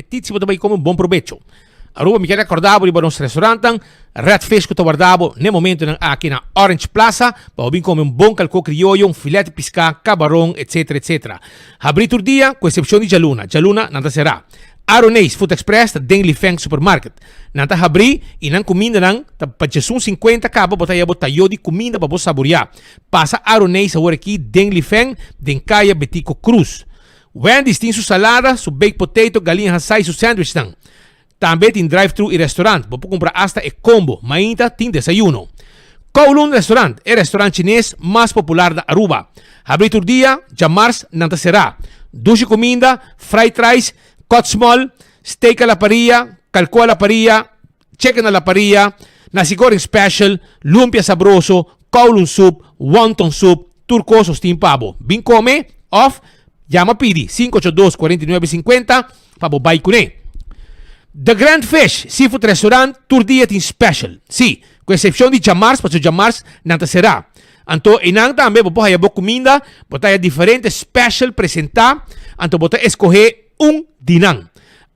apetit si bo ta bai come, bon probecho. Aruba mi kier recorda bo riba nos restaurantnan, Red Fish cu ta warda bo n'e momentonan aki na Orange Plaza pa bo bin come un bon calco crioyo, un filet di pisca, cabaron, etc. Etc. Habri tur dia cu excepcion di djaluna, djaluna nan ta cera. Aroneis Food Express ta den Lifeng Supermarket. Nan ta habri y nan cumindanan ta pa djesun cincuenta caba bo ta haya bo tayo di cuminda pa bo saboria. Pasa Aroneis awor aki den Lifeng den Caya Betico Cruz. Wendy's tin su salada, su baked potato, galiña hasá y su sandwichnan. Tambe tin drive-thru y restaurant. Bo por cumpra hasta e combo. Mainta tin desayuno. Kowloon Restaurant, e restaurant chines mas popular na Aruba. Habri tur dia, djamars nan ta será. Dushi cuminda, fried rice, kòt small, steak a la parilla, kalkó a la parilla, chicken a la parilla, nasi goreng special, lumpia sabroso, Kowloon soup, wonton soup, tur kos nos tin pa bo. Bin kome òf yama pidi 582 49 50 pa bo bai kuné. The Grand Fish Seafood Restaurant tur dia tin special. Sí, ku eksepshon di djamars pasobra djamars nan ta será. Anto einan tambe bo por haya bo kuminda, bo ta haya diferente special presentá, anto bo ta eskohé un di nan.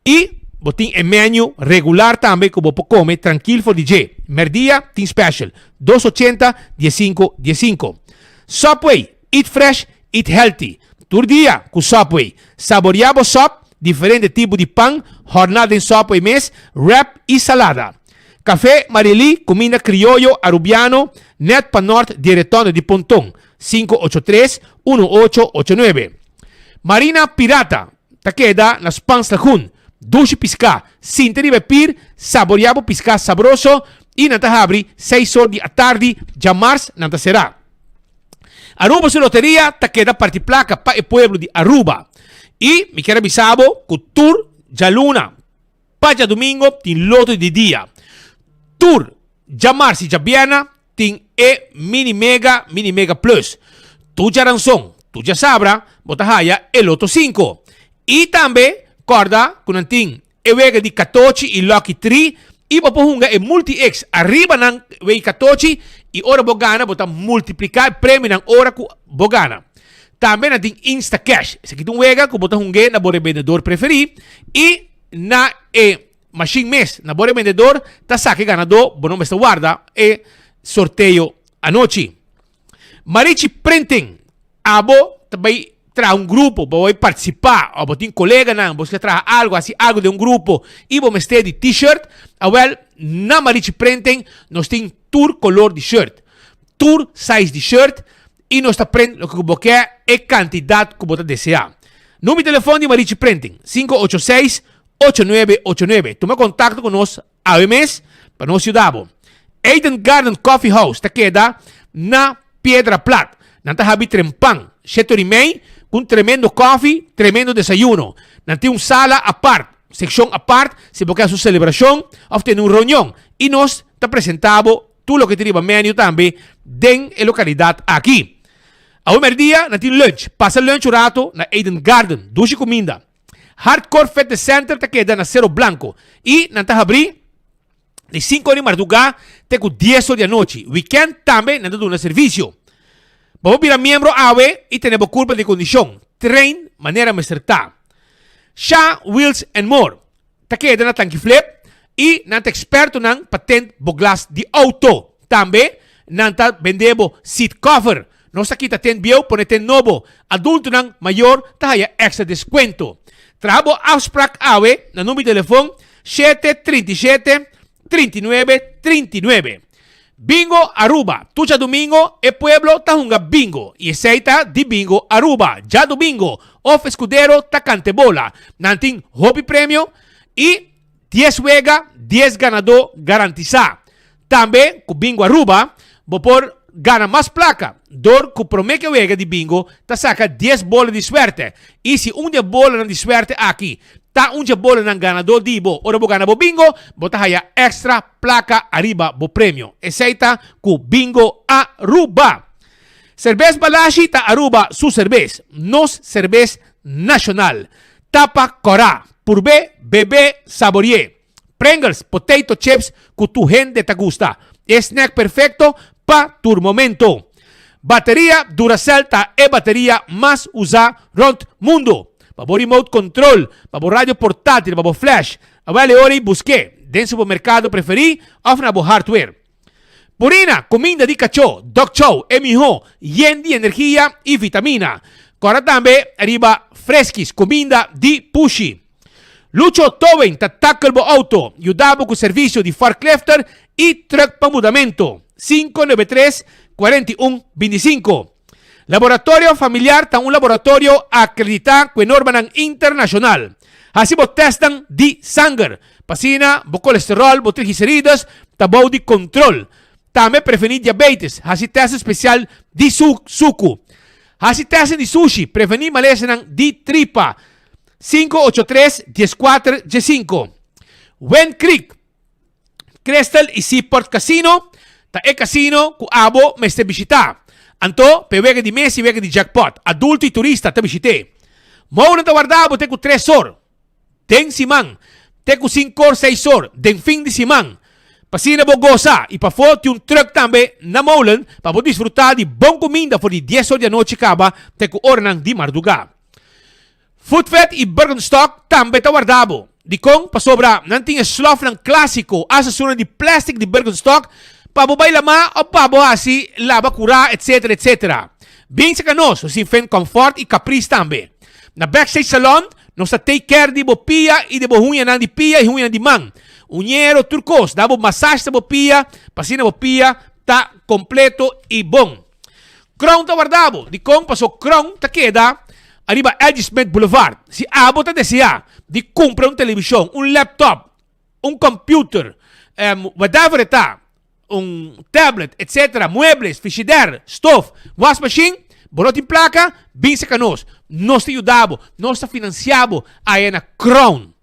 I bo tin e menu regular tambe ku bo por kome trankil for di dje. Merdia tin special, dos ochenta, diesinko, diesinko. Subway, eat fresh, eat healthy. Tur dia ku Subway. Saboria bo sòp, diferente tipo di pan, hòrná den Subway mes, wrap i salada. Café Marily, kuminda krioyo arubiano, nèt pa nòrt di e retondo di Ponton, 583 1889. Marina Pirata ta keda na Spans Lagoon. Dushi piská, sinta riba e pir, saboreá bo piská sabroso i nan ta habri seis or di atardi, djamars nan ta será. Aruba su loteria ta keda parti plaka pa e pueblo di Aruba. I mi kier a bisa bo ku tur djaluna pa djadumingo tin loto di dia. Tur djamars i djabièrna tin e Mini Mega, Mini Mega Plus. Tur djaranson, tur djasabra bo ta haya e Loto sinku. I tambe kòrda ku nan tin e wega di katochi i Lucky Tree i bo por hunga e Multi X ariba nan wega di katochi i ora bo gana bo ta multipliká e premionan ora ku bo gana. Tambe nan tin Insta Cash. Esaki ta un wega ku bo ta hung'é na bo rebendedor preferí i na e mashin mes. Na bo rebendedor ta saka e ganadó, bo no mester warda e sorteo anochi. Marichi Printing, abo ta bai traha un grupo, bo bai partisipá òf bo tin koleganan, bo ke traha algu, hasi algu den un grupo i bo mester di t-shirt, awèl na Marichi Printing nos tin tur kolor di shirt, tur size di shirt i nos ta print loke ku bo ke e kantidat ku bo ta deseá. Number di telefòn di Marichi Printing, 586 8989. Tuma kontakto ku nos awe mes pa nos yuda bo. Eden Garden Coffee House ta keda na Piedra Plat. Nan ta habi trempan, shete ora i mei, ku un tremendo kofi, tremendo desayuno. Nan tin un sala apart, sekshon apart, si bo ke hasi un selebrashon òf tene un reunion. I nos ta presentá bo tur loke tin riba menu tambe den e lokalidat aki. Awe mèrdia nan tin lunch. Pasa lunch un rato na Eden Garden. Dushi kuminda. Hardcore Fitness Center ta keda na Cerro Blanco y nan ta habri di 5 or di marduga te cu 10 or di anochi. Weekend tambe nan ta duna servicio. Bo por bira miembro awe y tene bo curpa den condicion. Train manera mester ta. Sha Wheels and More ta keda na Tanki Flip y nan ta expertonan pa tent bo glas di auto. Tambe nan ta bende bo seat cover. Nos ta kita tent bieu pone tent nobo. Adultonan mayor ta haya extra descuento. Traha bo afspraak awe na number di telefon 737 39 39. Bingo Aruba. Tur djadumingo e pueblo ta hunga bingo y esey ta di Bingo Aruba. Djadumingo of Escudero ta cante bola. Nan tin hopi premio y dies wega, dies ganadó garantisa. Tambe cu Bingo Aruba bo por gana mas placa door cu prome ke wega di bingo ta saca dies bola di suerte y si un di e bolanan di suerte aki ta un dje bolanan ganadó di bo ora bo gana bo bingo bo ta haya extra placa ariba bo premio. Esey ta cu Bingo Aruba. Cerbes Balashi ta Aruba su cerbes, nos cerbes nacional. Tapa cora, purbe, bebe, saborie. Pringles, potato chips cu tur hende ta gusta. E snack perfecto pa tur momento. Bateria Duracell ta e bateria mas usa rond mundo. pa bo remote control, pa bo radio portátil, pa bo flash. Awel e ora ei busk'é den supermerkado preferí òf na bo hardware. Purina, kuminda di kachó, dog chow, e mihó, yen di energia i vitamina. Kòrda tambe riba Friskies, kuminda di pushi. Lucho Towing ta tackle bo auto, yuda bo ku servisio di forklifter i truck pa mudamentu. 593 41 25. Laboratorio Familiar ta un laboratorio akreditá ku e normanan internashonal. Hasi bo tèstnan di sanger pa asina bo kolesteròl, bo trigliserides ta bou di kontrol. Tambe prevení diabetes, hasi tèst spesial di suku. Hasi tèstnan di sushi, prevení malesanan di tripa. 583 14 15. Wind Creek. Crystal y Seaport Casino ta e casino cu abo mester bishita. Anto, p'e wega di mesa y wega di jackpot, adulto y turista ta bishit'é. Molen ta warda bo te cu tres or den siman, te cu cincor, seis or den fin di siman. P'asina bo gosa y pafó tin un truck tambe na Molen pa bo disfruta di bon cuminda for di dies or di anochi caba te cu oranan di marduga. Foodvet i Birkenstock tambe ta warda bo. Dikon? Pasobra nan tin e slòfnan klásiko, asta esunnan di plèstik di Birkenstock, pa bo bai lamá òf pa bo hasi laba kurá, etsetera, etsetera. Bin serka nos, nos tin fen kòmfòrt i kapris tambe. Na Backstage Salon, nos ta take care di bo pia i di bo huñanan di pia i huñanan di man. Uñero, tur kos, da bo masash na bo pia, pa asina bo pia ta kompleto i bon. Crown ta warda bo. Dikon? Paso Crown ta keda ariba L.G. Smith Boulevard. Si abo ta desea di kumpra un televishon, un laptop, un computer, whatever e ta, un tablet, etcetera, muebles, frigider, stof, wasmachine, bo no tin plaka, bin serka nos. Nos ta yuda bo, nos ta financia bo aya na Crown.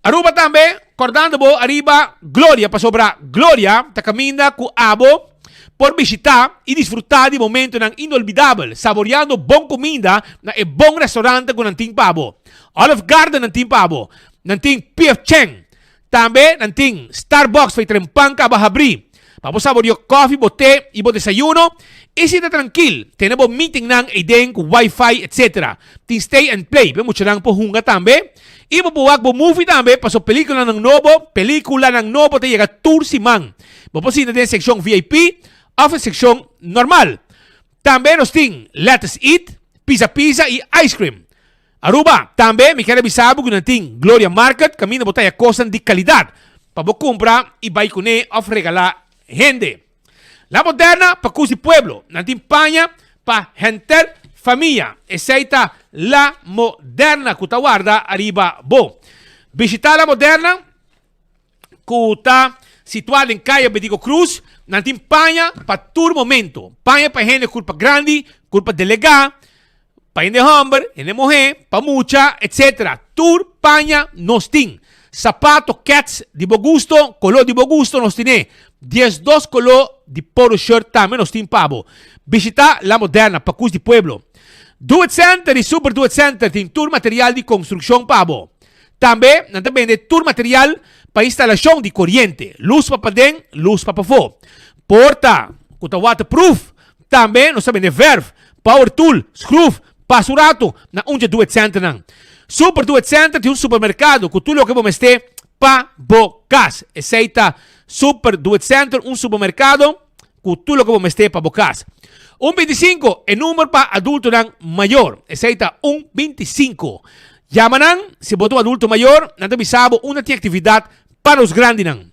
Aruba tambe, kordando bo ariba Gloria, pasobra Gloria ta kaminda ku abo por bishitá i disfrutá di momentonan inolvidabel, saboreando bon kuminda na e bon restaurante ku nan tin pa bo. Olive Garden nan tin pa bo, nan tin PF Chang, tambe nan tin Starbucks pa e tren pan kaba habrí. Pa bo saboreó kòfi, bo te i bo desayuno i sinta trankil, tene bo meetingnan eiden ku wifi etc. Tin stay and play pa e muchanan por hunga tambe i bo por wak bo movie tambe paso pelikulanan nobo pelikulanan nobo ta yega tur siman. Bo por sinta den sekshon VIP òf e sekshon normal. Tambe nos tin Let Us Eat, Pizza Pizza i Ice Cream. Aruba, Tambe mi kier a bisa bo ku nan tin Gloria Market kaminda bo ta haya kosnan di kalidat pa bo kumpra i bai kuné òf regalá hende. La Moderna pa kus di pueblo, nan tin paña pa henter famia. Esei ta La Moderna ku ta warda ariba bo. Bishitá La Moderna ku ta situá den Kaya Betico Cruz. Nan tin paña pa tur momento. Paña pa hende kurpa grandi, kurpa delegá. Pa hende hòmber, hende muhé, pa mucha, etc. Tur paña nos tin. Sapato, kèts, di bo gusto, koló di bo gusto nos tin'é. Diesdos koló di polo shirt tambe nos tin pa bo. Bishitá La Moderna, Pakus di Pueblo. Do It Center i Super Do It Center tin tur material di konstrukshon pa bo. Tambe nan ta bende tur material pa instalashon di koriente, lus pa paden, lus pa pafó. Porta ku ta waterproof. Tambe nos ta bende verf, power tool, schroef, pasa un rato na un dje Do It Centernan. Super Do It Center tin un supermercado cu tur loke bo mester pa bo cas. Esey ta Super Do It Center, un supermercado cu tur loke bo mester pa bo cas. Un 25, e number pa adultonan mayor. Esey ta un 25. Yama nan si bo ta un adulto mayor, nan ta bisa bo unda tin actividad pa nos grandinan.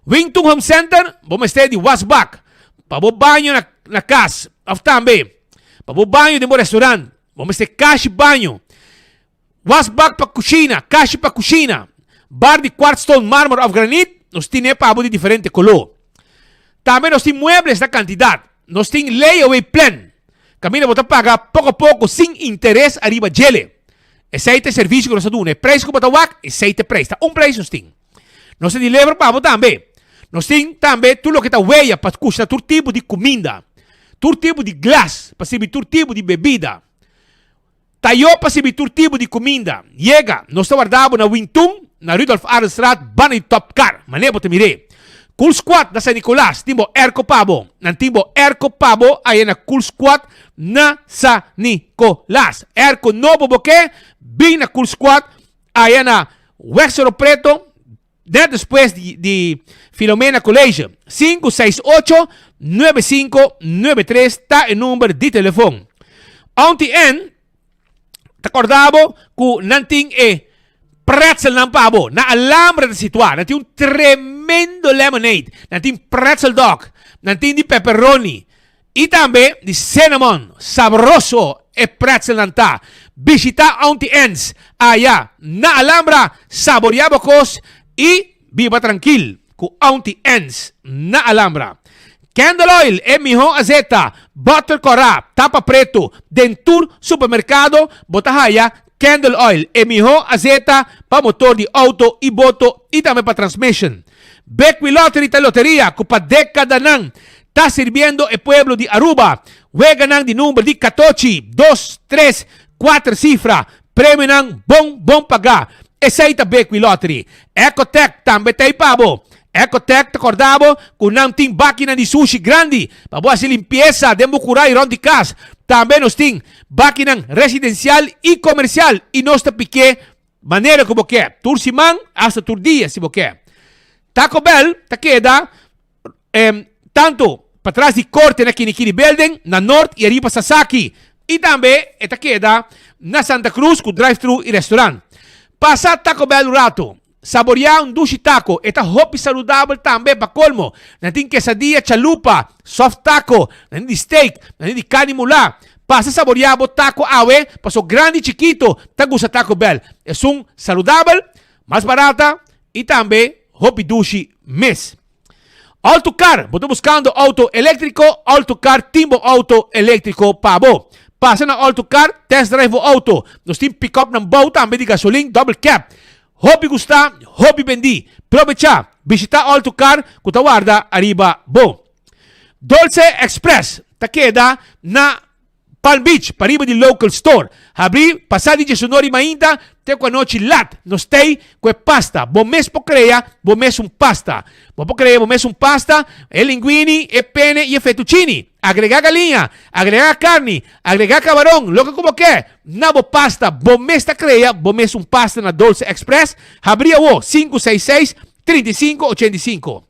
Wington Home Center, bo mester di wasbak. Pa bo baño na na kas òf tambe pa bo baño den bo restaurant, bo mester kashi baño, wasbak pa kushina, kashi pa kushina, bar di kwartstone, marmer òf granit, nos tine pa bo di diferente koló. Tambe nos tin muebles na kantidat. Nos tin layaway plan, kaminda bo ta paga poko poko sin interes ariba djele. Esei ta e servisio ku nos ta duna. E preis ku bo ta wak, esei ta e preis. Ta un preis nos tin. Nos ta deliver pa bo tambe. Nos tin tambe tur loke ta weya pa kushna tur tipo di kuminda, tur tipo di glas pa sirbi tur tipo di bebida, tayo pa sirbi tur tipo di kuminda. Yega, nos ta warda bo na Wintun, na Rudolf Arendstraat, banda di Top Car. Manera bo ta mir'é. Cool Squad na San Nicolas tin bo airco pa bo. Nan tin bo airco pa bo aya na Cool Squad na San Nicolas. Airco nobo bo ke? Bin na Cool Squad aya na Weg Cerro Preto net despues di di Filomena College. 568 9593 ta e number di telefon. Auntie Ann Ta korda bo ku nan tin e pretzelnan pa bo. Na Alhambra ta situá. Nan tin un tremendo lemonade. Nan tin pretzel dog. Nan tin di pepperoni. I tambe di cinnamon. Sabroso e pretzelnan ta. Bishita Auntie Anne's aya na Alhambra. Saboreá bo kos i biba trankil ku Auntie Anne's na Alhambra. Candle oil e mihó azeta, butter kòrá, tapa pretu. Den tur supermerkado bo ta haya Candle oil, e mihó azeta pa motor di outo i boto i tambe pa transmission. Bekwee Lottery ta loteria ku pa dekadanan ta sirbiendo e pueblo di Aruba. Weganan di number di katochi, dos, tres, kuater sifra. Premionan bon bon pagá. Esei ta Bekwee Lottery. Ecotech tambe ta ei pa bo. Ecotech ta kòrda bo ku nan tin bakinan di sushi grandi pa bo hasi limpiesa den bo kurá i rònt di kas. Tambe nos tin bakinan residensial i komersial i nos ta pik'é manera ku bo ke, tur siman asta tur dia si bo ke. Taco Bell ta keda tantu patras di korte na Kinikini Building na Noord i ariba Sasaki i tambe e ta keda na Santa Cruz ku drive-thru i restaurant. Pasa Taco Bell un ratu. Saboreá un dushi taco, e ta hopi saludabel tambe. Pa colmo, nan tin quesadilla, chalupa, soft taco, nan tin di steak, nan tin di carni mulá. Pasa saboreá bo taco awe, paso grandi i chikito ta gusta Taco Bell. Esun saludabel, mas barata i tambe hopi dushi mes. Autocar, bo ta buscando auto electrico? Autocar tin bo auto electrico pa bo. Pasa na Autocar, test drive bo auto. Nos tin pick-upnan bou tambe di gasolin double cab. Hopi gusta, hopi bendi. Probecha, bishita Autocar cu ta warda ariba bo. Dolce Express ta keda na Palm Beach, pariba di Local Store. Habri pasa di diesunor di mainta te ku anochi lat. Nos tei ku e pasta. Bo mes por krea bo mes un pasta. Bo por krea bo mes un pasta, e linguini, e pene i e fettuccini. Agregá galiña, agregá karni, agregá kabaron, loke ku bo ke na bo pasta. Bo mes ta krea bo mes un pasta na Dolce Express. Habri awo, 566 35 85.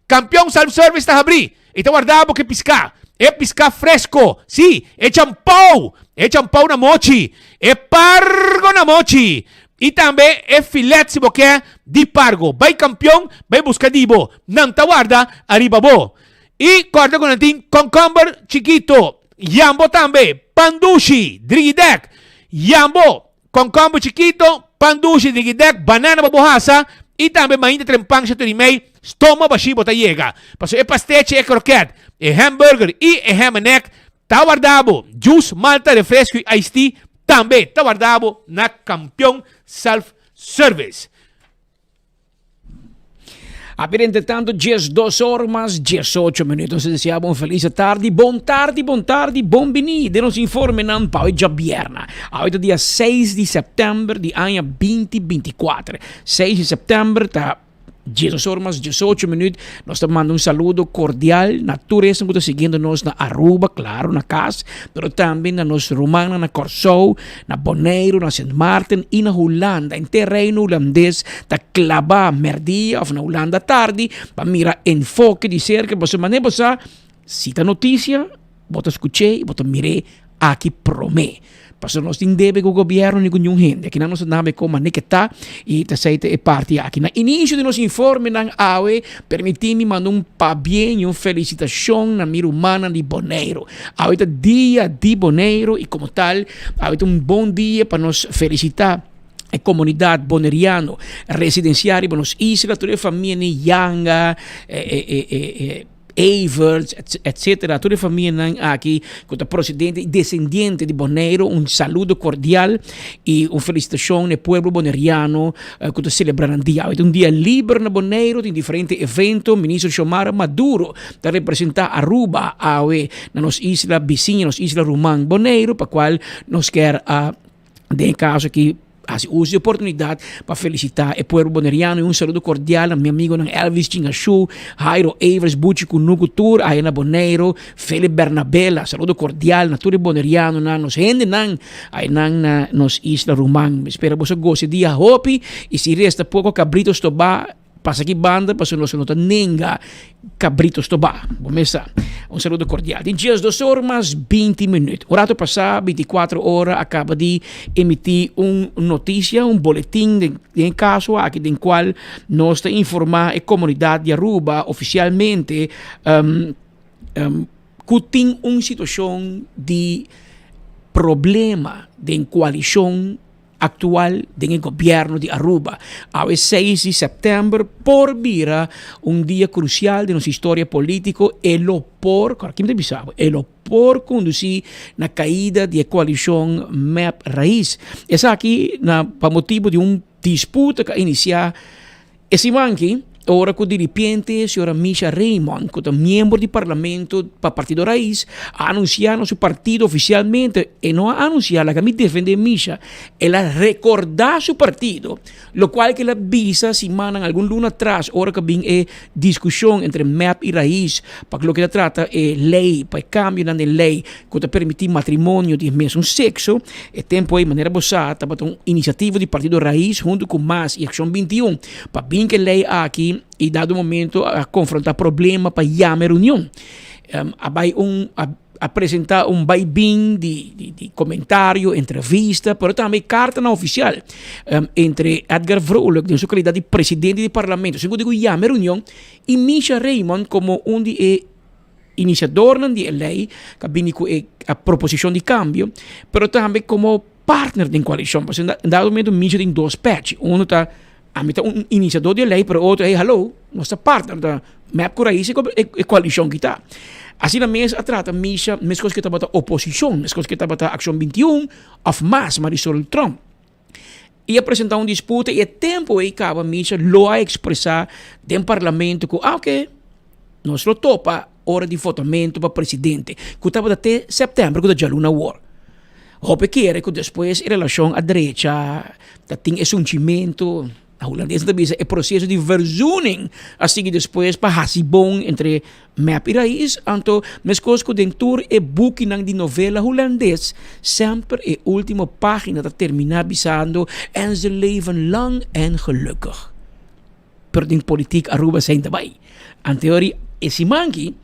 Kampion Self Service ta habrí i ta warda bo ku e piská. E piská fresko, sí, e champou, e champou na mochi, e pargo na mochi i tambe e filet si bo ke di pargo. Bai Kampion, bai buska di bo. Nan ta warda ariba bo. I kòrda ku nan tin kònkòmber chikito, yambo tambe, pan dushi, drigidèk, yambo, Concomber chikito, pan dushi di gidek, banana pa bo hasa y tambe mainta tren pan shatur y mei, stoma bashi bo ta yega. Paso e pastechi, e kroket, e hamburger y e ham and egg ta warda bo. Juice, malta, refresco y iced tea tambe ta warda bo na Campeon Self Service. A bira entretanto 12 or mas 18 minuut. Nos desea bo un feliz tardi. Bon tardi, bon tardi, bon bini den nos informenan pa hoy djabierna. Awe ta dia 6 di september di aña 2024. 6 di september ta 12 or mas 18 minuut. Nos ta manda un saludo cordial na tur esnan ku ta siguiendo nos na Aruba, claro, na cas, pero tambe na nos rumannan na Kòrsou, Na Boneiru, na Sint Maarten i na Hulanda. Henter Reino Hulandes ta klabá mèrdia òf na Hulanda tardi pa mira Enfoke di serka. Pasobra manera bo sa, si ta notisia, bo ta skuch'é i bo ta mir'é aki promé. Pasobra nos tin debe ku gobièrnu ni ku niun hende. Akinan nos ta nabe kon manera ke ta i ta esei ta e parti aki. Na inisio di nos informenan awe, permití mi manda un pabien i un felisitashon na mi rumannan di Boneiru. Awe ta dia di Boneiru i komo tal awe ta un bon dia pa nos felisitá e komunidat boneriano residensiá riba nos isla, tur e famianan Yanga, Everts, etcetera, tur e famianan aki ku ta prosedente i desendiente di Boneiru un saludo kordial i un felisitashon na e pueblo boneriano ku ta selebrá nan dia. Awe ta un dia liber na Boneiru, tin diferente evento, Minister Xiomara Maduro ta representa Aruba awe na nos isla bisiña, nos isla ruman Boneiru, pa cual nos kier a, den e caso aki, Hasi uso di oportunidat pa felisitá e pueblo boneriano i un saludo kordial na mi amigonan Elvis Chingashu, Jairo Evers, Buchi Kunuku tur aya na Boneiru, Philip Bernabela. Saludo kordial na tur e bonerianonan, nos hendenan ayanan na nos isla ruman. Mi spera boso gosa e dia hopi i si resta poko kabrito stobá, Pasa aki banda pasobra nos no ta nenga cabrito stobá. Bo mes sa. Un saludo cordial. Tin 12 or mas 20 minuut. Un rato pasá, 24 ora, a caba di emití un noticia, un boletin den, den e caso aki den cual nos ta informá e comunidad di Aruba oficialmente um, um, cu tin un situacion di problema den coalicion actual den e gobierno di Aruba. Awe seis di september por bira un dia crucial den nos historia politico, e lo por, kor aki mi ta bisa bo, e lo por conduci na caida di e coalicion MEP-Raiz. Esaki na pa motibo di un disputa cu a inicia E siman aki, ora ku diripiente señora Misha Raymond, ku ta miembro di parlamento pa Partido Raiz, a anunsiá na su partido ofisialmente, e no a anunsiá, laga mi defendé Misha, el a rekordá su partido, lokual ku el a bisa simannan, algun luna atras, ora ku a bin e diskushon entre mep i Raiz pa loke ta trata e lei, pa e kambionan den lei ku ta permití matrimonio di e mesun sekso. E tempu ei, manera bo sa, tabata un inisiativa di Partido Raiz huntu ku mas i Akshon 21 pa bin ku e lei aki i dado momento a konfrontá problema pa yama e reunion. A bai un a presentá un bai bin di di komentario, entrevista, pero tambe kartanan ofisial entre Edgar Vrolijk den su kalidat di presidente di parlamento, segun ku diku yama e reunion, i Misha Raymond komo un di e inisiadornan di e lei ku a bini ku e proposishon di kambio, pero tambe komo partner den koalishon. Pasobra en dado momento Misha tin dos pèchi. Uno ta ami ta un inisiador di e lei, pero otro hey hallo, nos ta partner, ta mep ku Raiz e koalishon ki ta. Asina mes a trata Misha meskos ku e tabata oposishon, meskos ku e tabata Akshon 21 òf mas Marisol Tromp. I a presentá un disputa i e tempu ei kaba Misha lo a ekspresá den parlamento ku ah oke, nos lo topa ora di votamentu pa presidente, ku tabata te sèptèmber ku ta djaluna awor. Hopi kere ku despues e relashon a drecha, ta tin e sunchimentu. Na hulandes nan ta bisa e proseso di verzoening a sigui despues pa hasi bon entre mep i rais, anto meskos ku den tur e bukinan di novela hulandes semper e ultimo pagina ta terminá bisando en ze leven lang en gelukkig. Pero den politik Aruba esei ta bai. Anteori e siman aki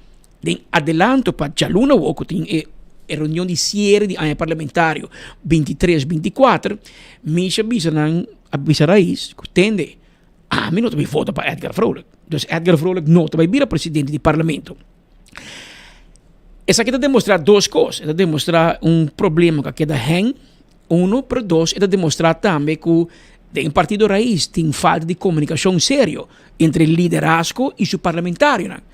Den adelanto pa djaluna awor ku tin e reunion di siere di aña parlamentario 23, 24, Misha bisa nan, a bisa Raiz ku tende, ami no ta bai vota pa Edgar Vrolijk. Dus Edgar Vrolijk no ta bai bira presidente di parlamento. Esaki ta demostra dos kos. E ta demostra un problema ku a keda hèn, uno, pero dos, e ta demostra tambe ku den partido Raiz tin falta di komunikashon serio entre liderazgo i su parlamentarionan.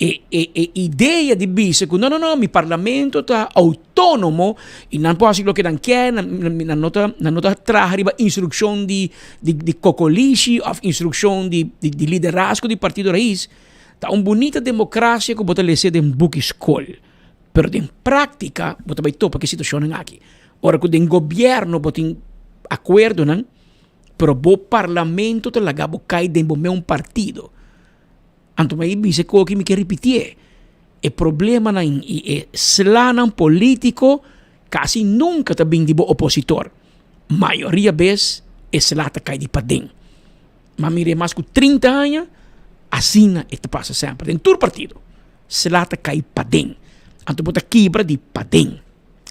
E e e idea di bisa ku no no no mi parlamento ta outónomo i nan por hasi loke nan kier, nan nan no ta nan no ta traha riba instrukshon di di di kokolishi òf instrukshon di di di liderazgo di Partido Raiz, ta un bunita demokrasia ku bo ta lesa den buki skol, pero den práktika bo ta bai topa ku e situashonnan aki. Ora ku den gobièrnu bo tin akuerdonan, pero bo parlamento ta laga bo kai den bo meun partido. Anto mi a bisa koki mi ke ripitié, e problemanan i e slanan polítiko kasi nunka ta bin di bo opositor. Mayoria bes e sla ta kai di paden. Mi a mir'é mas ku 30 aña, asina e ta pasa semper den tur partido. Sla ta kai paden. Anto bo ta kibra di paden.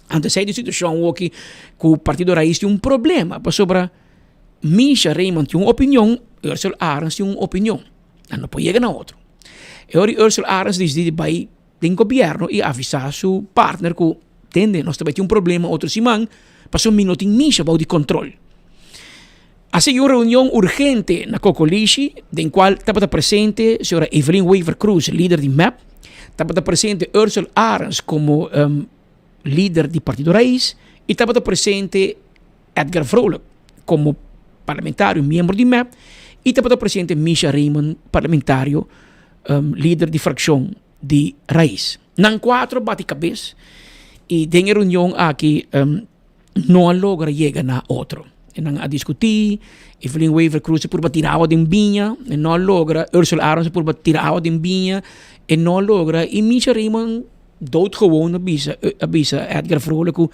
Anto esei ta e situashon awoki ku Partido Raiz tin un problema pasobra Misha Raymond tin un opinion, Ursel Arends tin un opinion. Nan no por yega na otro. E ora Ursula Arends disidí di bai den gobierno i avisá su partner ku, Tende, nos ta bai tin un problema otro siman, pasobra mi no tin Misha bou di kontrol. A sigui un reunion urgente na Kokolishi, den kual tabata presente señora Evelyn Wever-Croes, lider di mep, tabata presente Ursula Arends komo lider di Partido Raiz i tabata presente Edgar Vrolijk komo parlamentario miembro di mep i tabata presente Misha Raymond parlamentario lider di frakshon di Raiz. Nan kuatro bati kabes i den e reunion aki no a logra yega na otro. Nan a diskutí, Evelyn Wever Croes a purba tira awa den biña, e no a logra. Ursula Arends a purba tira awa den biña, e no a logra. I Misha Raymond doodgewoon a bisa a bisa Edgar Vrolijk ku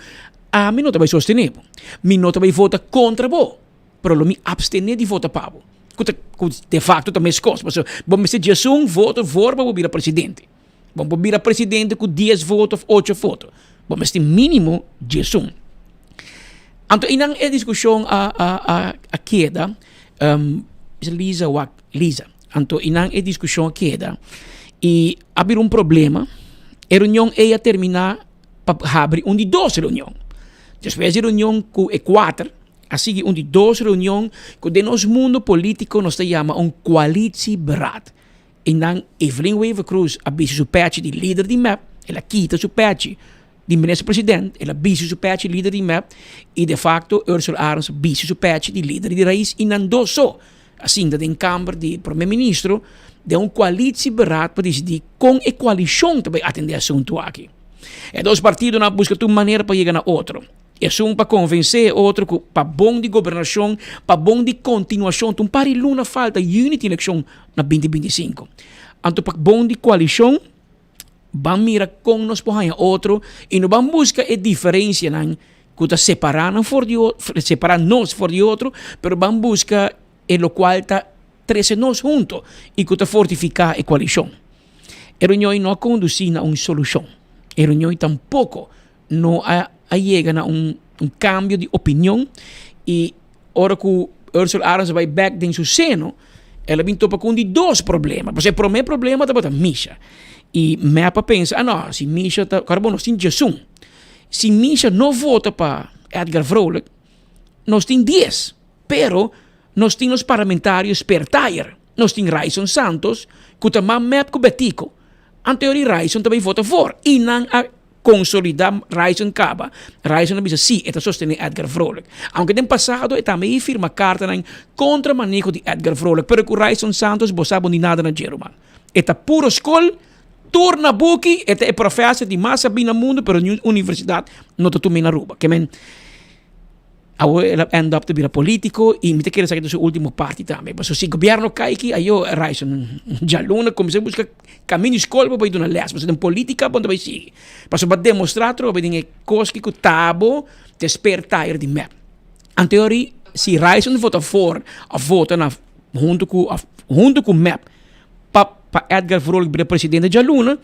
ami no ta bai sostené bo, mi no ta bai vota kontra bo, pero lo mi abstené di vota pa bo. Ku ta ku de facto ta meskos, pasobra bo mester djesun voto for pa bo bira presidente. Bo por bira presidente ku dies voto of ocho voto. Bo mester mínimo 11. Anto einan e diskushon a a a a keda. Um, Lisa wak Lisa. Anto einan e diskushon a keda i a bira un problema. E reunion ei a terminá pa habri un di dos reunion. Despues di reunion ku e kuater a sigui un di dos reunion ku den nos mundo polítiko nos ta yama un koalitieberaad. I nan Evelyn Wever-Croes a bisti su pechi di lider di mep, el a kita su pechi di minister president, el a bisti su pechi lider di mep i de facto Ursula Arends a bisti su pechi di lider di Raiz i nan dos so a sinta den kamber di prome ministro den un koalitieberaad pa disidi kon e koalishon ta bai atende e asuntu aki. E dos partidonan a buska tur manera pa yega na otro. Esun pa konvensé e otro ku pa bon di gobernashon, pa bon di kontinuashon, ta un par di luna falta, yüni tin elekshon na binti 25. Anto pa bon di koalishon, ban mira kon nos por haña otro i no ban buska e diferensianan ku ta separá nan for di separá nos for di otro, pero ban buska e lokual ta trese nos hunto i ku ta fortifiká e koalishon. E reunion no a kondusí na un solushon. E reunion tampoko no a a yega na un un cambio di opinion y ora cu Ursula Arends a bay bek den su seno el a bin topa cu un di dos problema pasobra e prome problema tabata Misha y mep a pensa ah no si Misha ta ora bo nos tin djesun si Misha no vota pa Edgar Vrolijk nos tin dies pero nos tin nos parlamentario Spertayer nos tin Ryson Santos cu ta mas mep cu Betico anto e Ryson ta bay vota voor y nan a Konsolidá Ryson kaba. Ryson a bisa sí, e ta sostené Edgar Vrolijk. Aunke den pasado e tambe a firma kartanan kontra maneho di Edgar Vrolijk, pero ku Ryson Santos bo sa bo ni nada na dje, ruman. E ta puro skol, tur na buki, e ta e profèser di mas sabí na mundu, pero niun universidat no ta tum'é na Aruba. Ke men. Awor el a end up ta bira politico y mi ta kere esaki ta su ultimo parti tambe. Pasobra si gobierno cay aki, ayo Ryson djaluna cuminsa busca camino y scol pa bay duna les. Pasobra den politica bo no ta bay sigui. Pasobra bo a demostra atrobe den e cos ki cu ta bo ta e spare tire di mep. Anto yori si Ryson vota for of vota na hunto cu of hunto cu mep pa pa Edgar Vrolijk bira presidente djaluna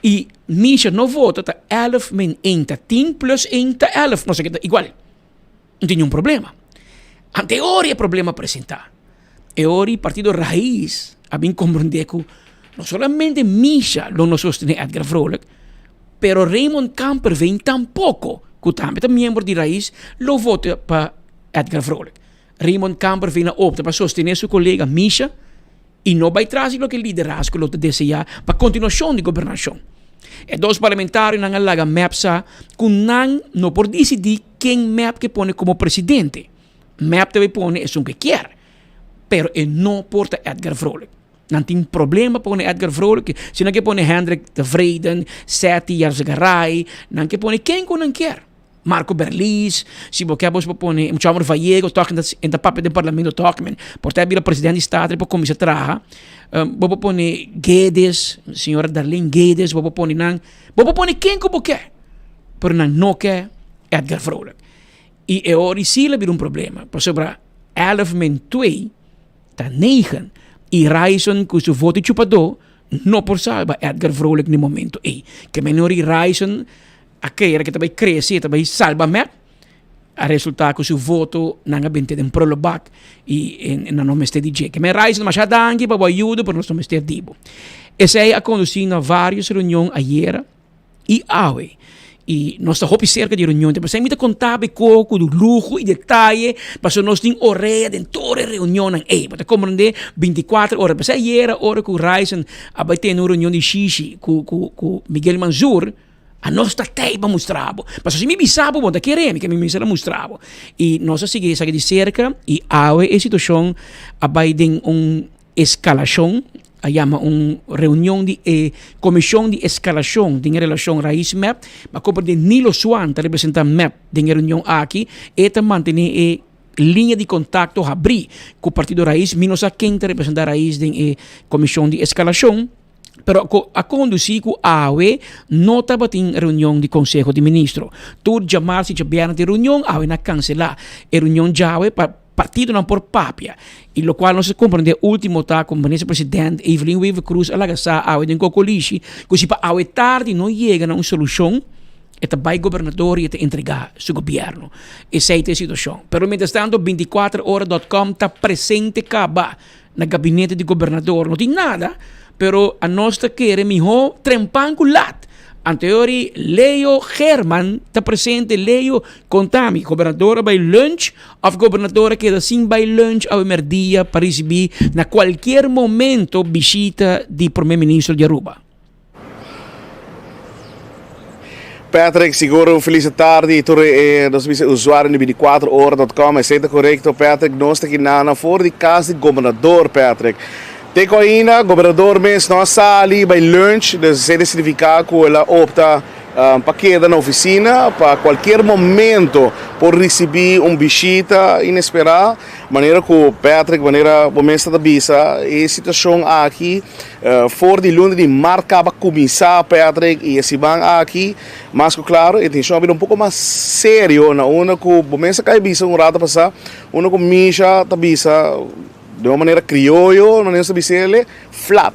y Misha no vota ta elf min een ta tien plus een ta elf. Nos a keda igual. No tin niun problema. Ante e ora e problema a presenta. E ora e partido Raiz a bin comprende cu no solamente Misha lo no sostene Edgar Vrolijk, pero Raymond Kamperveen tampoco, cu tambe ta miembro di Raiz, lo vota pa Edgar Vrolijk. Raymond Kamperveen a opta pa sostene su colega Misha i no bai tras di loke liderazgo lo ta deseá pa kontinuashon di gobernashon. E dos parlamentarionan a laga mep sa ku nan no por disidí ken mep ke pone komo presidente. Mep ta bai pone esun ke kier, pero e no por ta Edgar Vrolijk. Nan tin problema pa pone Edgar Vrolijk, si nan ke pone Hendrik Tevreden, Setty Yarzagaray, nan ke pone ken ku nan kier. Marco Berlis, si bo ke bo por pone Muchamer Vallego tok en ta papia den parlamento tok men por ta bira president di staten por kuminsá traha bo por pone Guedes, señora Darlene Guedes bo por pone nan bo por pone ken ku bo ke pero nan no ke Edgar Vrolijk i e ora si lo bira un problema pasobra elf min twee ta negen i Ryson ku su voto chupadó no por salba Edgar Vrolijk na e momento ei ke menor i Ryson A kere ke ta bai krese, e ta bai salba mep, a resulta ku su voto nan a binte den prullenbak i nan no mester di dje. Ke men Ryson masha danki pa bo ayuda pero nos no mester di bo. Esei a kondusi na varios reunion ayera i awe i nos ta hopi serka di reunion te pasei mi ta konta bo e kos ku luho i detaye pasobra nos tin orea den tur e reunionnan ei. Bo ta komprende 24 ora. Pasei ayera ora ku Ryson a bai tene un reunion di shishi ku ku Miguel Manzur, Anos ta tei pa mustra bo. Pasobra si mi bisa bo, bo no ta kere mi, ke mi mester a mustra bo. I nos a sigui esaki di serka i awe e situashon a bai den un eskalashon, a yama un reunion di e komishon di eskalashon den e relashon Rais-MEP. Mi a komprende Nilo Swan ta representa MEP den e reunion aki, e ta mantene e. liña di kontakto habrí ku Partido Rais. Mi no sa ken ta representá Rais den e komishon di eskalashon, pero ku a kondusí ku awe no tabatin reunion di Konseho di Ministro. Tur djamars i djabièrnè tin reunion, awe nan a kanselá e reunion djawe pa partidonan por papia. I lokual nos a komprendé último ta ku Minister President Evelyn Wever-Croes a laga sa awe den Kokolishi ku si pa awe tardi no yega na un solushon, E ta bai gobernador y e ta entrega su gobierno. Esey ta e situacion. Pero mientras tanto binticuater ora dot com ta presente caba na gabinete di gobernador. No tin nada, pero anos ta kere miho trempan cu lat. Anteori Leo Geerman ta presente. Leo, conta mi, gobernador a bai lunch of gobernador a keda sin bai lunch awe merdia pa ricibi na cualkier momento bishita di Prome Ministro di Aruba? Patrick, sigur un felis tardi tur e nos bisa usuario di 24 ora dot com. Esei ta korekto Patrick, nos ta kinana for di kas di gobernador Patrick. Te ku ainda gobernador mes no a sali bai lunch, dus esei ta signifiká ku el a opta pa keda na ofisina pa kualkier momento por risibí un bishita inesperá. Manera ku Patrick, manera bo mes ta bisa e situashon aki For di luna di mart kaba kuminsá Patrick i e siman aki mas ku klaro e tenshon a bira un poko mas serio na unda ku bo mes a kai bisa un rato pasá unda ku Misha ta bisa den un manera krioyo manera nos ta bisa el'e flat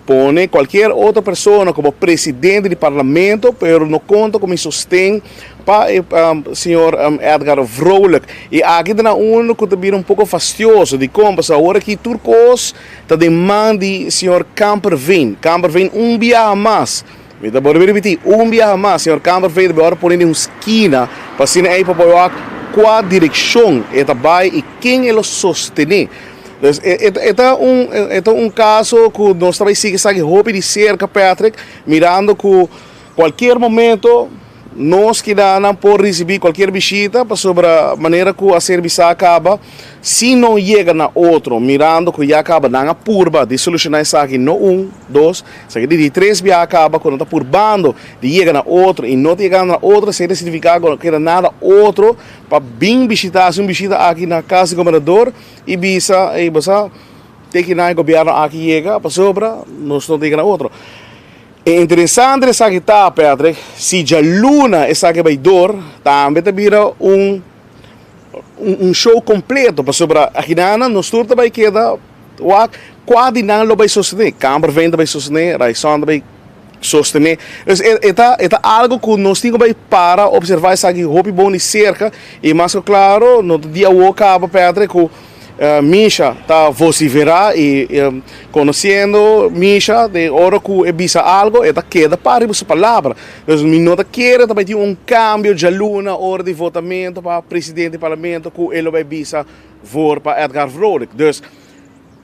pone kualkier otro persona komo presidente di parlamento pero no konta ku mi sosten pa e señor Edgar Vrolijk i aki ta na unda ku ta bira un poko fastioso dikon pasobra awor aki tur kos Ta den man di señor Kamperveen. Kamperveen un biaha mas, mi ta bolbe ripití, un biaha mas señor Kamperveen ta ora pone den un skina pa asina ei pa por wak kua direkshon e ta bai i ken e lo sostené. Dus e ta un e ta un kaso ku nos ta bai sigui esaki hopi di serka Patrick, mirando ku kualkier momento Nos kidanan por risibí kualkier bishita pasobra manera ku a ser bisá kaba, si no yega na otro mirando ku ya kaba nan a purba di solushoná esaki no un, dos, esaki di di tres biaha kaba ku nan ta purbando di yega na otro i no ta yegando na otro esei ta signifiká ku no keda nada otro pa bin bishitá hasi un bishita aki na kas di gobernador i bisa ey bo sa te kinan e gobièrnu aki yega pasobra nos no ta yega na otro. E interesante esaki ta, Patrick, si djaluna esaki bai dor, tambe ta bira un un show completo, pasobra akinana nos tur ta bai keda wak kua di nan lo bai sostené. Kamperveen ta bai sostené, Raison ta bai sostené. Dus e e ta e ta algo ku nos tin ku bai para observá esaki hopi bon di serka i mas ku klaro no ta di awo kaba, Patrick, ku Misha ta vociferá i conociendo Misha den ora cu e bisa algo e ta keda pa riba su palabra. Dus mi no ta kere ta bai tin un cambio djaluna ora di votamento pa presidente di parlamento cu e lo bai bisa voor pa Edgar Vrolijk. Dus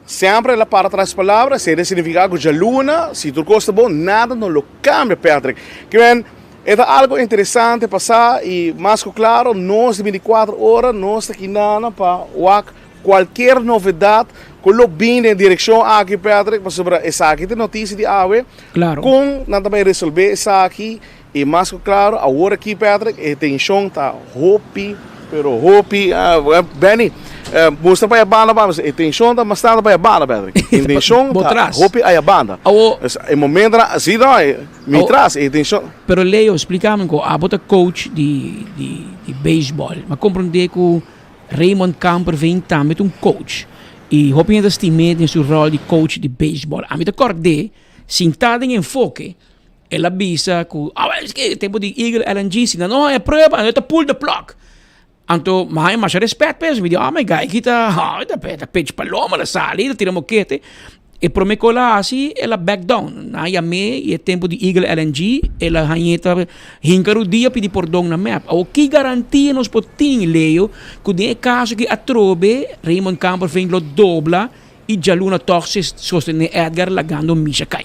semper el a para tras su palabra, esei ta significa cu djaluna si tur cos ta bon nada no lo cambia Patrick. Kimen e ta algo interesante pa sa y mas cu claro nos di binticuatro ora nos ta kinana pa wak cualkier novedad cu lo bin den direccion aki Patrick pasobra esaki ta e noticia di awe Claro. con nan ta bay resolve esaki y mas cu claro awor aki Patrick e tension ta hopi pero hopi Benny mustra pa e banda pa mi e tension ta mas tanto pa e banda Patrick e tension Bo ta tras. hopi aya banda Awo. e momento nan si no Mi tras e tenshon. Pero Leo, splikami ku abo ta coach di di di beisbòl. Mi a komprondé ku Raymond Kamperveen tambe ta un coach. I hopi hende ta stim'é den su ròl di coach di beisbòl. Ami ta kòrd'é, sintá den enfoke, el a bisa ku, Awel, esaki tempu di Eagle LNG, si nan no haña prueba, nan ta pull the plug. Anto mi haña masha respet pa es, mi di, oh my God, aki ta, oh, ta ta pech paloma, ta sali, ta tira mokete. E prome ku el a hasi, el a back down. Nan a yam'é i e tempu di Eagle LNG, el a hañ'é ta hinka rudia pidi pordon na mep. Awor, ki garantia nos por tin, Leo, ku den e kaso aki atrobe Raymond Kamperveen lo dobla i djaluna tòg sostené Edgar lagando Misha kai?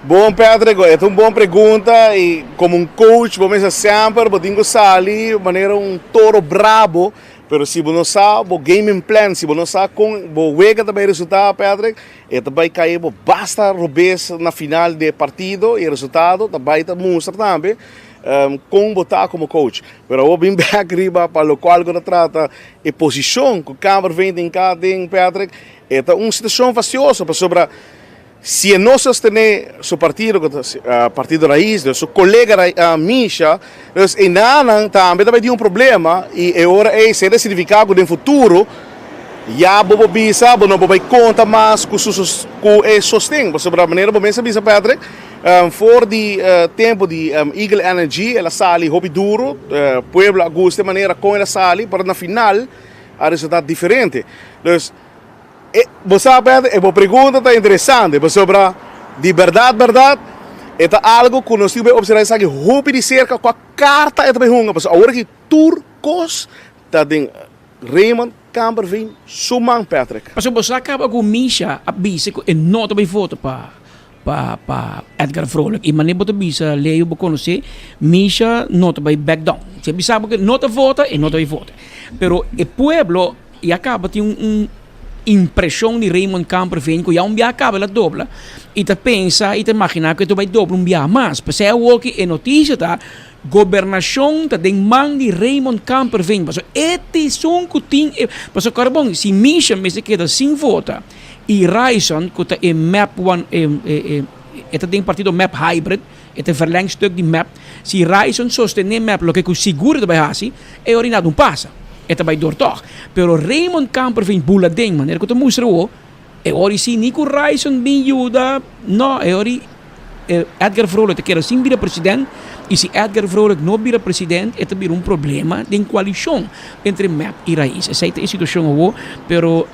Bon Patrick, e ta un bon pregunta y como un coach bo mester semper bo tin cu sali manera un toro brabo, pero si bo no sa bo gaming plan, si bo no sa con bo wega ta bay resulta Patrick, e ta bay cae bo basta robes na final di e partido y e resultado ta bay ta mustra tambe. Kon bo ta komo coach. Pero awor bin bek riba pa lokual ku ta trata e posishon ku Kamperveen tin ka den Patrick, e ta un situashon fastioso pasobra si e no sostené su partido ku ta Partido Raiz, dus su kolega Misha, dus enanan tambe ta bai tin un problema i e ora ei esei ta signifiká ku den futuro ya bo por bisa bo no por bai konta mas ku su ku e sosten pasobra manera bo mes a bisa Patrick For di tempu di Eagle Energy el a sali hopi duru, pueblo a gusta e manera kon el a sali, pero na final a resulta diferente. Dus, e, bo sa Peter, e bo pregunta ta interesante, pasobra di berdad berdad e ta algo ku nos tin ku bai observa esaki hopi di serka kua karta e ta bai hunga, pasobra awor aki tur kos ta den Raymond Kamperveen su man, Patrick. Pasobra bo sa kaba ku Misha a bisa ku e no ta bai vota pa pa pa Edgar Vrolijk i manera bo ta bisa Leo bo konosé Misha no ta bai back down. Si e bisa bo ku e no ta vota e no ta bai vota. Pero e pueblo ya kaba tin un un impreshon di Raymond Kamperveen ku ya un biaha kaba el a dobla i ta pensa i ta imaginá ku e ta bai dobla un biaha mas. P'esei awoki e notisia ta Gobernashon ta den man di Raymond Kamperveen pasobra e ta esun ku tin e pasobra kòrda bon si Misha mester keda sin vota i Ryson ku ta e mep wan e e e ta den partido mep hybrid e ta e verlengstuk di mep si Ryson sostené mep loke ku sigur e ta bai hasi e ora nada un pasa e ta bai dor tòg pero Raymond Kamperveen bula den manera ku ta mustra awo E ora si ni ku Ryson bin yuda, no, e ora Edgar Vrolijk ta keda sin bira president i si Edgar Vrolijk no bira president e ta bira un problema den koalishon entre mep i Raiz. Esei ta e situashon awo, pero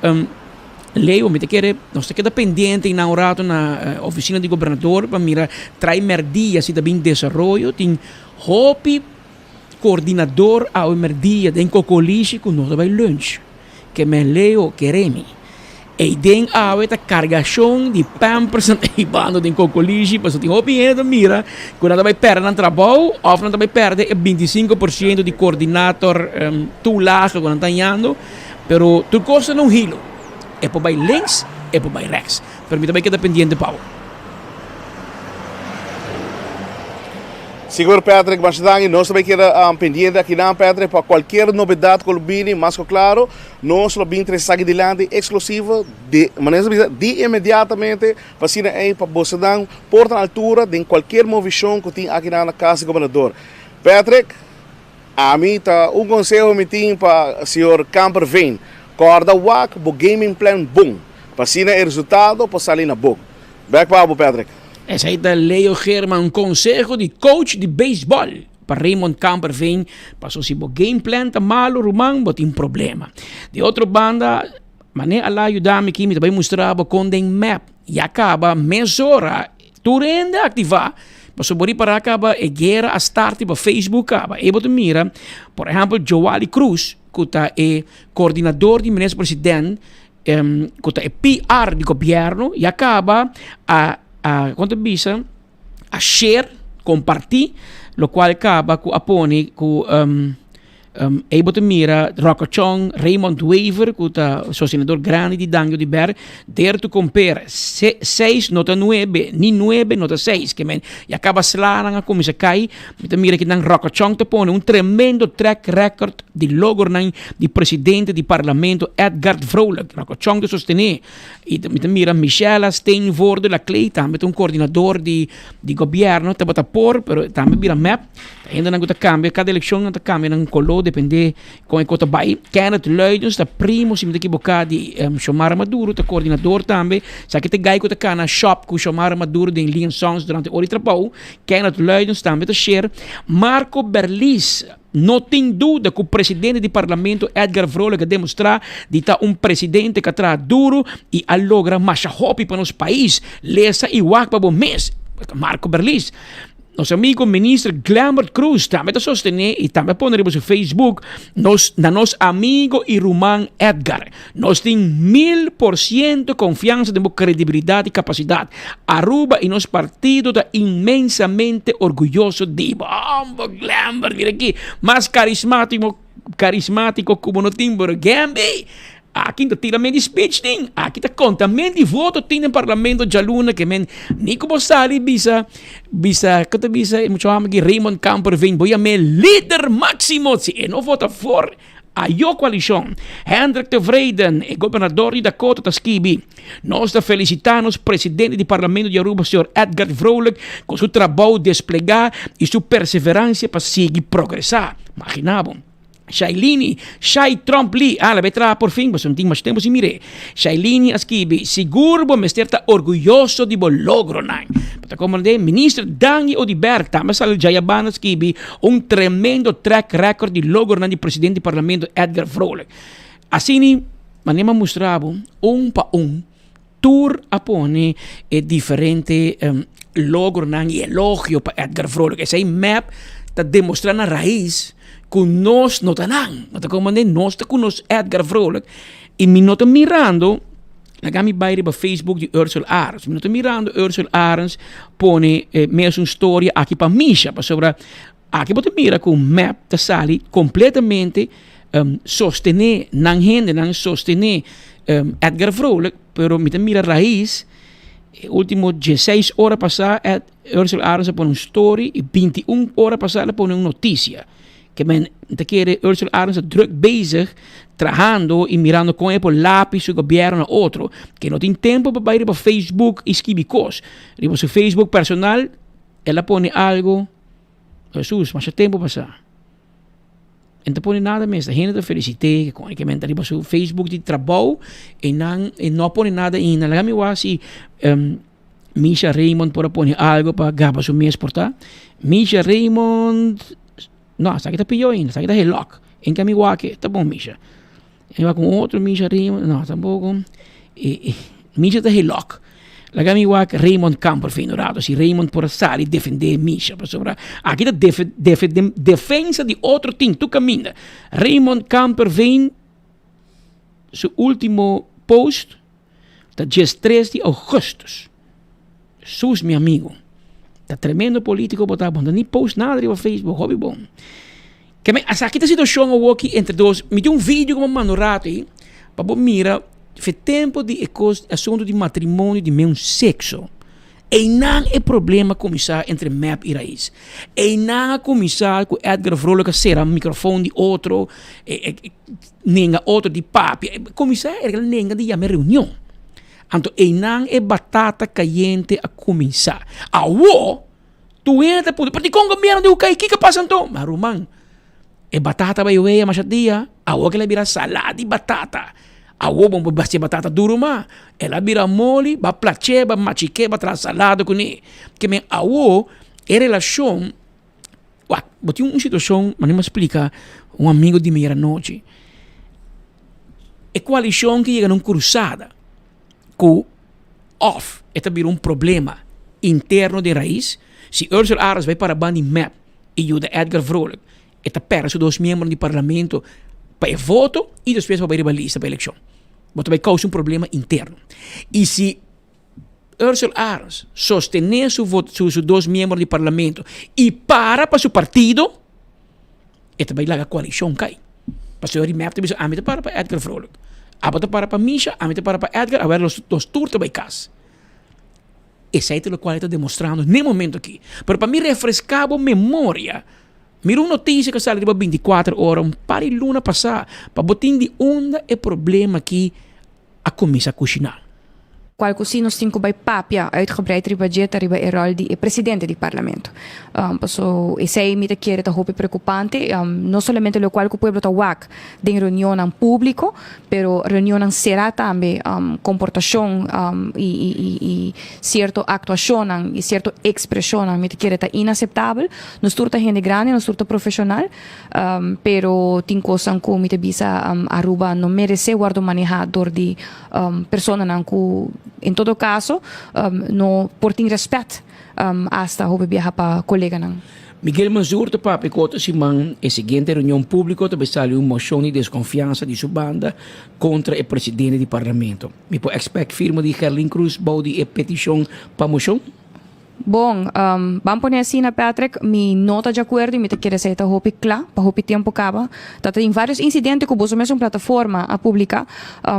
Leo mi ta kere nos ta keda pendiente einan un rato na ofisina di gobernador pa mira trai merdia si ta bin desaroyo tin hopi Coordinador awe merdia den Cocolishi cu no ta bay lunch. Ke men Leo kere mi. Ey den awe ta cargacion di pampers nan ta hibando den Cocolishi pasobra tin hopi hende ta mira cu nan ta bay perde nan trabou of nan ta bay perde e 25% di coordinator toelage cu nan ta hañando. Pero tur cos ta na un hilo. E por bay links, e por bay rechts. Pero mi ta bay keda pendiente pa bo. Sigur Patrick, masha danki. Nos ta bay keda pendiente akinan Patrick pa cualkier novedad cu lo bini, mas cu claro nos lo bin trece esaki dilanti exclusivo di manera nos ta bisa di inmediatamente pa asina ey pa bosonan por ta na altura den cualkier movicion cu tin akinan na cas di gobernador. Patrick. Ami ta un conseho mi tin pa señor Kamperveen, corda wak bo gaming plan bon, pa asina e resultado por sali na bo. Bek pa abo Patrick. Esei ta Leo Geerman, un conseho di coach di baseball pa Raymond Kamperveen, paso si bo game plan ta malo ruman bo tin problema. Di otro banda, mane a la yuda mi aki mi ta bai mustra bo con den map ya caba mesora Tur hende a aktivá, pasobra bo ripará kaba e guera a start riba Facebook kaba. E bo ta mira, por ehèmpel, Joali Cruz, ku ta e koordinador di minister president, ku ta e PR di gobièrnu, ya kaba a a kon ta bisa, a share, kompartí, lokual kaba ku a pone ku Ey bo ta mira Rocco Chong, Raymond Wever cu ta sostenedor grandi di Dangio di Ber, Dare to compare, seis no ta nuebe, ni nuebe no ta seis, ke men ya caba slanan a cuminsa cay, mi ta mira kinan Rocco Chong ta pone un tremendo track record di logornan di presidente di parlamento Edgard Vrolijk, Rocco Chong ta sostene, y mi ta mira Michella Steenvoorde Laclay tambe ta un coordinador di gobierno, tabata por pero tambe bira mep. Ta hendenan ku ta kambia kada elekshon nan ta kambia nan koló depende kon e kos ta bai. Kenneth Luidens ta primo si mi ta ekiboká di Xiomara Maduro ta koordinador tambe. Sa ki ta e gai ku ta kana shop ku Xiomara Maduro den Lee and Sons durante ora di trabou. Kenneth Luidens tambe ta share. Marco Berlis no tin duda ku presidente di parlamento Edgar Vrolijk a demostrá di ta un presidente ku a traha duru i a logra masha hopi pa nos pais. Lesa i wak pa bo mes. Marco Berlis. Nos amigo Minister Glembert Cruz tambe ta sostene y tambe a pone riba su Facebook, nos na nos amigo y ruman Edgar. Nos tin 1000% confiansa den bo credibilidad y capacidad. Aruba y nos partido ta inmensamente orguyoso di bo. Hombo Glembert, mira aki, mas carismatico, carismatico cu bo no tin, pero Gembi! Aki ta tira men di speech tin, aki ta konta men di voto tin den parlamento djaluna ke men ni ku bo sali bisa bisa ku ta bisa e mucha hòmber aki Raymond Kamperveen bo yam'é lider máksimo si e no vota for ayo koalishon. Hendrik Tevreden e gobernador di Dakota ta skibi, Nos ta felisitá nos presidente di parlamento di Aruba señor Edgard Vrolijk ku su trabou desplegá i su perseveransia pa sigui progresá. Maginá bo. Shailini, Shai Trump Lee, ah, labe traha por fin, pasobra mi tin masha tempu sin mir'é. Shailini a skibi, Sigur bo mester ta orguyoso di bo logronan. Bo ta komprendé? Minister Dangui Oduber tambe a sali djayabanda skibi un tremendo track record di logronan di presidente di parlamento Edgar Vrolijk. Asini, manera mi a mustra bo, un pa un, Tur a pone e diferente logronan y elogio pa Edgar Vrolijk. Esey mep ta demostra na raiz cu nos no ta nan. No ta comprende? Nos ta cu nos Edgar Vrolijk. Y mi no ta mirando, laga mi bay riba Facebook di Ursel Arends. Mi no ta mirando Ursel Arends pone mesun storia aki pa Misha. Pasobra aki bo ta mira cu mep ta sali completamente sostene nan hendenan, sostene Edgar Vrolijk, pero mi ta mira Raiz e ultimo dieseis ora pasa Ursel Arends a pone un story y binti un ora pasa el a pone un noticia. Ke men ta kere Ursel Arends ta druk bezig trahando y mirando con e por lapi su gobierno na otro, ke no tin tempo pa bay riba Facebook y skibi cos. Riba su Facebook personal el a pone algo, Hesus, masha tempo pasa. E no ta pone nada mes, hende ta felicit'é, ke kende men ta riba su Facebook di trabou, e nan e no a pone nada ainda. Laga mi wak si Misha Raymond por a pone algo pa gaba su mes por ta. Misha Raymond, no, esaki ta pió ainda, esaki ta helòk. En ke mi wak e, ta bon Misha. Mi wak un otro Misha Raymond, no tampoco. E, e, Misha ta helok. Laga mi wak Raymond Kamperveen un rato, si Raymond por a sali defende Misha, pasobra aki ta defe, defe, de, defensa di otro tin tur caminda. Raymond Kamperveen su ultimo post ta diestres di augustus. Sus mi amigo. Ta tremendo politico bo ta, bo no ta ni post nada riba Facebook, hopi bon. Ke men esaki ta situacion awoki entre dos, mi tin un video ku bo manda un rato ei pa bo mira fe tempo di e kos asunto di matrimonio di meun sexo. Einan e problema a kuminsá entre mep i Raiz. Einan a kuminsá ku Edgar Vrolijk a sera microfoon di otro, nenga otro di papia, kuminsá e nenga di yama e reunion. Anto einan e batata kayente a kuminsá. Awor, tur hende ta puntra, pero dikon gobièrnu di Ukai? Kiko a pasa anto? Ma ruman, e batata bai wea masha dia, awor ku el a bira salá di batata. Awor bo por hasi batata duru mas. El a bira moli, bo a plach'é, bo a machik'é, bo a traha salado kuné. Ke men awor e relashon, wak, bo tin un situashon, manera mi a splika un amigu di mi ayera nochi. E koalishon ke yega na un krusada ku òf e ta bira un problema interno den rais, si Ursel Arends bai para banda di mep i yuda Edgar Vrolijk, e ta pèrdè su dos miembronan di parlamento pa e voto i despues pa bai riba lista pa elekshon. Bo ta bai kousa un problema interno. I si Ursel Arends sostené su su dos miembronan di parlamento i para pa su partido, E ta bai laga koalishon kai. Pasobra di mep ta bisa ami ta para pa Edgar Vrolijk. Abo ta para pa Misha, ami ta para pa Edgar, awor nos nos tur ta bai kas. Esei ta lokual e ta demostrando n'e momento aki. Pero pa mi refreská bo memoria, mira un notisia ku a sali riba binti kuater ora un par di luna pasá pa bo tin di unda e problema aki a kuminsá kushiná. Cual cu si nos tin cu bay papia uitgebreid riba dje ta riba e rol di e presidente di parlamento. Paso esey mi ta kere ta hopi preocupante, no solamente locual cu pueblo ta wak den reunionnan publico, pero reunionnan cera tambe, comportacion y cierto actuacionnan y cierto expresionnan mi ta kere ta inaceptabel. Nos tur ta hende grandi, nos tur ta profesional. Pero tin cosnan cu mi ta bisa Aruba no merece wordo maneha door di personanan cu en todo caso no por tin respet hasta hopi biaha pa coleganan. Miguel Mansur ta papia cu otro siman e siguiente reunion publico ta bay sali un mocion di desconfiansa di su banda contra e presidente di parlamento. Mi por expect firma di Gerlin Cruz bou di e peticion pa mocion? Bon, ban pone asina Patrick, mi no ta djakuerdo y mi ta kere esey ta hopi kla pa hopi tempo kaba. Ta tin varios incidente ku boso mesun plataforma a publica.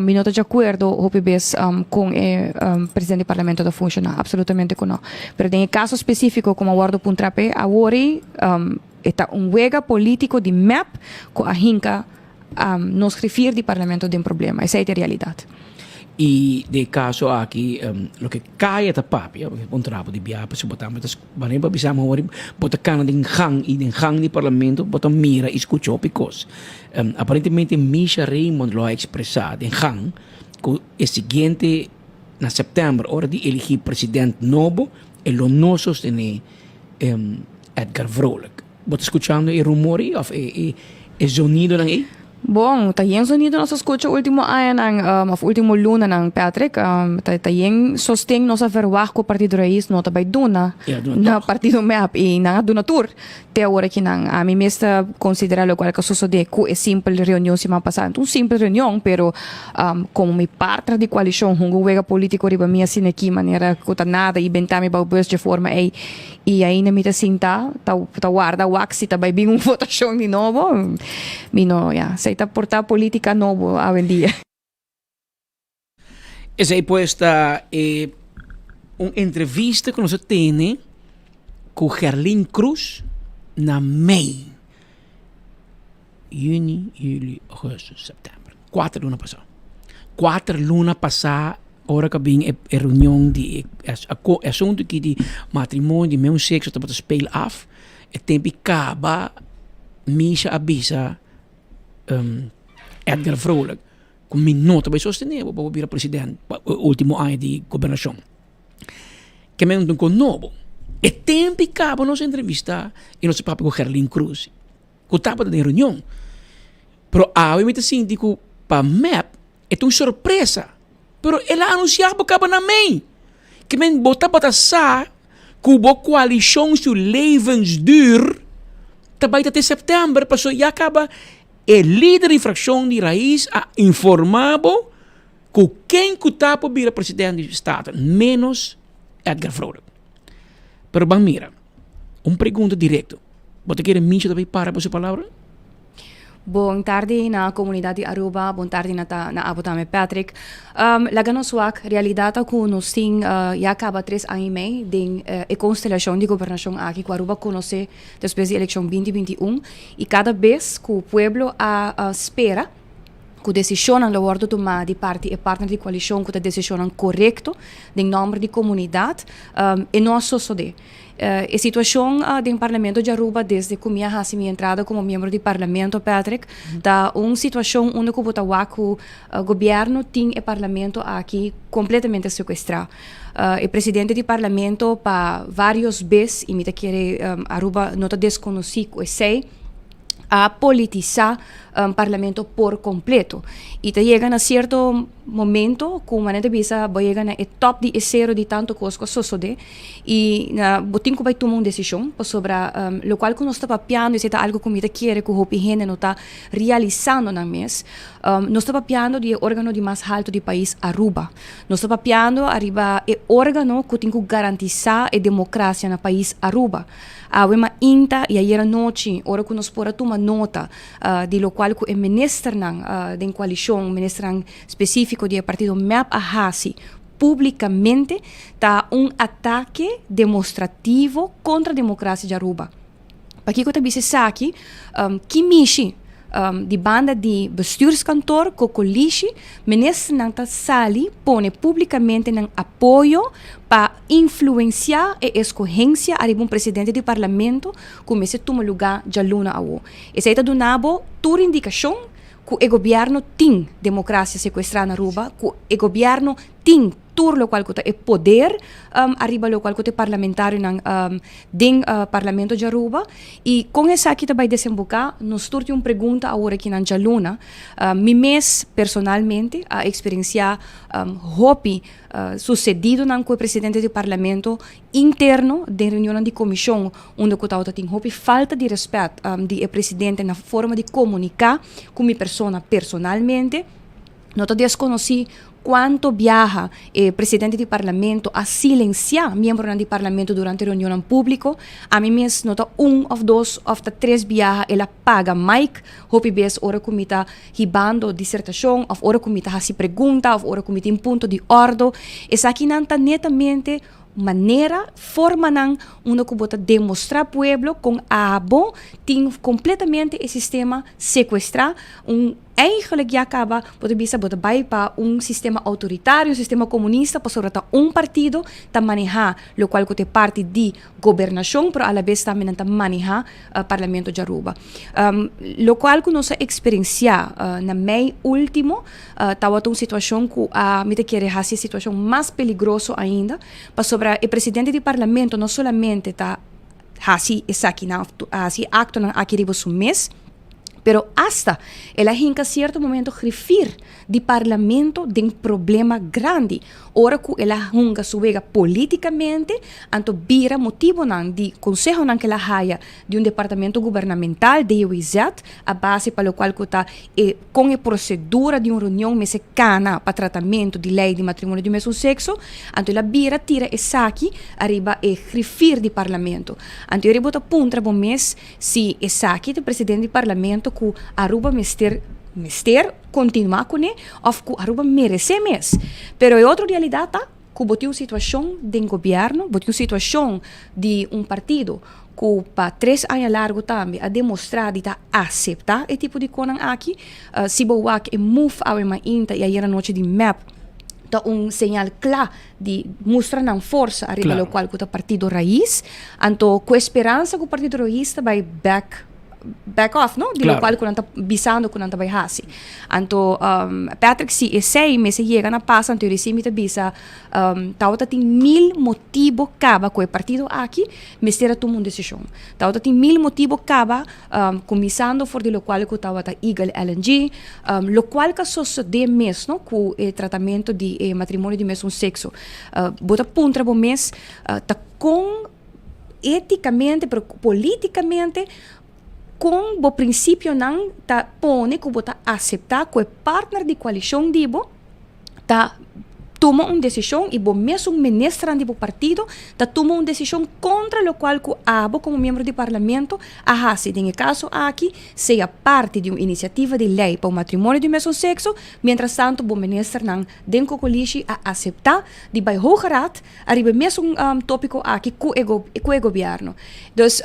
Mi no ta djakuerdo hopi bes kon e presidente di parlamento ta funciona, absolutamente ku no. Pero den e caso specifico ku mi a wordo puntra p'e awor ei, e ta un wega politico di mep ku a hinca nos griffier di parlamento den problema. Esei ta e realidad. Y den e caso aki loke Kaya ta papia, un trapo di biaha pasobra bo tambe ta wanneer bo a bisa mi hoor bo ta cana den gang y den gang di parlamento bo ta mira y scucha hopi cos. Aparentemente Misha Raymond lo a expresa den gang cu e siguiente na september ora di eligi president nobo e lo no sostene Edgar Vrolijk. Bo ta skuchando e rumor ei òf e e zonidonan ei? Bon, ta yen zonido nos a skucha último añanan òf último lunanan, Patrick. Ta ta yen sosten nos a verwagt ku Partido Raiz no ta bai duna na Partido mep i nan a duna tur te awor aki nan. Ami mes ta konsiderá lokual ku a sosodé ku e simpel reunion siman pasá. Un simpel reunion, pero komo mi partner di koalishon hunga un wega polítiko riba mi asina aki manera ku ta nada i benta mi bou bus dje forma ei. I ainda mi ta sinta ta ta warda wak si ta bai bin un votashon di nobo. Mi no, ya, esei ta por ta politica nobo awendia. Esei pues ta e un entrevista ku nos a tene ku Gerlin Cruz na mei, juni, juli, augustus, september, kuater luna pasá. Kuater luna pasá Ora ku a bin e reunion di e asuntu aki di matrimonio di meun sekso tabata speel af, e tempu kaba Misha a bisa Edgar Vrolijk ku mi no ta bai sostené bo pa bo bira president pa e ultimo aña di gobernashon. Ke men un kon nobo. E tempu kaba nos a entrevista i nos a papia ku Gerlin Cruz ku tabata den reunion. Pero awe mi ta sinti ku pa mep E ta un sorpresa, pero el a anunsiá bo kaba na mei. Ke men bo tabata sa ku bo koalishon su levensduur ta bai ta te sèptèmber, pasobra ya kaba e lider di frakshon di Raiz a informá bo ku ken ku ta por bira presidente di Staten, ménos Edgar Vrolijk. Pero ban mira, un pregunta direkto, bo ta kere Micho ta bai para pa su palabra? Bon tardi na comunidad di Aruba, bon tardi na ta na abo tambe Patrick. Laga nos wak, realidad ta cu nos tin ya caba tres aña y mei den e constelacion di gobernacion aki cu Aruba conoce despues di eleccion binti 21 y cada bes cu pueblo a spera cu decisionnan lo wordo tuma di parti e partner di coalicion cu ta decisionnan corecto den nomber di comunidad e no a sosode. E situacion den Parlamento di Aruba desde cu mi a haci mi entrada como miembro di Parlamento, Patrick, ta un situacion unda cu bo ta wak cu gobierno tin e Parlamento aki completamente secuestra. E presidente di Parlamento pa varios bes, y mi ta kere Aruba no ta desconoci cu esey, a politisa Parlamento por completo. Y ta yega na cierto momento cu manera ta bisa bo yega na e top di e cero di tanto cos cu a sosode y na bo tin cu bay tuma un decision pasobra locual cu nos ta papiando esey ta algo cu mi ta kere cu hopi hende no ta realisando nan mes nos ta papiando di e organo di mas halto di pais Aruba nos ta papiando ariba e organo cu tin cu garantisa e democracia na pais Aruba awe mainta y ayer anochi ora cu nos por a tuma nota di locual cu e ministernan den coalicion, ministernan specifico di e partido mep a haci publicamente ta un atake demostrativo contra democracia di Aruba. Pakico ta bisa esaki? Ki mishi di banda di bestuurskantoor, cocolishi, ministernan ta sali pone publicamente nan apoyo pa influencia e escogencia ariba un presidente di parlamento cu mester tuma luga djaluna awo. Esei ta duna bo tur indikashon ku e gobièrnu tin demokrasia sekuestrá na Aruba, ku e gobièrnu tin tur lokual ku ta e poder ariba lokual ku ta e parlamentarionan den parlamento di Aruba. I kon esaki ta bai desemboká? Nos tur tin un pregunta awor aki nan djaluna. Mi mes personalmente a eksperensiá hopi susedidonan ku e presidente di parlamento interno den reunionnan di komishon unda ku tabata tin hopi falta di rèspèt di e presidente na forma di komuniká ku mi persona personalmente. No ta deskonosí kuantu biaha e presidente di parlamento a silensiá miembronan di parlamento durante reunionnan públiko. Ami mes no ta un òf dos òf ta tres biaha el a paga mic hopi bes ora ku mi ta hibando disertashon òf ora ku mi ta hasi pregunta òf ora ku mi tin punto di òrdo. Esakinan ta netamente manera, formanan unda ku bo ta demostrá pueblo kon abo tin kompletamente e sistema sekuestrá, un. Eigenlijk ya caba bo ta bisa bo ta bay pa un sistema autoritario, un sistema comunista pasobra ta un partido ta maneha locual cu ta e parti di gobernacion pero alabes tambe nan ta maneha Parlamento di Aruba. Locual cu nos a experiencia na mei ultimo tawata un situacion cu a mi ta kere haci e situacion mas peligroso ainda pasobra e presidente di Parlamento no solamente ta haci esakinan of haci e actonan aki riba su mes, Pero asta el a hinka sierto momento grifir di parlamento den problema grandi ora ku el a hunga su wega politikamente anto bira motibonan di konsehonan ku el a haya di un departamento gubernamental, DOIZ, a base pa lokual ku ta e kon e prosedura di un reunion mester kana pa tratamentu di lei di matrimonio di mesun sekso, anto el a bira tira esaki ariba e grifir di parlamento. Anto e bo ta puntra bo mes Si esaki ta presidente di parlamento cu Aruba mester mester continua cune of cu Aruba merece mes. Pero e otro realidad ta cu bo tin un situacion den gobierno, bo tin un situacion di un partido cu pa tres aña largo tambe a demostra di ta acepta e tipo di conan aki. Si bo wak e move awe mainta y ayer anochi di mep ta un señal cla di mustra nan forsa ariba locual cu ta Partido Raiz, anto cu e speransa cu Partido Raiz ta bay back back off no, di locual cu nan ta bisando cu nan ta bay haci. Anto Patrick si esey mester yega na pasa anto recién mi ta bisa tawata tin mil motibo caba cu e partido aki mester a tuma un decision. Tawata tin mil motibo caba Kuminsando for di lokual ku tabata Eagle LNG, lokual ka sosodé mes no ku e tratamentu di e matrimonio di mesun sekso. Bo ta puntra bo mes ta kon étikamente pero polítikamente kon bo prinsipionan ta pone ku bo ta aseptá ku e partner di koalishon di bo ta tuma un desishon i bo mesun ministernan di bo partido ta tuma un desishon kontra lokual ku abo komo miembro di parlamento a hasi, den e kaso aki sea parti di un inisiativa di lei pa un matrimonio di mesun sekso, mientrastanto bo ministernan den kokolishi a aseptá di bai Hoge Raad ariba e mesun topiko aki ku e ku e gobièrnu. Dus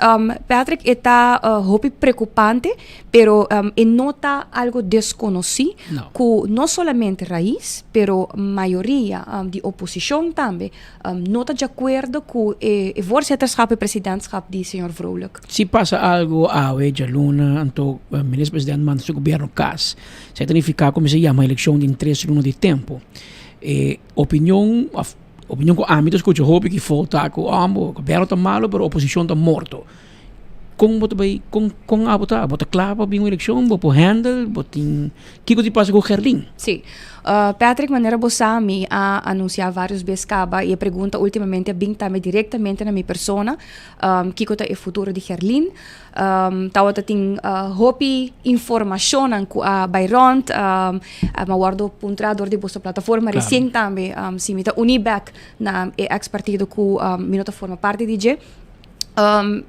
Patrick e ta hopi preokupante pero e no ta algo deskonosí ku no solamente Raiz pero mayoria di oposishon tambe no ta djakuerdo ku e voorzitterschap e presidentschap di señor Vrolijk. Si pasa algo awe djaluna anto minister president manda su gobièrnu kas esei ta nifiká ku mester yama elekshon den tres luna di tempu. E opinion of opinion ku ami ta skucha hopi ki fo ta ku oh gobierno ta malo pero oposishon ta morto. Kon bo ta bai kon kon abo ta? Bo ta kla pa bin un elekshon? Bo por handle? Bo tin kiko tin pasa ku Gerlin? Sí. Patrick manera bo sa mi a anunsiá varios bes kaba i e pregunta ultimamente a bin tambe direktamente na mi persona kiko ta e futuro di Gerlin. Tawata tin hopi informashonnan ku a bai rònt, mi a wòrdu puntrá dor di boso plataforma resien tambe si mi ta uní bèk na e eks partido ku mi no ta forma parti di dje.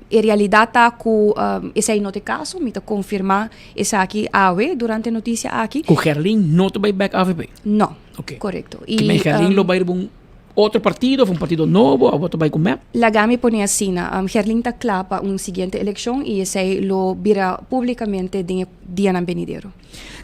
E realidat ta ku esei no ta e kaso, mi ta konfirmá esaki awe durante e notisia aki. Ku Gerlin no ta bai bèk avp? No, korekto. Kimen Gerlin lo bai riba un Otro partido of un partido nobo of bo ta bai ku mep? Laga mi pone asina, Gerlin ta kla pa un siguiente elekshon i esei lo bira publikamente den e dianan benidero.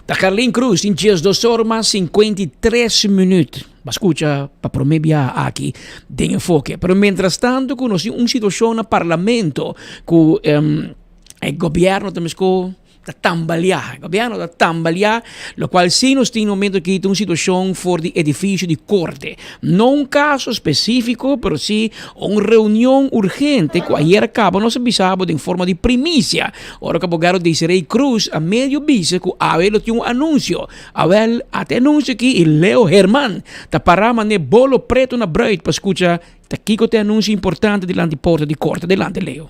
Ta Gerlin Cruz tin 12 or mas 53 minuut. Bo a skucha pa prome biaha aki den Enfoke. Pero mientrastanto ku nos tin un situashon na parlamento ku e gobierno ta mesco Ta tambaleá, e gobièrnu ta tambaleá, lokual sí nos tin momento aki ta un situashon for di edifisio di korte. No un kaso spesífiko, pero sí un reunion urgente ku ayer a kaba nos a bisa bo den forma di primisia. Ora ku abogado Desiree Cruz a medio bisa ku awe lo tin un anunsio. Awèl, ata e anunsio aki i Leo Herman ta pará manera bolo pretu na bruid pa skucha ta kiko ta e anunsio importante dilanti porta di korte. Adelante Leo.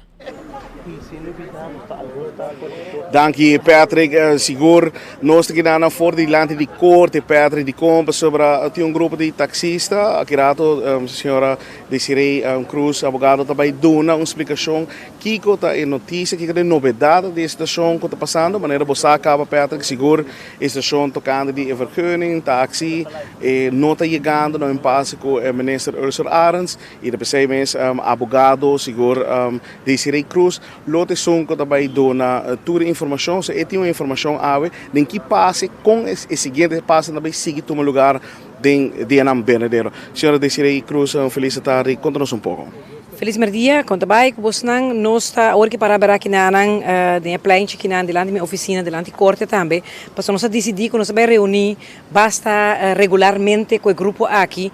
Danki Patrick, sigur nos ta keda na for dilanti di corte Patrick dicon pasobra tin un grupo di taxista aki rato señora Desiree Cruz abogado ta bay duna un splicacion kico ta e noticia kico ta e novedad di e situacion cu ta pasando manera bo sa caba Patrick sigur e situacion tocante di e vergunning taxi e no ta yegando na un impasse cu e minister Ursula Arends y ta pesey mes abogado sigur Desiree Cruz Lo ta esun ku ta bai duna tur e informashon. So e tin un informashon awe den ki pase, kon e siguiente pasenan ta bai sigui tuma lugar den dianan benedero. Señora Desiree Cruz, un felis tardi. Konta nos un poko. Felis merdia, kon ta bai ku bosnan? Nos ta awor ki para bera kinanan den e pleintje kinan dilanti mi ofisina, dilanti korte tambe, pasobra nos a disidí ku nos ta bai reuní Basta regularmente ku e grupo aki.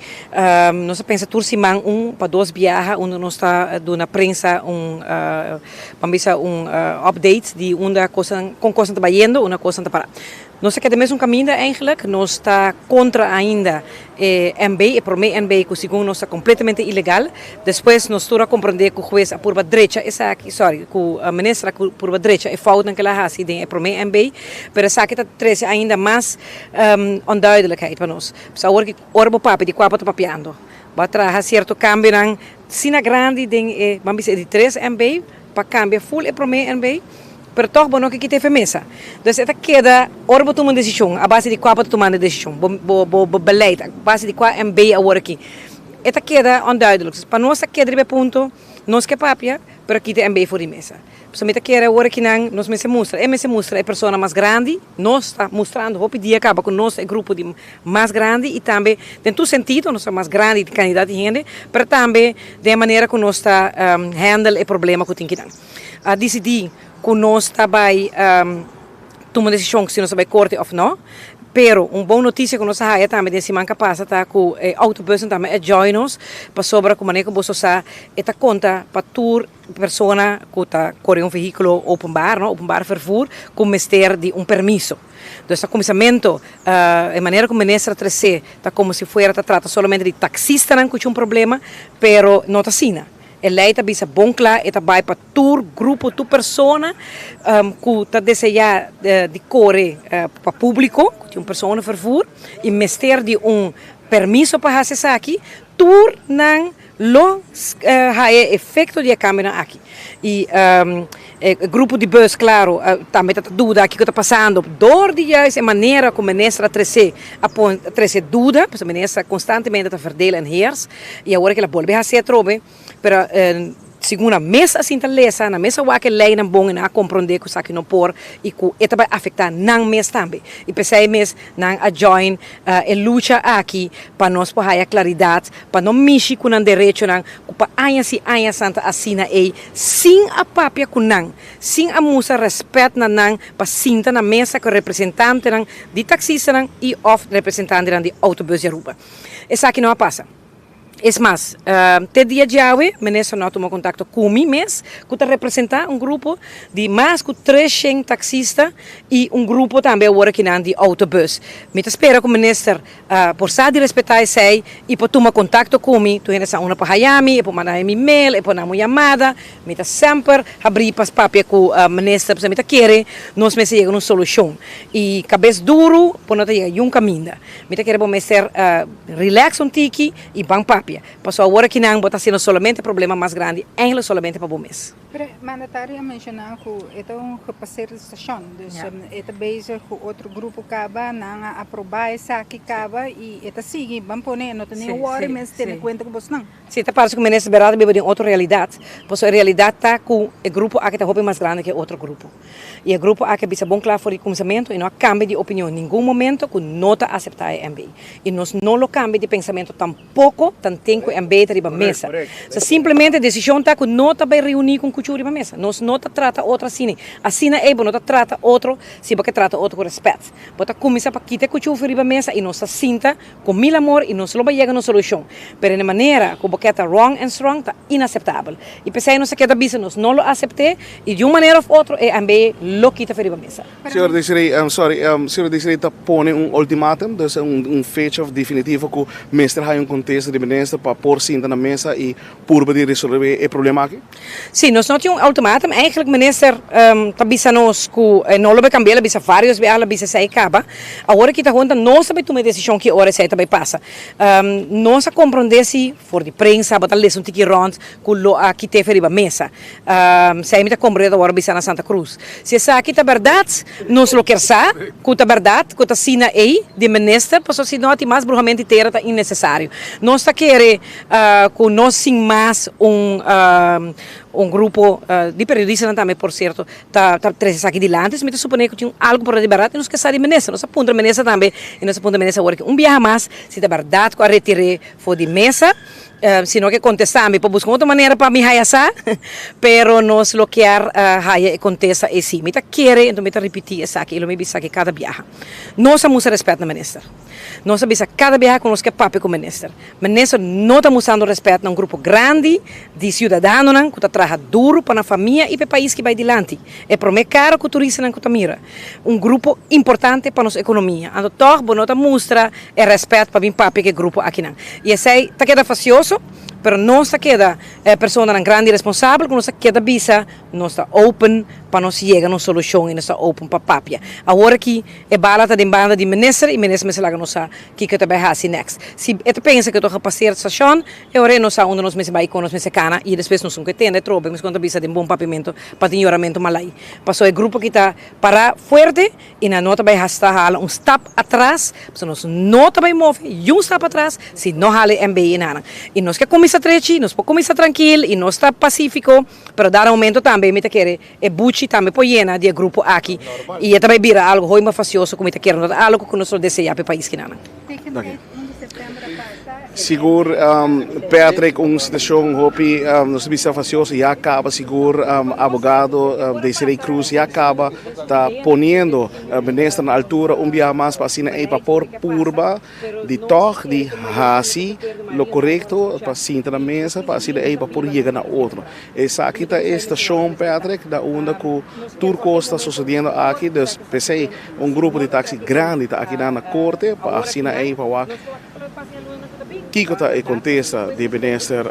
Nos a pensa tur siman un pa dos biaha unda nos ta duna prensa un ban bisa un update di unda kosnan kon kosnan ta bayendo unda kosnan ta para. Nos ta keda mesun kaminda eigenlijk. Nos ta kontra ainda e MB, e prome MB ku segun nos ta kompletamente ilegal. Despues nos tur a komprende ku hues a purba drecha esaki, sorry, ku minister a purba drecha e foutnan ku el a hasi den e prome MB. Pero esaki ta trece ainda mas onduidelijkheid pa nos. Pues awor ki ora bo papia di cua bo ta papiando? Bo a traha cierto cambionan asina grandi den e, ban bisa e di tres MB, pa cambia full e prome MB, pero toch bo no ke kita e mesa. Dus e ta keda ora bo tuma un decision, a base di cua bo ta tumando e decision? Bo bo bo beleid, a base di cua MB awor aki? E ta keda onduidelijk. Dus pa nos ta keda riba e punto, nos ke papia, pero kita e MB for di mesa. Pasobra mi ta kere awor aki nan nos mester mustra, e mester mustra e persona mas grandi, nos ta mustrando hopi dia kaba ku nos ta e grupo di mas grandi i tambe den tur sentido nos ta mas grandi di kandidat di hende, pero tambe den e manera ku nos ta handle e problema ku tin kinan. A disidí ku nos ta bai tuma desishon si nos ta bai korte òf no, pero un bon notisia ku nos a haya tambe den siman ku a pasa ta ku e outobussen tambe a join nos pasobra ku manera ku boso sa e ta konta pa tur Persona ku ta kore un vehíkulo openbaar, no, openbaar vervoer, ku mester di un permiso. Dus na kuminsamentu, e manera ku minister a tres'é ta komo si fuera ta trata solamente di taksistanan ku tin un problema, pero no ta asina. E lei ta bisa bon kla, e ta bai pa tur grupo, tur persona ku ta deseá di kore pa públiko, ku tin un persona vervoer i mester di un permiso pa hasi esaki, tur nan Lo haya e efecto di e cambionan aki. Y e grupo di bus, claro, tambe ta duda kico ta pasando. Door di juist e manera cu minister a trece, a pon, a trece duda, pasobra minister constantemente ta verdeel en heers, y awor el a bolbe haci atrobe, pero segun nan mes a sinta lesa, nan mes a wak e leynan bon y nan a comprende cu esaki no por y cu e ta bay afecta nan mes tambe. Y p'esey mes Nan a join e lucha aki pa nos por haya claridad, pa no mishi cu nan derechonan cu pa añas y añas nan ta asina ey sin a papia cu nan, sin a mustra respet na nan pa sinta na mesa cu representantenan di taxistanan y of representantenan di autobus di Aruba. Esaki no a pasa. Es mas, te dia djawe minister no a tuma kontakto ku mi mes, ku ta representá un grupo di mas ku treshen taksista i un grupo tambe awor akinan di outobus. Mi ta spera ku minister por sa di respetá esei i por tuma kontakto ku mi. Tur hende sa unda por haya mi, e por manda mi mail, e por na mi un yamada. Mi ta semper habrí pa papia ku minister pasobra mi ta kere nos mester yega na un solushon. I kabes duru por no ta yega yun kaminda. Mi ta kere bo mester relax un tiki y ban papia. Paso awor aki nan bo ta haciendo solamente problema mas grandi, eigenlijk solamente pa bo mes. Pero e mandatario a menciona cu e ta un gepasseerde station, dus e ta bezig cu otro grupo caba, nan a aproba esaki caba y e ta sigui, ban pone e no ta ni worry mes tene cuenta cu bosnan. Si, ta parse cu minister Berardo ta biba den otro realidad, pasobra e realidad ta cu e grupo aki ta hopi mas grandi cu e otro grupo. Y e grupo aki a bisa bon cla for di cuminsamentu y no a cambia di opinion ningun momento cu no ta acepta e MB. Y nos no lo cambia di pensamento tampoco tanten cu e MB ta riba mesa. So simplemente decision ta cu no ta bay reuni cu un cuchu riba mesa. Nos no ta trata otro asina. Asina ey bo no ta trata otro si bo ke trata otro cu respet. Bo ta cuminsa pa kita e cuchu for riba mesa y nos ta sinta Cu mil amor y nos lo bay yega na un solucion, pero na e manera cu bo ke ta wrong and strong ta inaceptabel. Y pesey nos a keda bisa nos no lo acepte y di un manera of otro e ANB lo kita for riba mesa. Señor Desiree, sorry, señor Desiree ta pone un ultimatum, dus un fecha definitivo cu mester haya un contesta di minister pa por sinta na mesa y purba di resolve e problema aki? Si, nos no. no tin un ultimatum, eigenlijk minister ta bisa nos ku e no lo bai kambia, el a bisa varios biaha, el a bisa esei kaba. Awor aki ta gewoon ta nos ta bai tuma e desishon ki ora esei ta bai pasa. Nos a komprondé si for di prensa bo ta lesa un tiki rònt ku lo a kit'é riba mesa. Esei mi ta komprondé ta wòrdu bisa na Santa Cruz. Si esaki ta bèrdat, nos lo kier sa ku ta bèrdat ku ta asina ei di minister, pasobra si no tin mas bruhamento di tera ta innesesario. Nos ta kere ku no sin mas un un grupo di periodistanan tambe por sierto ta ta trese esaki dilanti, mi ta supone ku tin algu por di bèrdat i nos ke sa di minister. Nos a puntra minister tambe i nos a puntra minister awor un biaha mas si ta bèrdat ku a retir'é for di mesa. Si no ke kontestá mi por buska un otro manera pa mi haya sa, pero nos lo kier haya e kontesta ei si. Mi ta kere, enton mi ta ripití esaki i lo mi bisa esaki kada biaha. Nos a mustra rèspèt na minister. Nos a bisa kada biaha ku nos ke papia ku minister. Minister no ta mustrando rèspèt na un grupo grandi di siudadanonan ku ta traha duru pa nan famia i pa e pais ki bai dilanti. E promé kara ku turistanan ku ta mira. Un grupo importante pa nos ekonomia. Anto tòg bo no ta mustra e rèspèt pa bin papia ku e grupo akinan. I esei ta keda fasioso, pero nos ta keda e personanan grandi responsabel ku nos ta keda bisa nos ta open pa nos yega na un solushon i nos ta open pa papia. Awor aki e bala ta den banda di minister i minister mester laga nos sa kiko e ta bai hasi next. Si e ta pensa ku e ta gepaseer stashon, e ora ei nos sa unda nos mester bai i kon nos mester kana i despues nos un ke tende atrobe mes kon ta bisa den bon papiamentu pa tin yoramentu malai. Pasobra e grupo aki ta para fuerte. I nan no ta bai hasta hala un stap atras, pasobra nos no ta bai move yun stap atras si no hala e MB i nan. I nos ke kuminsá trechi, nos por kuminsá trankil i nos ta pasífiko, pero dado momento tambe mi ta kere e buchi tambe por yena di e grupo aki i e ta bai bira algu hoy mas fasioso ku mi ta kere, no ta algu ku nos lo deseá pa e pais kinan. Sigur Patrick un situacion hopi nos ta bisa facioso ya caba sigur abogado Desiree Croes ya caba ta poniendo minister na altura un biaha mas pa asina ey pa por purba di tog di haci lo corecto pa sinta na mesa pa asina ey pa por yega na otro. Esaki ta e stacion Patrick na unda cu tur cos ta sucediendo aki dus pesey un grupo di taxi grandi ta aki nan na corte pa asina ey pa wak Kiko ta e kontesta di Minister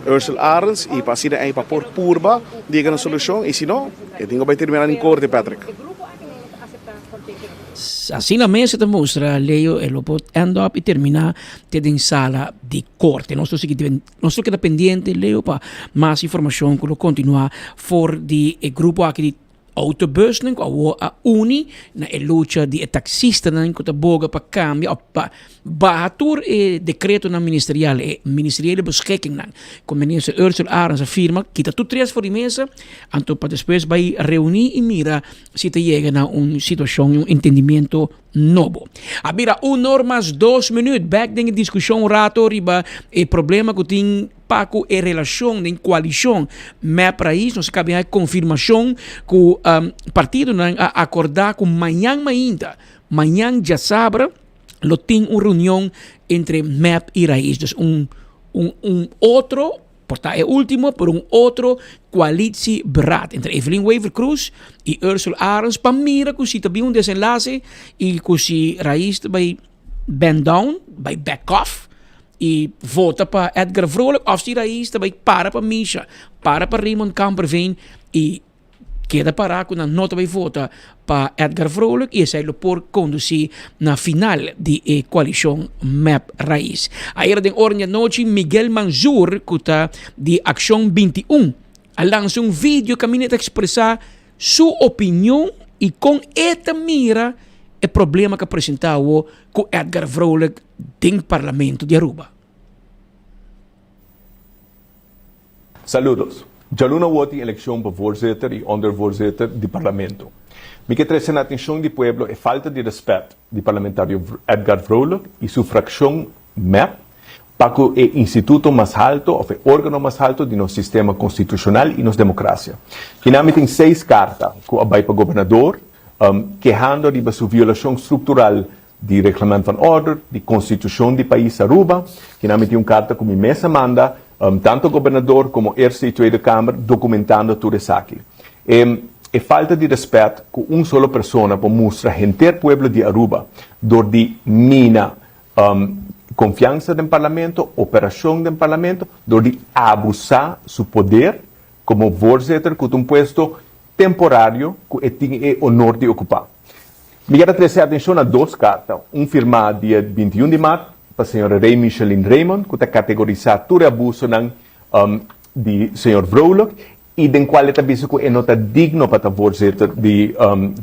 Ursell Arends i pa asina ei pa por purba yega na solushon i si no e tin ku bai terminá den korte Patrick. Asina mes e ta mustra Leo e lo por end up i terminá te den sala di korte. Nos lo sigui nos lo keda pendiente Leo pa mas informashon ku lo kontinuá for di e grupo aki di Autobusnan ku awor a uni na e lucha di e taksistanan ku ta boga pa kambia òf pa baha tur e dekretonan ministerial, e ministeriële beschikkingnan ku minister Ursula Arends a firma, kita tur tres for di mesa, anto pa despues bai reuní i mira si ta yega na un situashon i un entendimiento nobo. A bira un or mas dos minuut, bèk den e diskushon un rato riba e problema ku tin pa ku e relashon den koalishon mep Rais. Nos a kaba di haña konfirmashon ku partidonan a akordá ku mañan mainta, mañan djasabra, lo tin un reunion entre mep i Rais. Dus un un un otro. Por ta e ultimo por un otro coalitieberaad entre Evelyn Wever-Croes y Ursula Arends pa mira cu si ta bin un desenlace y cu si Raiz ta bay bend down, bay back off y vota pa Edgar Vrolijk of si Raiz ta bay para pa Misha, para pa Raymond Kamperveen y Keda pará ku nan no ta bai vota pa Edgar Vrolijk i esei lo por kondusí na final di e koalishon mep Raiz. Ayera den ora di anochi Miguel Manzur ku ta di Akshon 21 a lansa un video kaminda e ta ekspresá su opinion i kon e ta mira e problema ku a presentá awo ku Edgar Vrolijk den parlamento di Aruba. Saludos. Djaluna awor tin elekshon pa voorzitter i ondervoorzitter di parlamento. Mi ke trese na atenshon di pueblo e falta di rèspèt di parlamentario Edgar Vrolijk i su frakshon mep pa ku e instituto mas halto òf e órgano mas halto di nos sistema konstitushonal i nos demokrasia. Kinan mi tin seis karta ku a bai pa gobernador kehando riba su violashon struktural di Reglement van Order, di Constitucion di pais Aruba, kinan mi tin un carta cu mi mes a manda tanto Gobernador como Eerste y Tweede Kamer documentando tur esaki. E e falta di respet cu un solo persona por mustra henter pueblo di Aruba dor di mina confiansa den Parlamento, operacion den Parlamento, dor di abusa su poder. komo voorzitter ku ta un puesto temporario ku e tin e honor di okupá. Mi kier a trese atenshon na dos karta, un firmá dia 21 di mart pa señora Rey Micheline Raymond ku ta kategorisá tur e abusonan di señor Vrolijk i den kual e ta bisa ku e no ta digno pa ta voorzitter di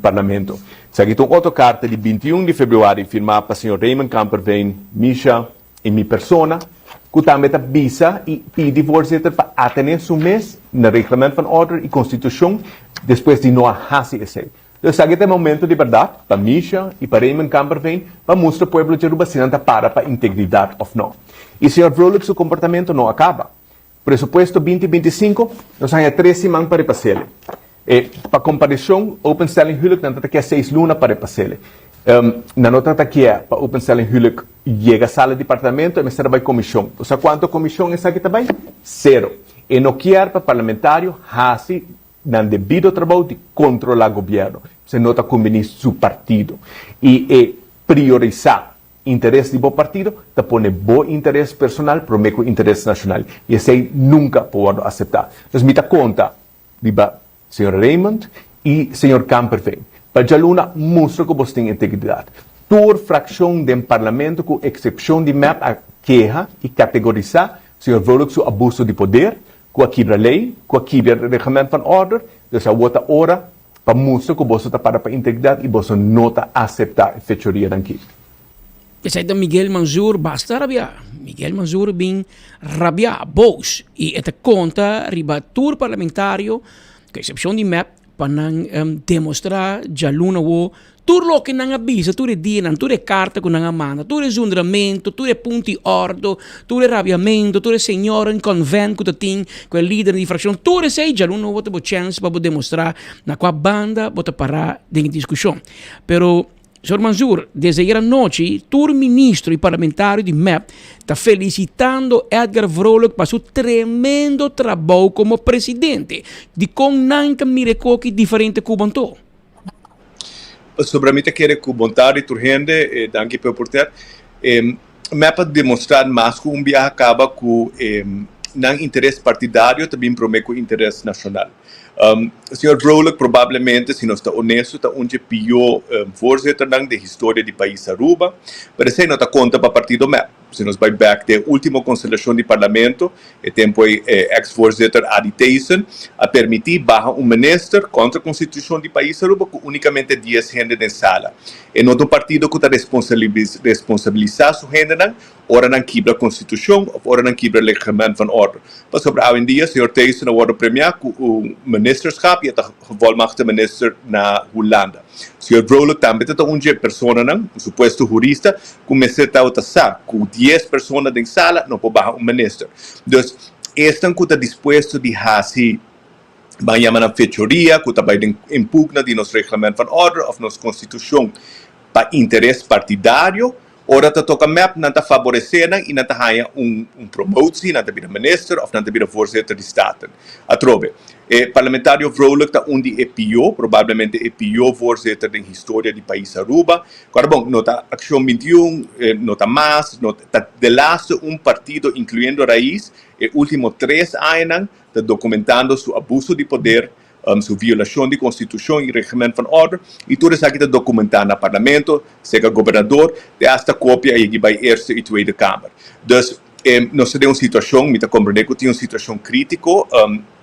parlamento. Esaki ta un otro karta di 21 di februari firmá pa señor Raymond Kamperveen, Misha i mi persona, ku tambe ta bisa i pidi voorzitter pa atené su mes na Reglement van Order i Konstitushon despues di no a hasi esei. Dus esaki ta e momento di bèrdat pa Misha i pa Raymond Kamperveen pa mustra pueblo di Aruba si nan ta para pa integridat òf no. I señor Vrolijk su komportamentu no a kaba. Presupuesto binti 25, nos haña tres siman pa repas'ele. E, pa komparishon, openstelling huwelijk nan ta ta kia seis luna pa repas'ele. Nan no ta ta kia pa openstelling huwelijk yega sala di parlamento, e mester a bai komishon. Bo sa kuantu komishon esaki ta bai? Sero. E no kier pa parlamentario hasi nan debido trabou di kontrolá gobièrnu. P'esei no ta kumbini su partido. I e priorisá Interes di bo partido ta pone bo interes personal prome ku interes nashonal i esei nunka por wòrdu aseptá. Dus mi ta konta riba señor Raymond i señor Kamperveen pa djaluna mustra ku bos tin integridat. Tur frakshon den parlamento ku eksepshon di mep a keha i kategorisá señor Vrolijk su abuso di poder, ku a kibra lei, ku a kibra reglement van order, dus awor ta ora Pa mustra ku boso ta para pa integridat i boso no ta aseptá e fechorianan ki. Esei ta Miguel Manzur basta rabiá. Miguel Manzur bin rabiá, boos, i e ta konta riba tur parlamentario, ku eksepshon di mep, pa nan demostrá djaluna awo tur loke nan a bisa tur e dianan, tur e karta ku nan a manda, tur e zundramentu, tur e punto di òrdu, tur e rabiamentu, tur e señoren convent ku ta tin ku e lidernan di frakshon, tur esei djaluna bo ta bo chèns pa bo demostrá na kua banda bo ta pará den e diskushon. Pero, señor Mansur, desde ayer anochi tur ministro i parlamentario di mep ta felisitando Edgar Vrolijk pa su tremendo trabou komo presidente. Dikon nan ta mira e koki diferente ku bo anto? Pasobra mi ta kere ku bon tardi tur hende, danki pa e oportunidat. Mep a demostrá mas ku un biaha kaba ku nan interes partidario ta bin promé ku interes nashonal. Señor Vrolijk probablemente, si nos ta honesto, ta un dje pió voorzitternan den historia di pais Aruba, pero esei no ta konta pa partido mep. Si nos bai bek den ultimo konstelashon di parlamento, e tempu ei e eks voorzitter Adi Thijssen a permití baha un minister kontra konstitushon di pais Aruba ku únikamente dies hende den sala. E no ta un partido ku ta responsabilisá su hendenan ora nan kibra konstitushon òf ora nan kibra reglement van orde. Pasobra awendia señor Thijssen a wòrdu premiá ku un ministerschap i e ta gevolmagte minister na Hulanda. Señor Vrolijk tambe ta ta un dje personanan, un supuesto hurista, ku mester tabata sa ku dies persona den sala no por baha un minister. Dus esnan ku ta dispuesto di hasi ban yama nan fechoria ku ta bai den en pugna di nos reglement van orde of nos konstitushon pa interes partidario, ora ta toka mep nan ta faboresé nan i nan ta haña un un promotie, nan ta bira minister of nan ta bira voorzitter di Staten. Atrobe, e parlamentario Vrolijk ta un di e pió, probablemente e pió voorzitter den historia di pais Aruba. Kòrda bon, no ta Akshon 21, no ta mas, no ta delaste un partido inkluyendo Raiz, e último tres añanan ta dokumentando su abuso di poder, su violashon di konstitushon i reglement van orde i tur esaki ta dokumentá na parlamento, serka gobernador, te asta kopia a yegi bai Eerste i Tweede Kamer. Dus nos ta den un situashon, mi ta komprendé ku tin un situashon krítiko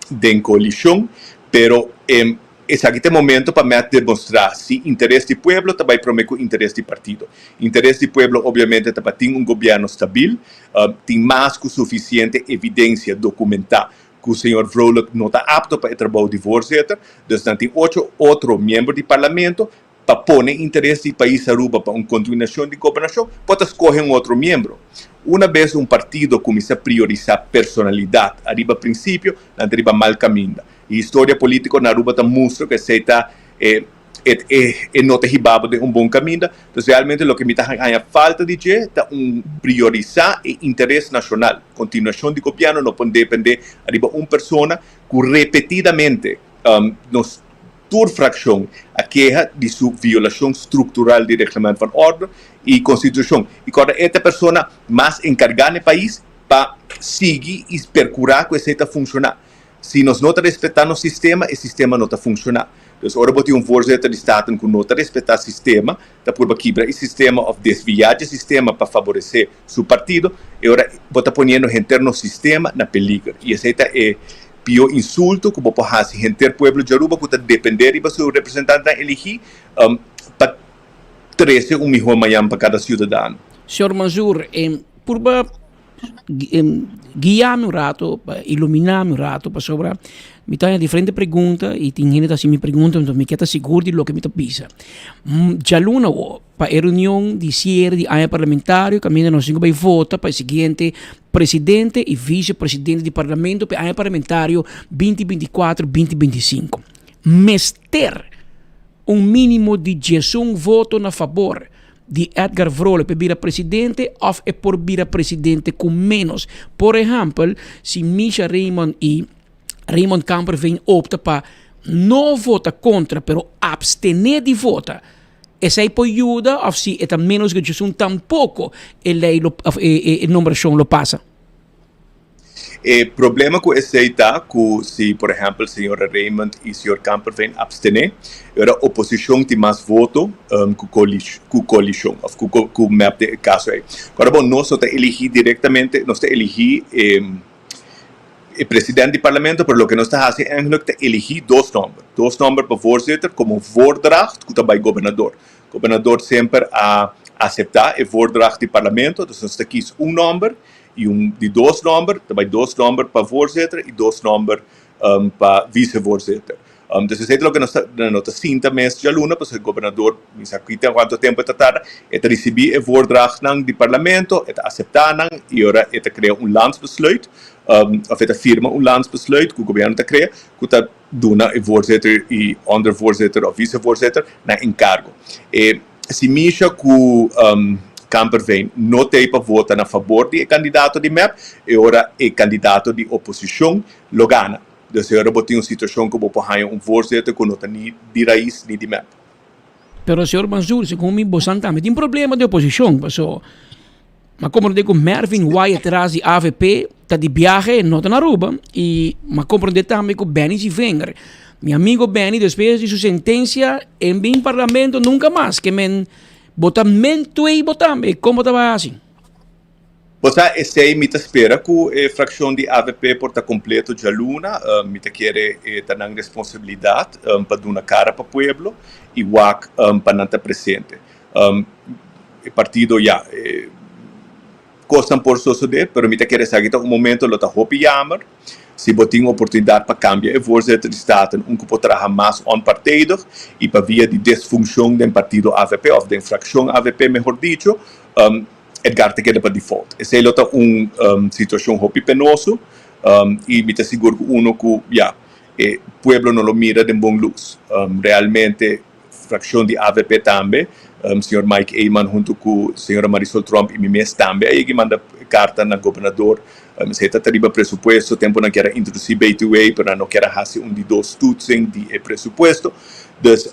den koalishon, pero esaki ta e momento pa mèt demostrá si interes di pueblo ta bai promé ku interes di partido. Interes di pueblo obiamente ta pa tin un gobièrnu stabil, tin mas ku sufisiente evidensia dokumentá ku señor Vrolijk no ta apto pa e trabou di voorzitter, dus nan tin ocho otro miembro di parlamento pa pone interes di pais Aruba pa un kontinuashon di gobernashon por ta skohe un otro miembro. Una bes un partido kuminsá priorisá personalidat ariba prinsipio, nan ta riba mal kaminda. E historia politico na Aruba ta mustra cu esey ta e e e no ta hiba bo den un bon caminda. Entonces realmente loke mi ta haña falta di dje ta un priorisa e interes nacional. Continuacion di gobierno no por depende ariba un persona cu repetidamente nos tur fraccion a keha di su violacion structural di reglement van orde y constitucion. Y corda e ta persona mas encarga na e pais pa sigui y percura cu esey ta funciona. Si nos no ta respetá nos sistema, e sistema no ta funshoná. Dus ora bo tin un voorzitter di Staten ku no ta respetá sistema, ta purba kibra e sistema òf desviá dje sistema pa faboresé su partido, e ora bo ta poniendo henter nos sistema na peliger. I esei ta e pió insulto ku bo por hasi henter pueblo di Aruba ku ta dependé riba su representantenan eligí pa trese un mihó mañan pa kada siudadano. Señor Mansur, purba guia mi un rato, ilumina mi un rato pasobra mi ta haña diferente pregunta y tin hende ta haci mi pregunta entonces mi ke ta sigur di loke mi ta bisa. Djaluna awo pa e reunion di siere di aña parlamentario caminda nos tin cu bay vota pa e siguiente presidente y vice presidente di parlamento pa e aña parlamentario binti binti kuater binti binti sinku. Mester un minimo di diesun voto na fabor di Edgar Vrolijk pa e bira presidente of e por bira presidente ku menos. Por ehempel, si Misha Raymond i Raymond Kamperveen opta pa no vota kontra pero abstené di vota, esei por yuda of si e ta menos ku djesun tampoko e lei lo of e nombrashon lo pasa? E problema ku esei ta ku si por ehèmpel señora Raymond i señor Kamperveen abstené, e ora oposishon tin mas voto ku ku koalishon òf ku ku mep den e kaso ei. Ora bon nos no ta eligí direktamente, nos ta eligí e e president di parlamento, pero loke nos ta hasi èigenlik ta eligí dos nòmber, dos nòmber pa voorzitter komo voordracht ku ta bai gobernador. Gobernador semper a aseptá e voordracht di parlamento, dus nos ta kis un nòmber I un di dos nòmber, ta bai dos nòmber pa voorzitter i dos nòmber pa vicevoorzitter. Dus esei ta loke nos ta, no ta sinta mes djaluna, pasobra e gobernador, mi sa kita kuantu tempu e ta tarda, e ta risibí e voordrachtnan di parlamento, e ta aseptá nan i ora e ta krea un landsbesluit, òf e ta firma un landsbesluit ku gobièrnu ta krea, ku ta duna e voorzitter i ondervoorzitter òf vicevoorzitter nan enkargo. E Si Misha ku Kamperveen no t'ei pa vota na fabor di e kandidato di mep, e ora e kandidato di oposishon lo gana. Dus e ora bo tin un situashon ku bo por haña un voorzitter ku no ta ni di Raiz ni di mep. Pero señor Mansur, segun mi bosan tambe tin problema di oposishon, paso M'a comprende cu Mervin Wyatt ras di avp ta di biahe, no ta na Aruba. Y m'a comprende tambe cu Benny Zievinger, mi amigo Benny, despues di su sentencia en bin parlamento nunca mas. Ke men bo ta mentuey bo tambe, con bo ta bay haci? Bo sa, esey mi ta spera cu e fraccion di avp por ta completo djaluna. Mi ta kere e ta nan responsabilidad pa duna cara pa pueblo y wak pa nan ta presente. E partido ya, e kosnan por sosodé, pero mi ta kere esaki ta un momento lo ta hopi yamer si bo tin oportunidat pa kambia e voorzitter di Staten un ku por traha mas onpartijdig i pa via di disfunkshon den partido avp òf den frakshon avp mehor dicho, Edgar ta keda pa default. Esei lo ta un situashon hopi penoso i mi ta sigur ku uno ku ya e pueblo no lo mira den bon lus. Realmente Fraccion di avp tambe, señor Mike Eman hunto cu señora Marisol Tromp y mi mes tambe a yega manda carta na gobernador. Esey ta riba presupuesto, tempo nan kier a introduci BTW pero nan no kier a haci un di dos toetsing di e presupuesto. Dus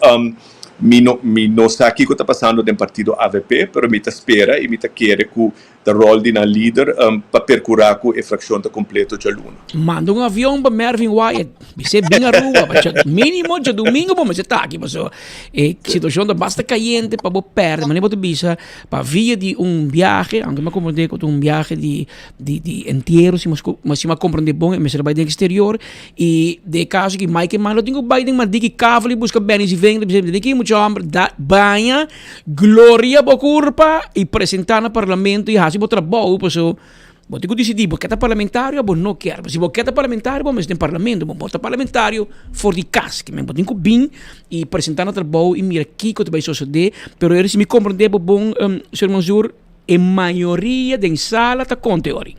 mi no mi no sa kico ta pasando den partido avp pero mi ta spera y mi ta kere cu Ta rol di nan lider pa percura cu e fraccion ta completo djaluna. Manda un avion pa Mervin Wyatt. Bis'é bin Aruba. Pa dja minimo djadumingo bo mester ta aki pasobra e situacion ta basta cayente pa bo perde. Manera bo ta bisa pa via di un biahe, aunke mi a comprende cu ta un biahe di di di entiero si mi a comprende bon e mester a bay den exterior y den e caso aki Mike Eman lo tin cu bay den Madiki Cavoli busca Benny Ziveng ta bisa den ki mucha homber da baña Gloria bo kurpa i presentá na parlamento i hasi bo trabou paso bo tin ku disidí bo ke ta parlamentario o bo no kier. Si bo ke ta parlamentario bo mester den parlamento, bo no ta parlamentario for di kas ke men bo tin ku bin i presentá na trabou i mira kiko ta bai sosodé. Pero si mi komprendé bo bon señor Mansur e mayoria den sala ta konta e ori.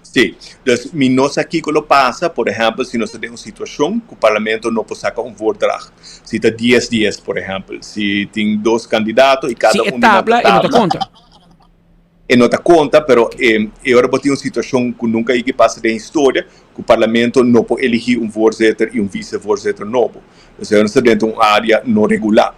Sí, dus mi no sa kiko lo pasa, por ehèmpel, si nos ta den un situashon ku parlamento no por saka un voordracht. Si ta dies dies, por ehèmpel, si tin dos kandidato i kada Si e un di nan ta tabla e no ta tabla, konta. e no ta konta, pero e e ora bo tin un situashon ku nunka yigi pasa den historia, ku parlamento no por eligí un voorzitter i un vicevoorzitter nobo. Dus e ora nos ta dentro un área no regulá.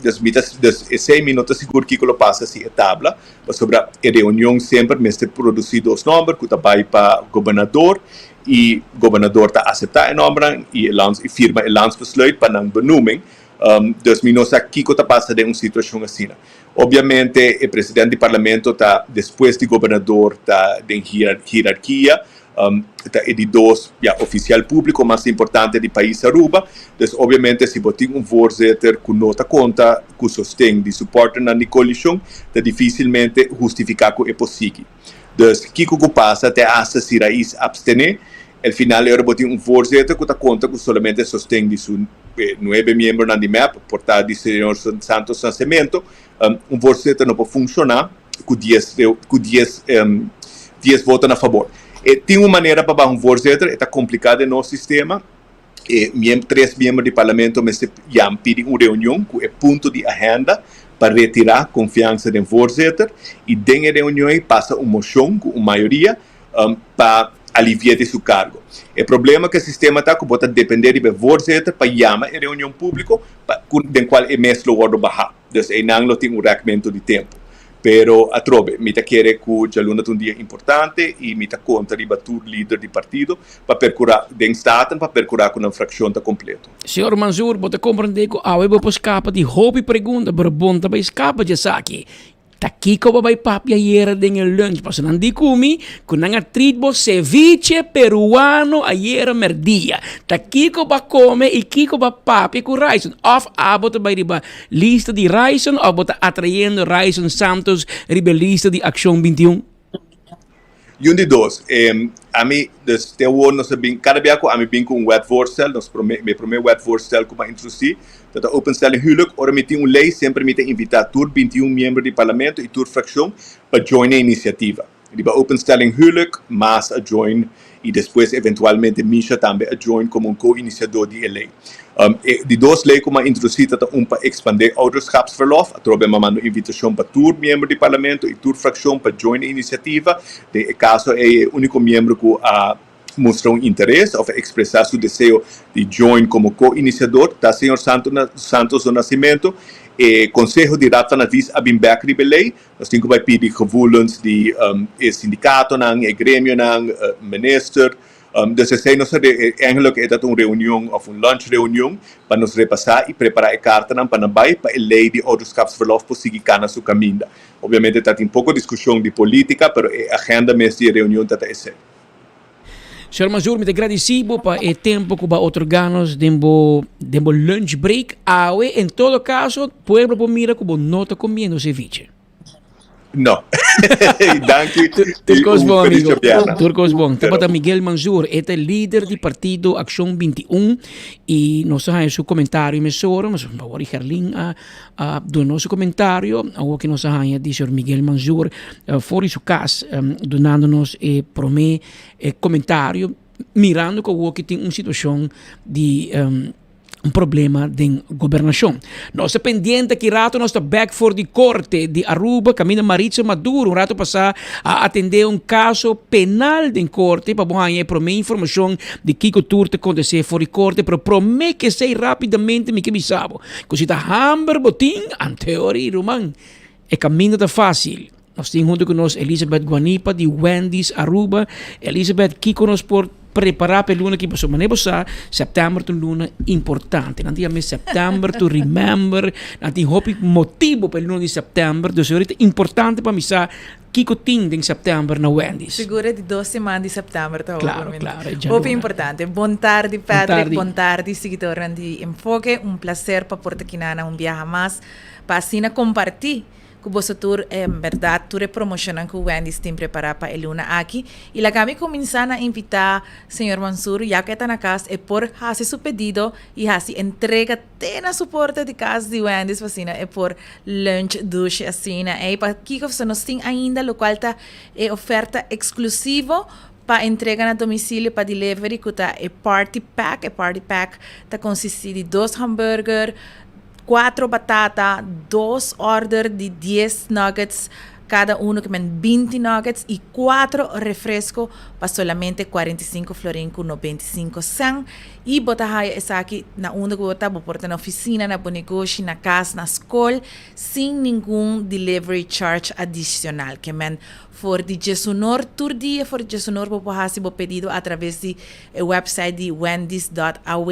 Dus mi ta, dus esei mi no ta sigur kiko lo pasa si e tabla, pasobra e reunion semper mester produsí dos nòmber ku ta bai pa gobernador i gobernador ta aseptá e nòmbernan i e lands i firma e landsbesluit pa nan benoeming. Dus mi no sa kiko ta pasa den un situashon asina. Obviamente e president di parlamento ta despues di gobernador ta den hierarkia, ta e di dos ya oficial publico mas importante di pais Aruba. Dus obviamente si bo tin un voorzitter cu no ta conta cu sosten di supporternan di coalicion ta dificilmente hustifica cu e por sigui. Dus kico cu pasa te hasta si Raiz abstene, el final e ora bo tin un voorzitter cu ta conta cu solamente sosten di su nuebe miembronan di mep, por ta di señor Santos Nascimento, un voorzitter no por funciona cu dies cu dies dies voto na fabor. E tin un manera pa baha un voorzitter, e ta complica den nos sistema. E miem tres miembro di parlamento mester yam pidi un reunion cu e punto di agenda pa retira confiansa den voorzitter y den e reunion ey pasa un mocion cu un mayoria pa alivia di su cargo. E problema cu e sistema ta cu bo ta depende riba e voorzitter pa yama e reunion publico pa cu den cual e mes lo wordo baha. Dus eynan lo tin un rekmento di tempo. Pero atrobe, mi ta kere ku djaluna ta un dia importante i mi ta konta riba tur lider di partido pa perkurá den Staten pa perkurá ku nan frakshon ta kompleto. Señor Mansur, bo ta komprendé ku awe bo por skapa di hopi pregunta, pero bon ta bai skapa dje esaki. Ta kiko bo bai papia ayera den e lunch? Pasobra nan di ku mi ku nan a treat bo ceviche peruano ayera merdia. Ta kiko bo a kome i kiko bo a papia ku Ryson? Òf abo ta bai riba Lista di Ryson of bo ta atrayendo Ryson Santos riba e lista di Accion 21? Yun di dos, ami, dus te awor nos a bin, kada bia ku ami bin ku un wetvoorstel, nos prome, mi prome wetvoorstel ku mi a introdusi, ta ta openstelling huwelijk. Ora mi tin un lei, semper mi ta invita tur 21 miembro di parlamento i tur frakshon pa join e inisiativa. Riba openstelling huwelijk, Maas a join y despues eventualmente Misha tambe a join como un co-iniciador di e ley. E di dos ley cu m'a introduci ta ta un pa expande ouderschapsverlof. Atrobe m'a manda un invitacion pa tur miembro di parlamento y tur fraccion pa join e iniciativa. Den e caso ey e unico miembro cu a mustra un interes of a expresa su deseo di join como co-iniciador ta señor Santos do Nascimento. E conseho di Raad van Advies a bin bek riba e ley. Nos tin ku bai pidi gevoelens di e sindikatonan, e gremionan, minister. Dus esei nos ta eigenlijk e ta un reunion of un lunch reunion pa nos repasá i prepará e kartanan pa nan bai pa e lei di ouderschapsverlof por sigui kana su kaminda. Obviamente ta tin poko diskushon di politika pero e agenda mes di e reunion ta ta esei. Señor Mazur, mi ta gradisí bo pa e tempo ku bo a otorgá nos den bo den bo lunch break awe. En todo kaso, pueblo por mira ku bo no ta komiendo ceviche. No. Danki Tur i kos un bon, feliz amigo. djobièrnè. Tur kos bon. Pero. Tabata Miguel Manzur, e ta e lider di partido Accion 21 i nos a haña su komentario mesora. Nos awor i Gerlin a a duna nos su komentario. Awor ki nos a haña di señor Miguel Manzur for di su kas dunando nos e promé komentario mirando ku awor ki tin un situashon di un problema den gobernashon. Nos ta pendiente ki rato nos ta bek for di korte di Aruba kaminda Maritza Maduro un rato pasá a atendé un kaso penal den korte pa bo haña e promé informashon di kiko tur ta kontesé for di korte pero promé ke esei rápidamente mi ke bisa bo Ku si ta hamber bo tin, anteori ruman, e kaminda ta fásil. Nos tin huntu ku nos Elizabeth Guanipa di Wendy's Aruba. Elizabeth, kiko nos por prepará pa e luna aki? Pasobra manera bo sa, sèptèmber ta un luna importante. Nan ta yama e sèptèmber to remember. Nan tin hopi motibu pa e luna di sèptèmber. Dus ta importante pa mi sa Kiko tin den september na Wendy's? Sigur e di dos siman di september ta hopi Claro, claro, e djaluna. Hopi importante. Bon tardi Patrick, tardi. bon tardi siguidornan di Enfoke. Un placer pa por ta kina un biaha mas pa asina comparti cu boso tur en berdad tur e promocionnan cu Wendy's tin prepara pa e luna aki. Y laga mi cuminsa na invita señor Mansur ya cu e ta na cas e por haci su pedido y haci entrega Te na su porta di cas di Wendy's pa asina e por lunch dushi asina. Ey pa kiko so nos tin ainda locual ta e oferta exclusivo pa entrega na domicilio pa delivery cu ta e party pack. E party pack ta consisti di dos hamburger, cuatro batata, dos order di dies nuggets. Cada uno ke men 20 nuggets y 4 refresco pa solamente 45 florin cu 95 cent. Y bo ta haya esaki na unda cu bo ta, bo por ta na oficina, na bo negoshi, na cas, na scol, sin ningun delivery charge adicional. Ke men for di 11 or tur dia, for di 11 or bo por haci bo pedido a traves di e website di wendys.aw,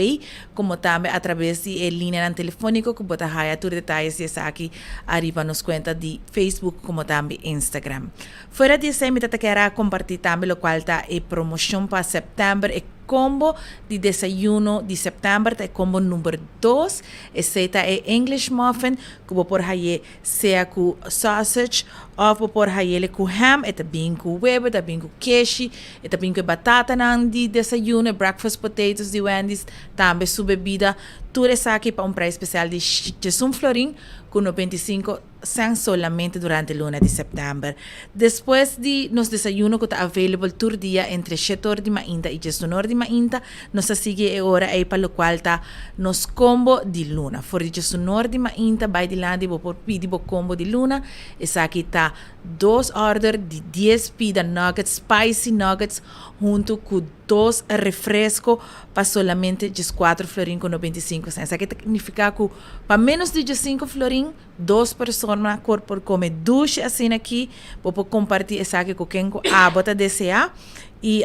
como tambe a traves di e liñanan telefonico cu bo ta haya tur detaye di esaki ariba nos cuenta di Facebook como tambe Instagram. Fuera di esey mi ta kier comparti tambe locual ta e promocion pa september, e combo di desayuno di september, ta e combo number 2. Esey ta e English muffin, cu bo por haye sea cu sausage of bo por hayele cu ham, e ta bin cu webo, e ta bin cu keshi, e ta bin cu batatanan di desayuno, breakfast potatoes di Wendy's, tambe su bebida, tur esaki pa un prijs special di 11 florin cu 95 cent solamente durante luna di september. Despues di nos desayuno cu ta available tur dia entre 7 or di mainta y 11 or di mainta, nos ta sigui e ora ey pa locual ta nos combo di luna. For di 11 or di mainta bay dilanti bo por pidi bo combo di luna. Esaki ta dos order di 10 pida nuggets, spicy nuggets, hunto cu dos refresco pa solamente 4 florin cu 95 cent. Esaki significa cu pa menos di 5 florin, dos persona por come dushi asina aki, bo por comparti esaki cu ken cu abo ta desea y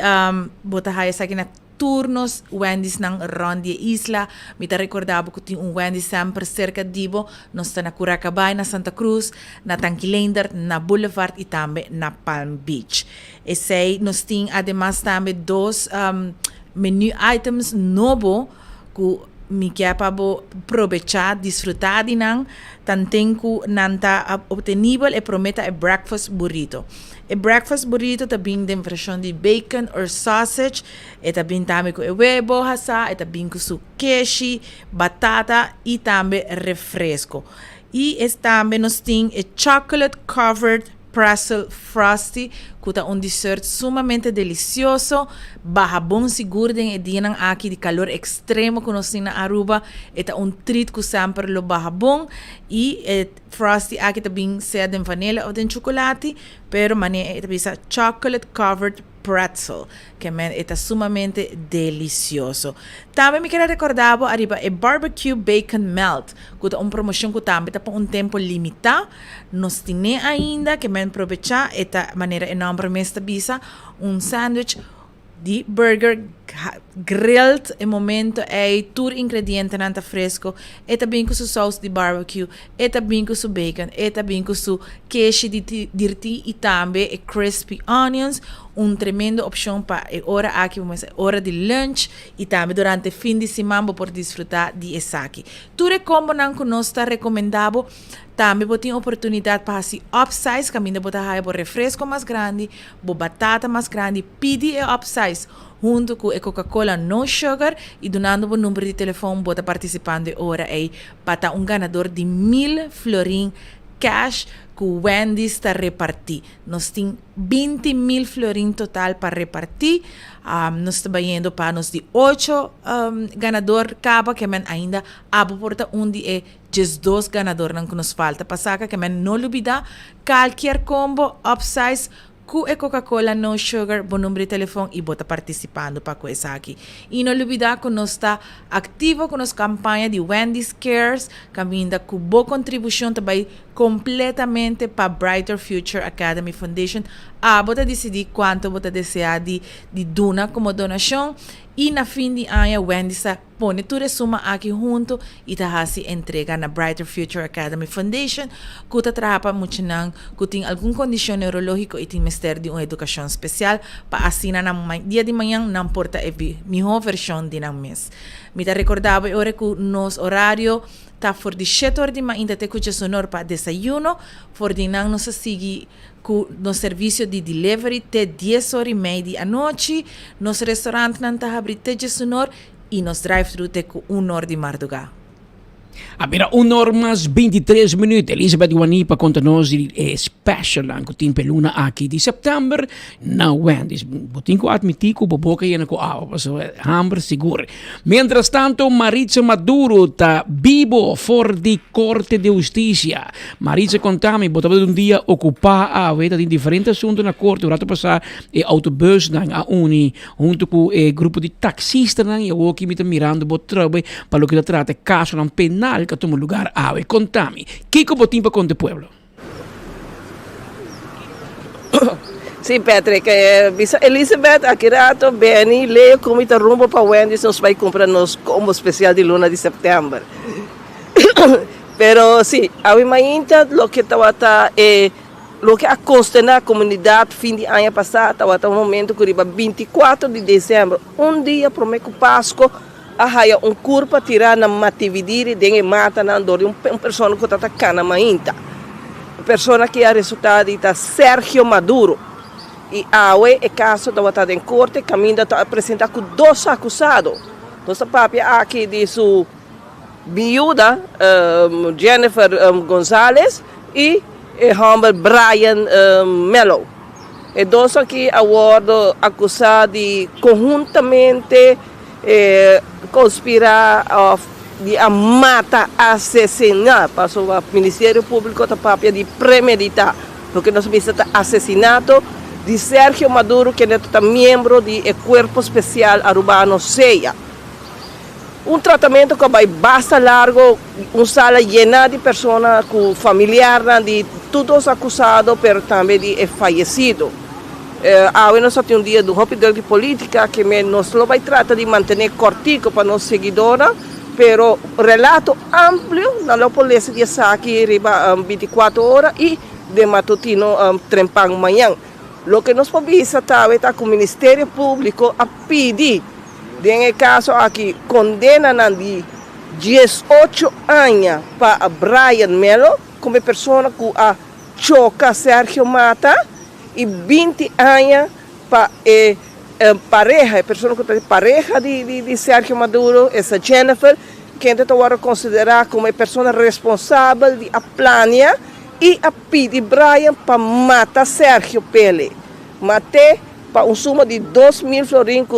bo ta haya esaki na tur nos Wendy's nan rond di isla. Mi ta recorda cu tin un Wendy's semper cerca di bo. Nos ta na Curacabai, na Santa Cruz, na Tanki Leendert, na Boulevard y tambe na Palm Beach. Esey nos tin ademas tambe dos menu items nobo cu mi kier pa bo aprovecha, disfruta di nan, tanten cu nan ta obtenibel. E prome ta e breakfast burrito. E breakfast burrito ta bin den version di bacon or sausage, e ta bin tambe cu e webo hasa, e ta bin cu su keshi, batata y tambe refresco. Y e tambe nos tin e chocolate covered pretzel frosty, cu ta un dessert sumamente delicioso, baha bon sigur den e dianan aki di calor extremo cu nos tin na Aruba, e ta un treat cu semper lo baha bon y e frosty aki ta bin sea den vanilla of den chocolate, pero manera e ta bisa chocolate covered pretzel, ke men e ta sumamente delicioso. Tambe mi kier recorda bo ariba e barbecue bacon melt, cu ta un promocion cu tambe ta pa un tempo limita. Nos tin ainda, ke men aprovecha, e ta manera e nomber mes ta bisa, un sandwich di burger grilled e momento ey, tur ingredientenan ta fresco, e ta bin cu su saus di barbecue, e ta bin cu su bacon, e ta bin cu su keshi di dirti y tambe e crispy onions, un tremendo opcion pa e ora aki, ora di lunch y tambe durante fin di siman bo por disfruta di esaki. Tur e combonan cu nos ta recomenda bo, tambe bo tin oportunidad pa haci upsize, caminda bo ta haya bo refresco mas grandi, bo batata mas grandi, pidi e upsize hunto cu e Coca-Cola no sugar y dunando bo number di telefon bo ta participando e ora ey pa ta un ganador di 1000 florin cash cu Wendy's ta reparti. Nos tin 20 mil florin total pa reparti. Nos ta bayendo pa nos di 8 ganador caba, ke men ainda abo por ta un di e 12 ganadornan cu nos falta pa saca, ke men no lubida cualkier combo upsize cu e Coca-Cola no sugar, bo number di telefon y bo ta participando pa cu esaki. Y no lubida cu nos ta activo cu nos campaña di Wendy's Cares, caminda cu bo contribucion ta bay completamente pa Brighter Future Academy Foundation. Abo ta dicidi cuanto bo ta desea di duna como donacion y na fin di aña Wendy's ta pone tur e suma aki hunto y ta haci entrega na Brighter Future Academy Foundation, cu ta traha pa muchanan cu tin algun condicion neurologico y tin mester di un educacion special pa asina na dia di mañan nan por ta e miho version di nan mes. Mi ta recorda bo e ora cu nos horario ta for di 7 or di mainta te cu 11 or pa desayuno, for di nan nos a sigui cu nos servicio di delivery te 10 or y media di anochi, nos restaurantnan ta habri te 11 or y nos drive-thru te cu 1 or di marduga. A bira un or mas 23 minuut. Elizabeth Guani pa konta nos di e specialnan ku tin p'e luna aki di sèptèmber na Wendy's. Bo tin ku atmití ku bo boka yena ku awa pasobra hamber sigur. Mientras tanto Maritza Maduro ta bibo for di Korte di Hustisia. Maritza konta mi bo tabata un dia okupá awe, ta tin diferente asuntu na korte. Un rato pasá e autobusnan a uni Hunto cu e grupo di taxistanan y awoki mi ta mirando bo trobe pa loke ta trata e casonan penal cu a tuma lugar awe. Contami, kico bo tin pa conta e pueblo? Sí, Patrick, bisa Elizabeth aki rato, Benny, Leo cu mi ta rumbo pa Wendy's nos bai cumpra nos combo special di luna di september. Pero sí, awe mainta loke tabata e. Loke a konsterná komunidat fin di aña pasá tabata un momento ku riba 24 di desèmber, un dia promé ku Pasko, a haya un kurpa tirá na Matividiri den e matanan dor di un persona ku tabata kana mainta. E persona aki a resultá di ta Sergio Maduro i awe e kaso tabata den korte kaminda ta presentá ku dos akusado. Nos ta papia aki di su biuda Jennifer Gonzalez i e hòmber Brian Mello. E dos aki a wòrdu akusá di konhuntamente konspirá òf di a mata, asesiná, pasobra Ministerio Públiko ta papia di premeditá, loke nos bisa ta asesinato di Sergio Maduro kende ta miembro di e Kuerpo Spesial Arubano, sea. Un tratamentu ku a bai basta largo, un sala yená di persona ku familiarnan di tur dos akusado pero tambe di e fayesido. Awe nos a tin un dia di hopi druk di politica ke men nos lo bai trata di mantené kòrtiku pa nos seguidornan pero relato amplio nan lo por lesa di esaki riba 24 ora i den matutino trempan mañan. Loke nos por bisa tawe ta ku Ministerio Públiko a pidi Den e kaso aki kondenanan di 18 aña pa Brian Melo komo e persona ku a choka Sergio mata i 20 aña pa e pareha, e persona ku ta di pareha di Sergio Maduro, esta Jennifer, kende ta wòrdu konsiderá komo e persona responsabel di a plania i a pidi Brian pa mata Sergio Pele. Mat'é pa un suma di 2000 florin ku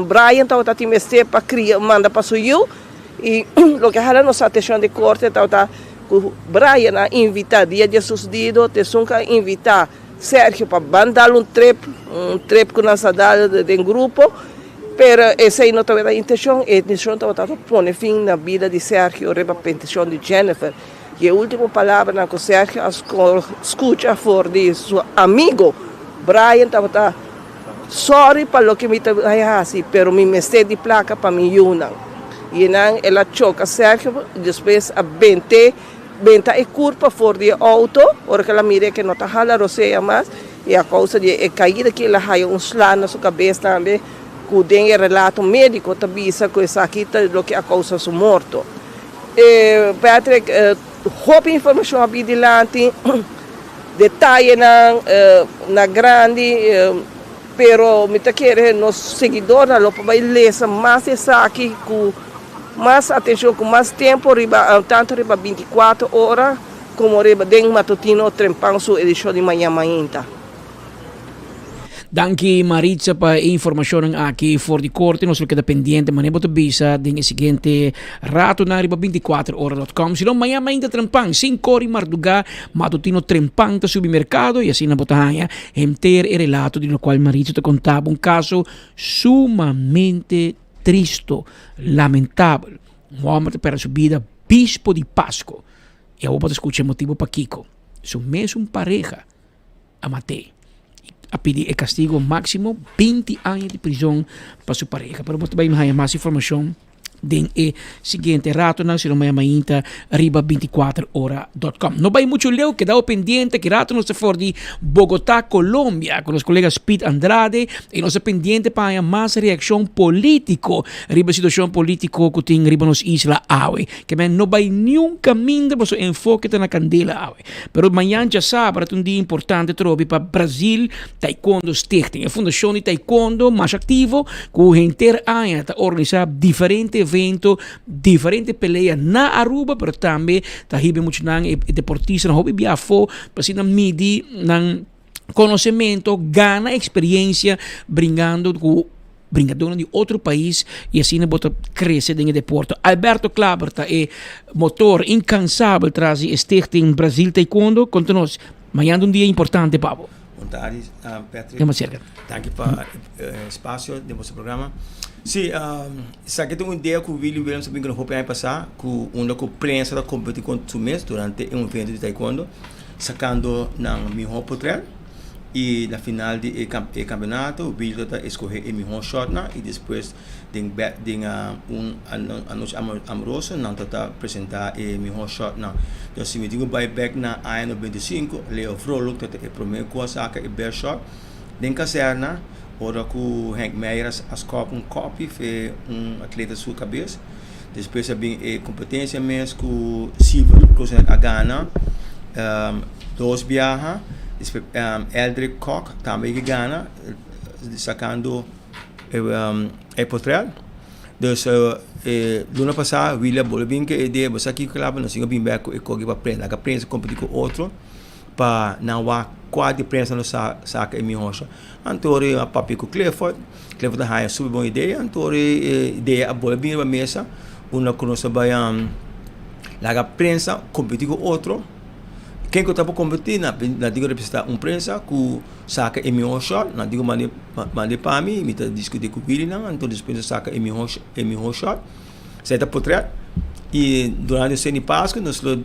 Brian tabata tin mester pa kria manda pa su yu i loke a hala nos atenshon di korte tabata ku Brian a invitá dia di e susdido ta esun ku a invitá Sergio pa ban dal un trip un trip ku nan sa dal den grupo pero esei no tabata e intenshon e intenshon tabata pa pone fin na bida di Sergio riba petishon di Jennifer I e ultimo palabranan ku Sergio a skucha for di su amigo Brian tabata, Sòri pa loke mi ta bai hasi, pero mi mester di plaka pa mi yunan. I nan el a choka Sergio i despues a bent'é, benta e kurpa for di e outo, ora ku el a mir'é ku e no ta hala rosea mas, i a kousa di e kaida aki el a haya un sla na su kabes tambe, ku den e relato médiko ta bisa ku esaki ta loke a kousa su morto. Patrick, hopi informashon a bin dilanti, detayenan na grandi, pero mi ta kere nos seguidornan lo por bai lesa mas esaki ku mas atenshon, ku mas tempu riba tantu riba 24 ora komo riba den Matutino Trempan su edishon di mañan mainta. Danki Maritza pa e informacionnan aki for di corte. Nos lo keda pendiente mane bo ta bisa den e siguiente ratonan riba 24ora.com. Si no mañana mainta trempan, 5 ora y marduga, matutino trempan ta subi mercado y asina bo ta haña henter e relato di locual Maritza ta contabo un caso sumamente tristo, lamentabel. Un homber ta perde su bida bispo di Pasco y awor bo ta scucha e motibo pakico. Su mesun pareha. a mat'é. A pidi e kastigo máksimo 20 aña di prizon pa su pareha. Pero bo ta bai haña mas informashon den e siguiente ratonan, si no maña mainta riba 24ora.com. No bai mucho leu, kedao pendiente, ki rato nos ta for di Bogotá, Colombia, ku nos kolega Speed Andrade, i nos ta pendiente pa haña mas reakshon polítiko riba e situashon polítiko ku tin riba nos isla awe. Ke men no bai niun kaminda pasobra enfoke ta na kandela awe. Pero mañan djasabra ta un dia importante trobe pa Brazil Taekwondo Stichting. E fundashon di taekwondo mas aktivo ku henter aña ta organisá diferente evento. evento, diferente pelea na Aruba, pero tambe ta hiba e muchanan, e deportistanan hopi bia afó pa asina midi nan conocemento, gana experiencia bringando cu bringadornan di otro pais y asina bo ta crece den e deporte. Alberto Klaber ta e motor incansabel tras di e stichting Brazil Taekwondo. Conta nos, mañana ta un dia importante pa bo. Bon tardi, Patrick. Dema cerca. Danki pa e espacio den boso programa. Si, esaki ta un idea cu Willy Williams a bin cu hopi aña pasa, cu unda cu prensa ta competi contra su mes durante un evento di taekwondo. Sacando nan miho potret y na final di e campeonato Wildo ta escoge e miho shotnan y despues den den un anochi amoroso nan ta ta presenta e miho shotnan. Entonces si mi tin cu bay bek na aña 95 Leo Vrolijk ta e prome cu a saca e best shot den kazerna ora cu Henk Meijer a scop un kopi fe un atleta su cabes. Despues a bin e competencia mes cu Silver Cruz a gana dos biaha. Despues Eldrick Kok tambe a gana sacando e potret. Dus e luna pasa Willy a bolbe bin cu e idea bo sa kico clave nos tin cu bin bek cu e koki pa prensa. Laga prensa competi cu otro pa nan wak cua di prensa lo saca e mihor. Anto ora a papia cu Clifford. Clifford a haña super bon idea, anto ora e idea a bolbe bin riba mesa, unda cu nos a bay laga prensa competi cu otro. Ken cu ta por competi? Nan tin cu representa un prensa cu saca e mihor shot, nan tin cu manda pa mi, mi ta discuti cu Willy nan, anto despues nos saca e mihor shot. Esei ta potret y durante cena di Pascu nos lo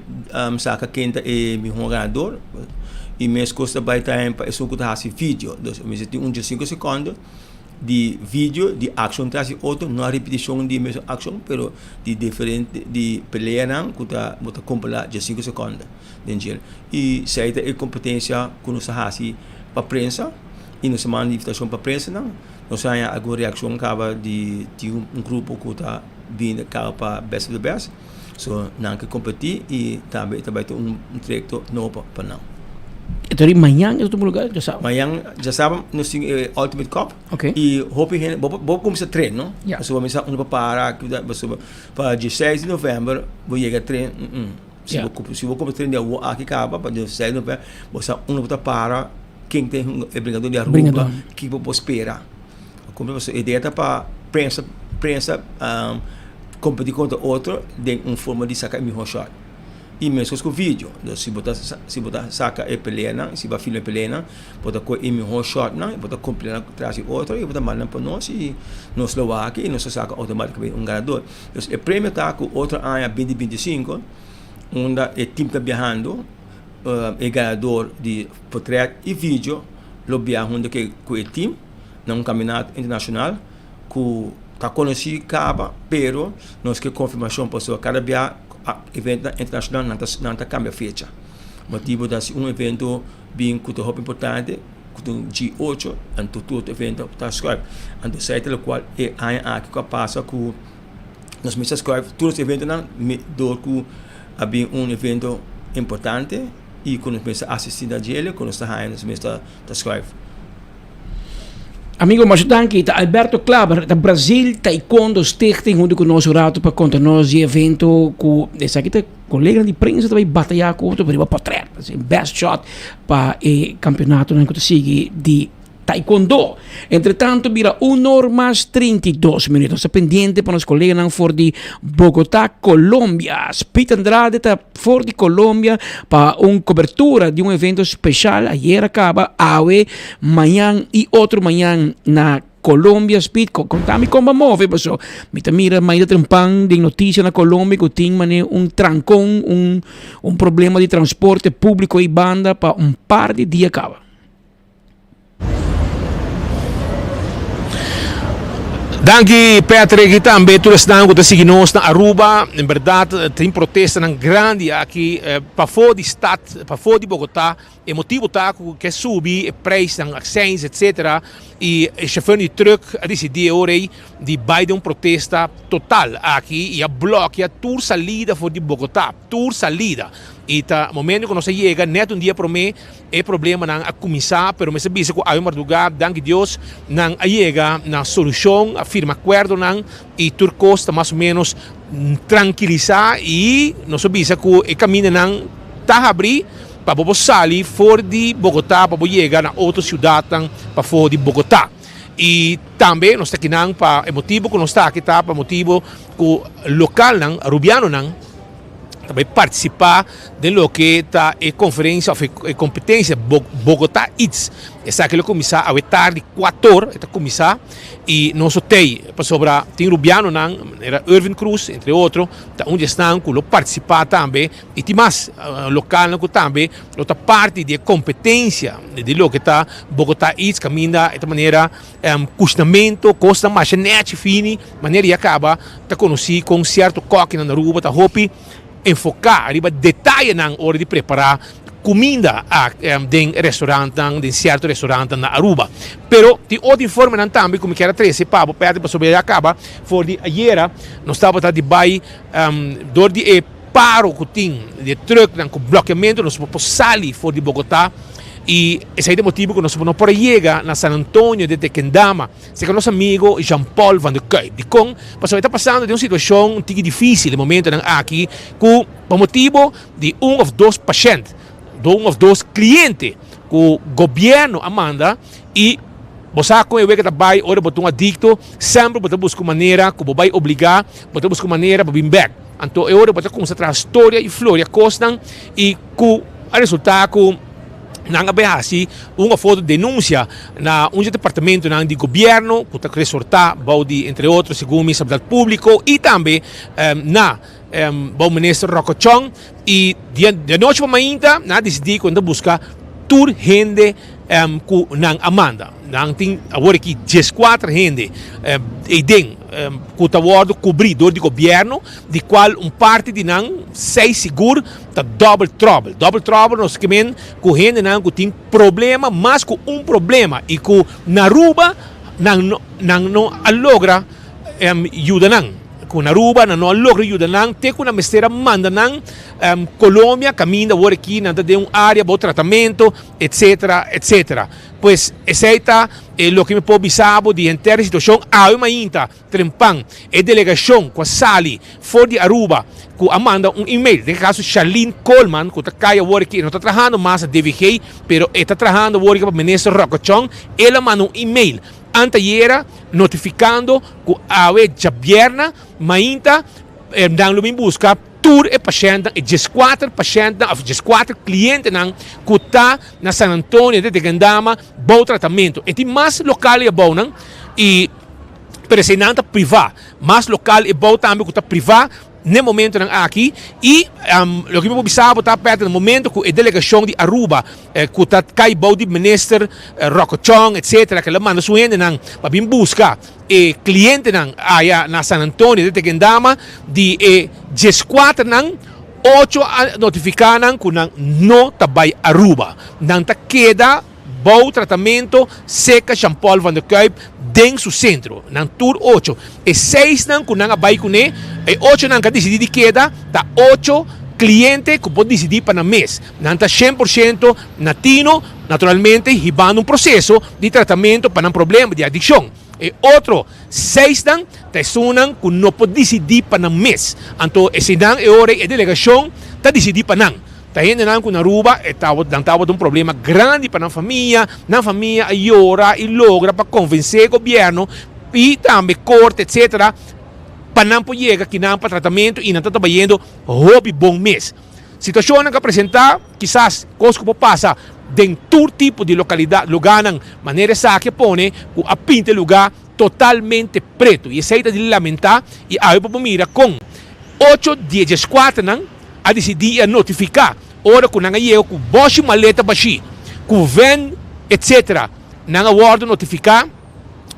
saca ken ta e mihor ganador y mescos ta bay tambe pa esun cu ta haci video. Dus mester tin un diescinco secondo di video di accion tras di otro, no a repeticion di e mesun accion pero di diferente di peleanan cu ta bo ta compila diescinco secondo den djel. Y esey ta e competencia cu nos ta haci pa prensa y nos ta manda invitacion pa prensanan. Nos a haña algun reakshon kaba di tin un grupo ku ta bini kaba pa Best of the Best. So nan ke kompetí i tambe ta bai ta un trayekto nobo pa nan. E ta di mañan e ta tuma lugar djasabra? Mañan djasabra nos tin e Ultimate Cup. Ok. I hopi hende, bo bo kuminsá tren no? Ya. Pasobra bo mester sa unda pa para, pasobra pa dieseis di novèmber bo yega tren. Si bo si bo kumpra tren di awor aki kaba pa dieseis di novèmber bo sa unda bo ta para. Ken ta e bringador di Aruba, kiko bo por spera. Kumpra pasobra e idea ta pa prensa prensa kompetí kontra otro den un forma di saka e mihó shot. I meskos ku video. Dus si bo ta si bo ta saka e peleanan, si bo a filma e peleanan, bo ta kohe e mihó shotnan, bo ta kompilá nan tras di otro i bo ta manda nan pa nos i nos lo wak i nos ta saka outomátikamente un ganador. Dus e premio ta ku otro aña binti 25 unda e tim ta biahando. E ganador di potret y video lo biaha hunto cu e team na un campeonato internacional cu ta conoci caba pero nos ke confirmacion pasobra cada bia eventonan internacional nan ta cambia fecha. Motibo ta si un evento bin cu ta hopi importante cu ta un G ocho anto tur otro evento ta schuif. Anto esey ta locual e aña aki cu a pasa cu Nos mester scoge tur nos eventonan door cu a bin un evento importante y cu nos mester asisti na djele cu nos ta haya nos mester ta scoge. Amigo masha danki ta Alberto Klaber ta Brazil Taekwondo Stichting hunto cu nos un rato pa conta nos di evento cu esaki ta coleganan di prensa ta bay bataya cu otro riba potret best shot pa e campeonatonan cu ta sigui di Taekwondo. Entretanto bira un or mas 32 minuut. Nos ta pendiente pa nos coleganan for di Bogota, Colombia. Speed Andrade ta for di Colombia pa un cobertura di un evento special. Ayer a caba, awe, mañan y otro mañan na Colombia. Speed, contami con ba move paso mi ta mira mainta trempan den noticia na Colombia cu tin mane un trancon, un, un problema di transporte publico y banda pa un par di dia caba. Danki Patrick y tambe tur esnan cu ta sigui nos na Aruba. En berdad tin protestanan grandi aki pafo di stad, pafo di Bogota. E motibo ta cu ke subi e prijsnan, accijns etc. Y e chauffeur di truck a dicidi e ora ey di bay den un protesta total aki y a blokia tur salida for di Bogota, tur salida. Y ta momento cu nos a yega net un dia prome e problemanan a cuminsa, pero mester bisa cu awe marduga, danki Dios, nan a yega na solucion, a firma acuerdonan y tur cos ta mas o menos trankilisa y nos a bisa cu e camindanan ta habri pa bo por sali for di Bogota pa bo yega na otro ciudadnan pafo di Bogota. Y tambe nos ta kinan pa e motibo cu nos ta aki ta pa motibo cu localnan, Arubianonan, ta bay participa den loke ta e conferencia of e competencia Bogota Eats. Esaki lo cuminsa awe tardi cuator e ta cuminsa y nos lo tey pasobra tin Rubianonan manera Irvin Cruz entre otro ta un di esnan cu lo participa tambe y tin mas localnan cu tambe lo ta parti di e competencia di loke ta Bogota Eats caminda e ta manera Kushnamentu, kosnan masha nèchi fini, manera ya kaba ta konosí kon sierto kòkinan na Aruba ta hopi enfoká riba detayenan ora di prepará kuminda den restorantnan, den sierto restorantnan na Aruba. Pero tin otro informenan tambe ku mi kier a trese pa bo Patrick pasobra ya kaba for di ayera nos tabata di bai dor di e paro ku tin di e trùknan ku blòkeamentu nos por sali for di Bogotá i esei ta e motibu ku nos no por a yega na San Antonio de Tequendama serka nos amigo Jean Paul van der Kuyp. Dikon? Pasobra e ta pasando den un situashon un tiki difísil e momentonan aki ku pa motibu di un òf dos pashènt, un òf dos kliente ku gobièrnu a manda i bo sa kon e wega ta bai ora bo ta un adikto semper bo ta buska un manera ku bo bai obligá, bo ta buska un manera pa bin bèk. Anto e ora bo ta kumsa traha storia i floria kosnan i ku a resultá ku nan a bai hasi un of otro denunsia na un dje departamentonan di gobièrnu ku ta resortá bou di entre otro segun mi Salubridat Públiko i tambe na bou minister Rocco Chong i di anochi pa mainta nan a disidí ku nan ta buska tur hende ku nan a manda. Nan tin awor aki dieskuater hende eiden ku ta wòrdu kubrí dor di gobièrnu, di kual un parti di nan, seis sigur, ta dòbel tròbel. Dòbel tròbel nos ke men ku hendenan ku tin problema, mas ku un problema, i ku na Aruba nan nan no a logra yuda nan. Ku na Aruba nan no a logra yuda nan te ku nan mester a manda nan Colombia kaminda awor aki nan ta den un área bo tratamentu, etcetera, etcetera. Pues esei ta e loke mi por bisa bo di henter e situacion. Awe mainta trempan e delegacion cu a sali for di Aruba cu a manda un email, den e caso Charlene Koolman cu ta cay awor aki, e no ta trahando mas na DVG pero e ta trahando awor aki pa Minister Rocco Chong, el a manda un email antayera notificando cu awe djabierna mainta nan lo bin busca. Tur e pashèntnan, e dieskuater pashèntnan òf dieskuater klientenan ku ta na San Antonio de Tequendama bou tratamentu. E tin mas lokal ei abounan i pero eseinan ta privá. Mas lokal ei abou tambe ku ta privá n'e momentonan aki i loke mi por bisa bo ta pèt na momento ku e delegashon di Aruba ku ta kai bou di minister Rocco Chong etcetera ku el a manda su hendenan pa bin buska E klientenan aya na San Antonio de Tequendama di e dieskuaternan, ocho a notifiká nan ku nan no ta bai Aruba. Nan ta keda bou tratamento seka Jean Paul van der Kuyp den su sentro. Nan tur ocho. E seisnan ku nan a bai kuné, e ochonan ku a disidí di keda ta ocho kliente ku por disidí pa nan mes. Nan ta shen por shento na tino, naturalmente hibando un proseso di tratamento pa nan problema di adikshon. E otro seisnan ta esunnan ku no por disidí pa nan mes. Anto eseinan e ora ei e delegashon ta disidí pa nan. Ta hendenan ku na Aruba e tabata nan tabata un problema grandi pa nan famia, nan famia a yora i logra pa konvensé gobièrnu i tambe korte etsetera pa nan por yega kinan pa tratamento i nan ta tabayendo hopi bon mes. Situacionnan cu a presenta, kisas cos cu por pasa den tur tipo di localidad, lugarnan manera esaki a pone cu a pinta e lugar totalmente preto y esey ta di lamenta y awe bo por mira con ocho di e diescuaternan a dicidi y a notifica ora cu nan a yega cu boshi maleta bashi, cu ven etc. Nan a wordo notifica.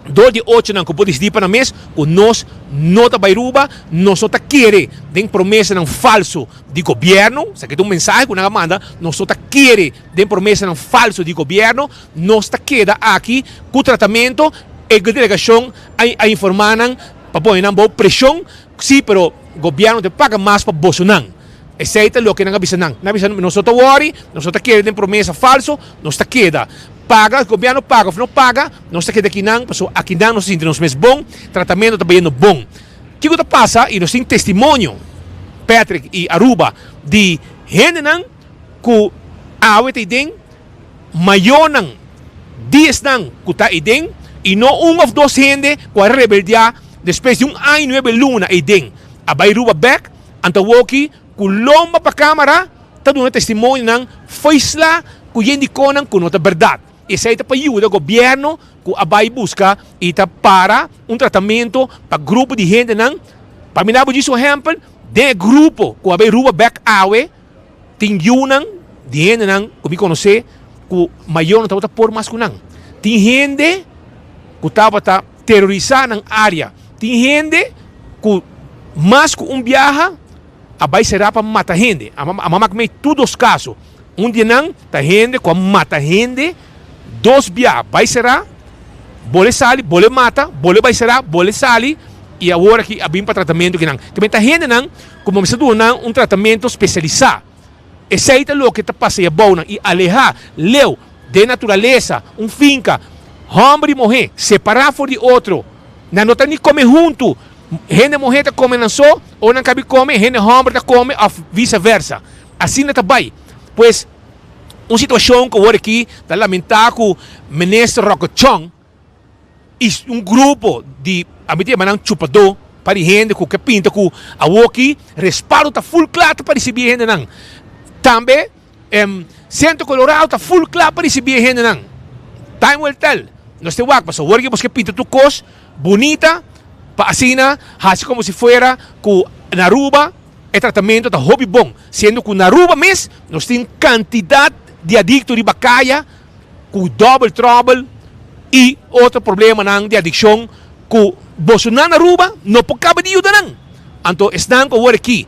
Dor di ochonan ku por disidí pa nan mes ku nos no ta bai Ruba, nos no ta kere den promesanan falso di gobièrnu, esaki ta un mensahe ku nan a manda, nos no ta kere den promesanan falso di gobièrnu, nos ta keda aki ku tratamentu, e delegashon a informá nan pa pone nan bou preshon, sí, pero gobièrnu ta paga mas pa bosonan. Esei ta loke nan a bisa nan. Nan a bisa, Nos no ta wòri, nos no ta kere den promesa falso, nos ta keda. Paga, gobièrnu paga òf no paga, nos ta keda akinan, pasobra akinan nos ta sinti nos mes bon, tratamentu ta bayendo bon. Kiko ta pasa? I nos tin testimonio, Patrick i Aruba, di hendenan ku awe ta ei den, mayornan di esnan ku ta ei den, i no un òf dos hende ku a rebeldiá despues di un aña i nuebe luna ei den, a bai Aruba bèk. Anto awoki ku lomba pa kamara ta duna testimonionan foisla ku yen di konan ku no ta bèrdat. Esei ta pa yuda gobièrnu ku a bai buska i ta para un tratamentu pa grupo di hendenan. Pa mi dabo djis un ehèmpel, den e grupo ku a bai Ruba bèk awe tin yunan di hendenan ku mi konosé ku mayor no tabata por mas ku nan. Tin hende ku tabata terorisá nan área. Tin hende ku mas ku un biaha a bai será pa mata hende. A mama mei tur dos kaso. Un di nan ta hende ku a mata hende dos biaha. Bai será, bole sali, bole mata, bole bai será, bole sali i awor aki a bin pa tratamentu kinan. Tambe ta hendenan ku mester duna nan un tratamentu spesialisá. Esei ta loke ta pasa e abounan i alehá leu den naturalesa, un finka, hòmber i muhé separá for di otro. Nan no ta ni kome huntu. Hende muhé ta kome nan so, ora nan kabi kome, hende hòmber ta kome òf visa versa. Asina ta bai. Pues, un situashon ku awor aki ta lamentá ku Minister Rocco Chong, i un grupo di ami ta yama nan chupadó pa di hende ku ke pinta ku awoki respaldo ta full kla ta pa risibí e hendenan. Tambe Centro Colorado ta full kla pa risibí e hendenan. Time will tell. Nos ta wak pasobra awor ke boso ke pinta tur kos bunita pa asina hasi komo si fuera ku na Aruba e tratamentu ta hopi bon, siendo ku na Aruba mes nos tin kantidat di adikto riba kaya ku double trouble i otro problemanan di adikshon ku bosonan na Aruba no por kaba di yuda nan. Anto esnan ku awor aki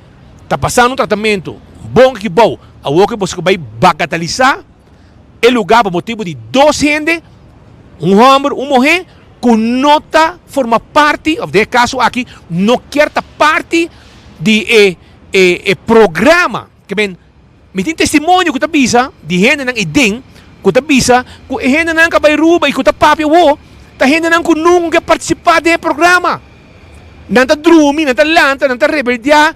ta pasando un tratamentu bon aki bou, awor ku boso bai bagatalisa e luga pa motibu di dos hende, un hòmber, un muhé, ku no ta forma parti òf den e kaso aki no kier ta parti di e e programa. Ke men Mi tin testimonio ku ta bisa di hendenan ei den ku ta bisa ku e hendenan ku a bai Ruba i ku ta papia awor ta hendenan ku nunka a partisipá den e programa. Nan ta drumi, nan ta lanta, nan ta rebeldiá.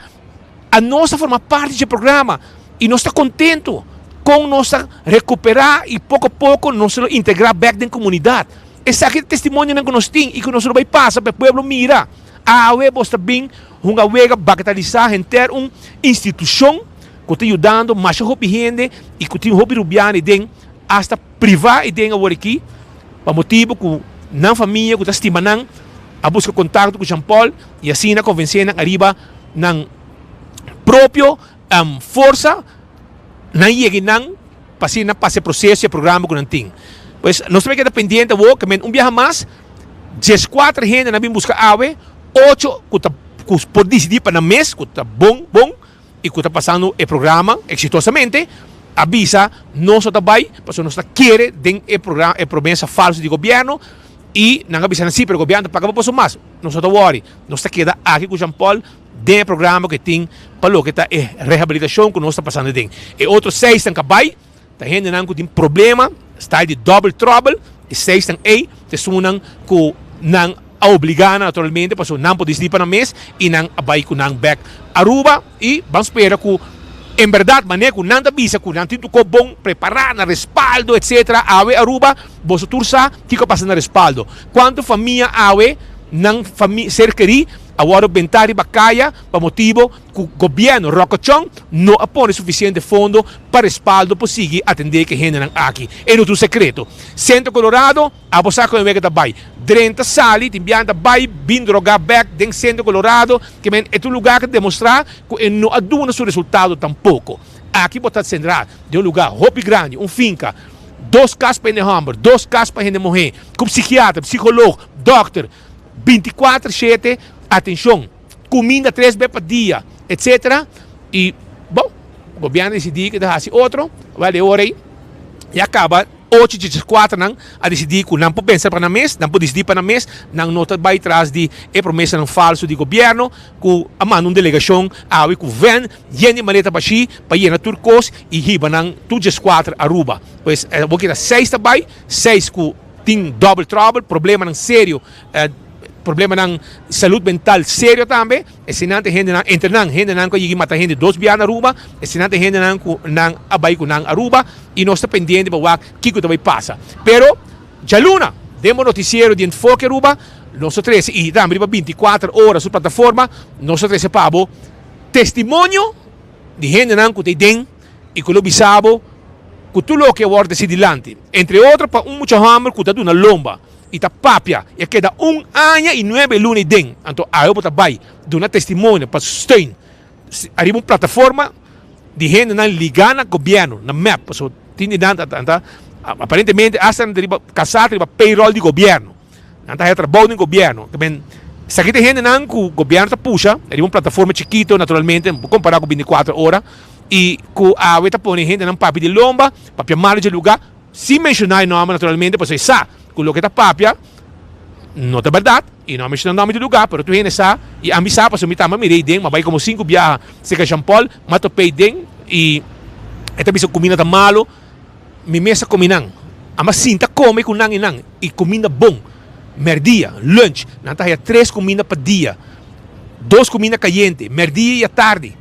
Anos ta forma parti dje programa i nos ta kontentu kon nos ta rekuperá i poko poko nos lo integrá bèk den komunidat. Esaki ta testimonionan ku nos tin i ku nos lo bai pasa pa e pueblo mira. Awe bos ta bin hunga wega bagatalisá henter un institushon ku ta yudando masha hopi hende i ku tin hopi rubiano ei den, asta privá ei den awor aki, pa motibu ku nan famia ku ta stima nan a buska kontakto ku Jean Paul i asina konvensé nan ariba nan propio forsa nan yega einan pa asina nan pasa e proseso i e programa ku nan tin. Pues nos ta keda pendiente awor ke men un biaha mas 14 hende nan bin buska awe, ocho ku ta ku por disidí pa nan mes ku ta bon bon i ku ta pasando e programa eksitosamente a bisa nos no ta bai pasobra nos ta kere den e programa e promesa falso di gobièrnu i nan a bisa nan si pero gobièrnu ta paga pa boso mas nos no ta wòri nos ta keda aki ku Jean Paul den e programa ku e tin pa loke ta e rehabilitashon ku nos ta pasando aden. E otro seisnan ku a bai ta hendenan ku tin problema, style di double trouble, e seisnan ei ta esunnan ku nan a obligá nan naturalmente pasobra nan por disidí pa nan mes i nan a bai ku nan bèk Aruba i ban spera ku en bèrdat manera ku nan ta bisa ku nan tin tur kos bon prepará na respaldo etcetera awe Aruba boso tur sa kiko a pasa na respaldo kuantu famia awe nan famia ser kerí a wòrdu bentá riba kaya pa motibu ku gobièrnu Rokochon no a pone sufisiente fondo pa respaldo por sigui atendé ku e hendenan aki. E no ta un sekreto. Sentro Colorado a bo sa kon e wega ta bai. Drenta sali, tin biaha ta bai bin drogá bèk den Sentro Colorado, ke men e ta un lugá ku ta demostrá ku e no a duna su resultado tampoko. Aki bo ta sendrá den un lugá hopi grandi, un finka, dos kas pa hende hòmber, dos kas pa hende muhé, ku psikiatra, psikolog, dòkter, 24 shete atencion, cuminda tres be pa dia, etc. Y bon, gobierno dicidi cu ta haci otro, wel e ora ey ya caba. Ocho dje kuaternan a disidí ku nan por pensa pa nan mes, nan por disidí pa nan mes, nan no ta bai tras di e promesanan falsu di gobièrnu ku a manda un delegashon awe ku vèn yen di maleta bashí pa yena tur kos i hiba nan tur djeskuater Aruba. Pues bo keda seis ta bai, seis ku tin dòbel tròbel, problemanan serio, problemanan salud mental serio tambe. Eseinan ta e hendenan, entre nan, hendenan ku a yega i mata hende dos bia na Aruba, eseinan ta e hendenan ku nan a bai ku nan Aruba i nos ta pendiente pa wak kiko ta bai pasa. Pero djaluna den bo notisiero di Enfoke Aruba nos ta trese i tambe riba bintikuater ora su plataforma nos ta trese pa bo testimonio di hendenan ku ta ei den i ku lo bisa bo ku tur loke a wòrdu desi dilanti, entre otro pa un mucha hòmber ku ta duna lomba. i ta papia i a keda un aña i nuebe luna ei den, anto awe bo ta bai duna testimonio pa steun ariba un plataforma di hendenan ligá na gobièrnu, na mep, pasobra tin di nan ta ta aparentemente asta nan ta riba kasá ta riba payroll di gobièrnu, nan ta haya trabou den gobièrnu, ta ben esaki ta e hendenan ku gobièrnu ta pusha riba un plataforma chikito naturalmente, bo kompará ku binti kuater ora, i ku awe ta pone hendenan papia di lomba, papia malu dje lugá. Sin menshoná e nòmber naturalmente pasobra e sa ku loke ta papia no ta bèrdat i no a menshoná nòmber di lugá pero tur hende sa i ami sa pasobra mi tambe a mir'é den m'a bai komo sinku biaha serka Jean Paul m'a top'é den i e ta bisa ku kuminda ta malu mi mes a komi nan ami a sinta kome ku nan i nan i kuminda bon mèrdia lunch nan ta haya tres kuminda pa dia dos kuminda kayente mèrdia i atardi.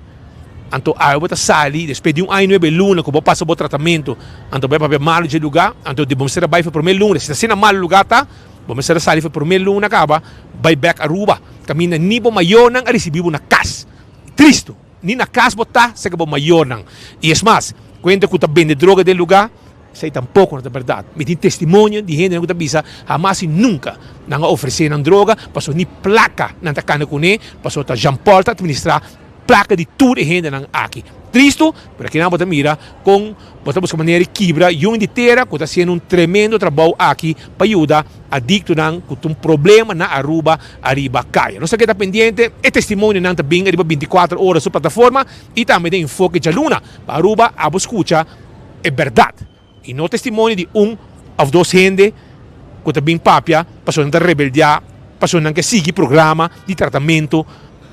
Anto awe bo ta sali despues di un aña i nuebe luna ku bo pasa bo tratamentu, anto bo a papia malu dje lugá, anto di bo mester a bai for promé luna, si ta asina malu lugá ta, bo mester a sali for promé luna kaba bai bèk Aruba, kaminda ni bo mayornan a risibí bo na kas. Tristu! Ni na kas bo ta serka bo mayornan. I es mas, kuenta ku ta bende droga den lugá, esei tampoko no ta bèrdat. Mi tin testimonio di hendenan ku ta bisa hamas i nunka nan a ofresé nan droga, pasobra ni plaka nan ta kanda kuné, pasobra ta Jean Paul ta atministrá Plaka di tur e hendenan aki. Tristu, pero akinan bo ta mira kon bo ta buska manera di kibra yun di tera ku ta hasiendo un tremendo trabou aki pa yuda adiktonan ku ta un problema na Aruba ariba kaya. Nos ta keda pendiente, e testimonionan ta bin ariba bintikuater ora su plataforma i tambe den Enfoke djaluna pa Aruba abo skucha e bèrdat. I no testimonio di un of dos hende ku ta bin papia pasobra nan ta rebeldiá, pasobra nan ke sigui programa di tratamentu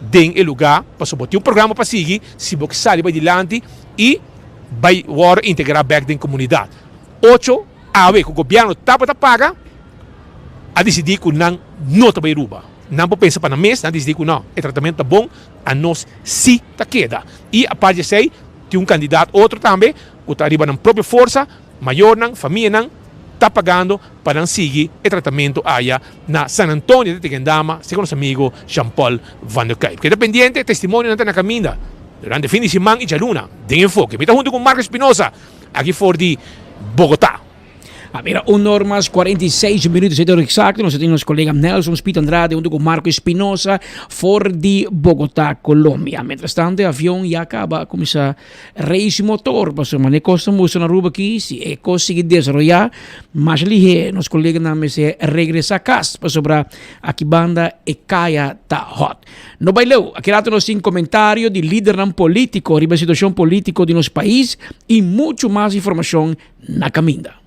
den e lugá, pasobra bo tin un programa pa sigui si bo ke sali bai dilanti i bai wòrdu integrá bèk den komunidat. Ocho awe ku gobièrnu tabata paga a disidí ku nan no ta bai Aruba. Nan por pensa pa nan mes, nan a disidí ku no, e tratamentu ta bon, anos sí ta keda. I apart di esei tin un kandidat otro tambe ku ta riba nan propio forsa, mayornan, famianan ta pagando pa nan sigui e tratamentu aya na San Antonio de Tequendama, segun nos amigo Jean Paul van der Kuyp. Keda pendiente, testimonionan ta na kaminda durante fin di siman i djaluna den Enfoke. Mi ta huntu ku Marco Espinosa aki for di Bogotá. A mira un or mas 46 minutos e exacto. Nos tin nos colega Nelson Spit Andrade junto con Marco Espinosa for di Bogotá, Colombia. Mientras tanto, e avion ya acaba a cuminsa race motor. Pasobra mane cos ta mustra na Aruba aki, si e cos sigui desaroya, mas lihe nos coleganan mester regresa cas. Pasobra aki banda e caya ta hot. No bai leu, aki rato nos tin comentario di lidernan politico riba e situacion politico di nos pais y mucho mas informacion na kaminda.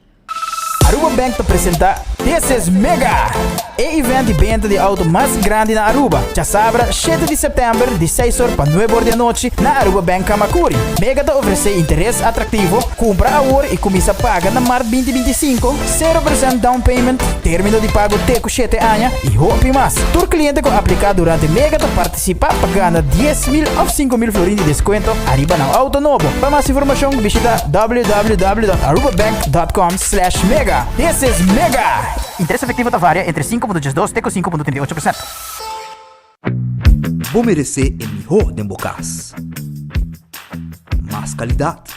Aruba Bank ta presenta This is Mega! E event di benta di auto mas grandi na Aruba, djasabra shete di september di seis or pa nuebe or di anochi na Aruba Bank Camacuri. Mega ta ofrece interes atractivo, cumpra awor y cuminsa paga na mart binti 25, sero percent down payment, termino di pago te cu shete aña y hopi mas. Tur cliente cu aplica durante Mega ta participa pa gana 10,000 of 5,000 florin di descuento ariba nan auto nobo. Pa mas informacion bishita www.arubabank.com slash mega. This is Mega! Interes efectivo ta varia entre 5.12 te cu 5.38%. Bo meresé e mihó den bo kas. Mas kalidat,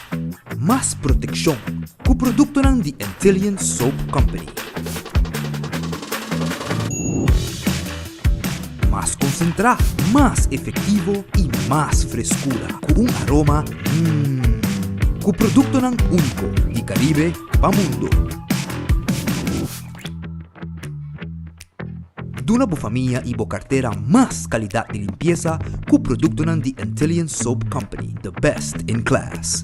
mas protekshon ku produktonan di Antillian Soap Company. Mas konsentrá, mas efektivo i mas freskura ku un aroma mmm. Ku produktonan úniko di Karibe pa mundu. Duna bo famia i bo kartera mas kalidat di limpiesa ku produktonan di Antillian Soap Company, the best in class.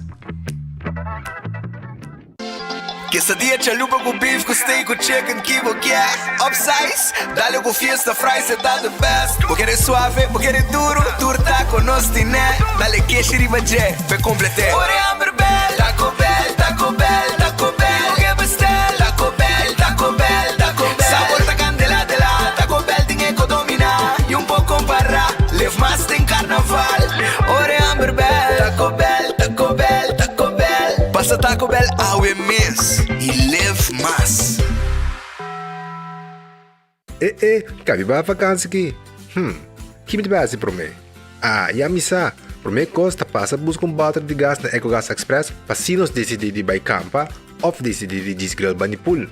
Quesadilla chalupa cu beef cu steak cu chicken ki bo kier? Upsize? Dale cu fiesta fries e ta the best. Bo kere suave, bo kere duro, tur taco nos tine. Dale keshi riba dje, p'e complete. Ora e hamber bel, Taco Bell, Taco Bell, Taco Bell. Bo ke bestel? Taco Bell, Taco Bell, Taco Bell. Sabor ta candela de la, Taco Bell tin e co domina. Y un poco compara, live mas den carnaval. Ora e hamber bel, Taco Bell, Taco Bell, Taco Bell. Pasa Taco Bell awe mes y live mas. E e, kabi bai vakansi ki? Hm, ki mi ta bai hasi promé? Ah, ya mi sa! Promé kos ta pasa buska un bòter di gas na Ecogas Express pa si nos disidí di bai kampa òf disidí di djis grill bani pool.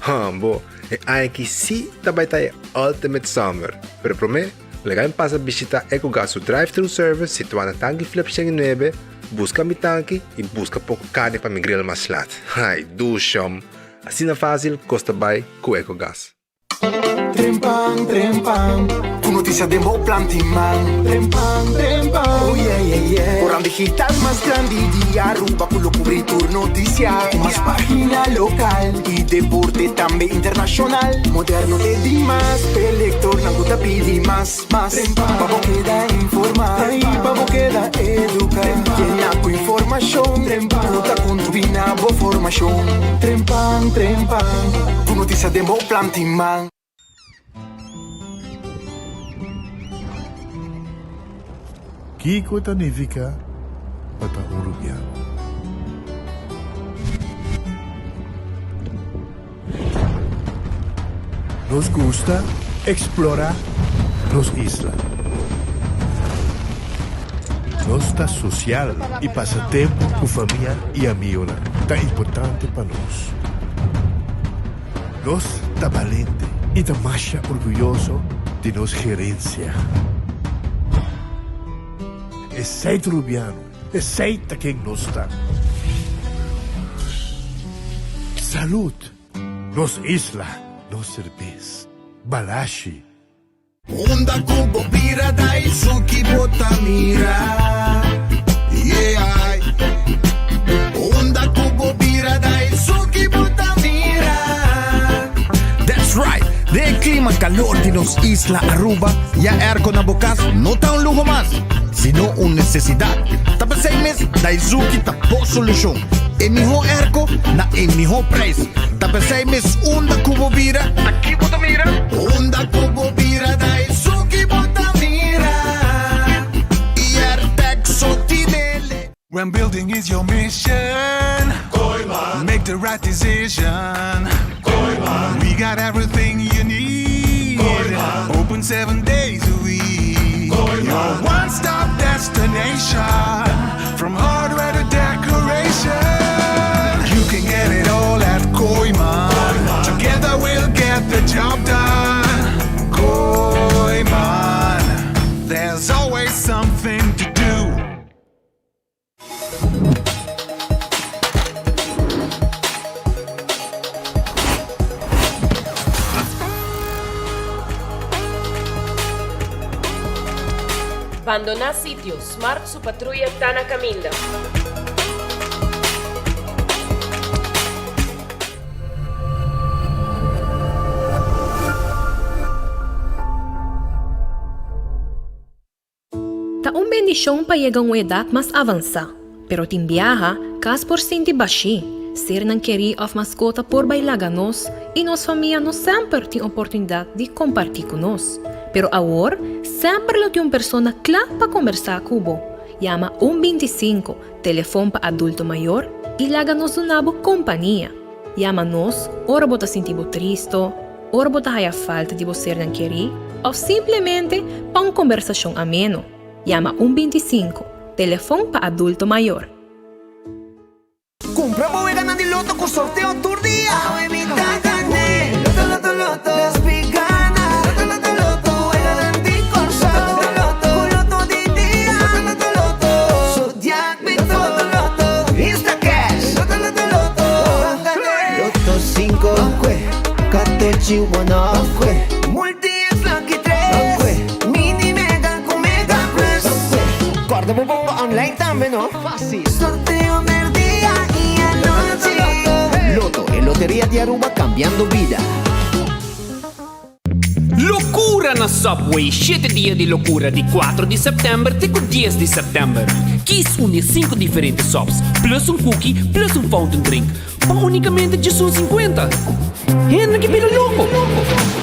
Hambo, e aña aki sí ta bai ta e ultimate summer! Pero promé, laga mi pasa bishitá Ecogas su drive-thru service situá na Tanki Flip 109, buska mi tanki i buska poko karni pa mi grill mas lat. Ai, dushom! Asina fásil kos ta bai ku Ecogas. Trempan, trempan, ku notisia den bo planti man. Trempan, trempan, oh yeah, yeah, yeah. Koran digital mas grandi di Aruba ku lo kubri tur notisia. Ku mas pagina lokal i deporte tambe internashonal. Moderno te dimas, p'e lektornan ku ta pidi mas, mas. Pa bo keda informa i pa bo keda eduka. Yena ku informashon ku ta kontribuí na bo formashon. Trempan, trempan. Ku notisia den bo planti man. Kiko ta nifiká pa ta un rubiano? Nos gusta eksplorá nos isla. Nos ta sosial i pasa tempu ku famia i amigonan ta importante pa nos. Nos ta balente i ta masha orguyoso di nos gerensia. Esei ta Rubiano, esei ta ken nos ta. Salud! Nos isla, nos serbes. Balashi. Unda ku bo bira ta esun ki bo ta mira Yeah Unda ku bo bira ta esun ki bo ta mira That's right! Den e klima kalor di nos isla Aruba, ya airco na bo kas no ta un luho mas, sino un nesesidat. Ta p'esei mes Daizuki ta bo solushon. E mihó airco na e mihó prijs. Ta p'esei mes unda ku bo bira, ta ki bo ta mira? Unda ku bo bira ta esun ki bo ta mira. Airtec so tinele. When building is your mission, Kooiman. Make the right decision. Kooiman. We got everything you need. Kooiman. Open seven days a week. Kooiman. Your one-stop destination. From hardware to decoration. You can get it all at Kooiman. Kooiman. Together we'll get the job done. Kooiman. There's always something to do. Bandoná sitio, Smart su patruya ta na kaminda. Ta un bendishon pa yega un edat mas avansá, pero tin biaha kas por sinti bashí, sernan kerí òf maskota por bai laga nos i nos famia no semper tin oportunidat di kompartí ku nos. Pero awor semper lo tin un persona kla pa kombersá ku bo. Yama un 25, telefon pa adulto mayor, i laga nos duna bo kompania. Yama nos ora bo ta sinti bo tristo, ora bo ta haya falta di bo sernan kerí òf simplemente pa un kombersashon ameno. Yama un 25, telefon pa adulto mayor. Kumpra bo weganan di loto ku sorteo tur dia. Awe mi ta gané. Loto, loto, loto. Nos pi gana. Loto, loto, loto. Weganan di Kòrsou. Loto, loto, loto. Ku loto di dia. Loto, loto, loto. Zodiac Loto, loto, loto. Instacash. Loto, loto, loto. Loto 5, Katochi one Multi X Lucky 3. Mini Mega ku Mega Plus. Korda bo bomba online tambe no. Fácil. Sorteo merdia i anochi. Loto. Loteria di Aruba cambiando bida. Locura na Subway, shete dia di locura di cuatro di september te cu dies di september. Kies un di e cinco diferente subs, plus un cookie, plus un fountain drink, pa unicamente djesun cincuenta. Hende ke bira loco!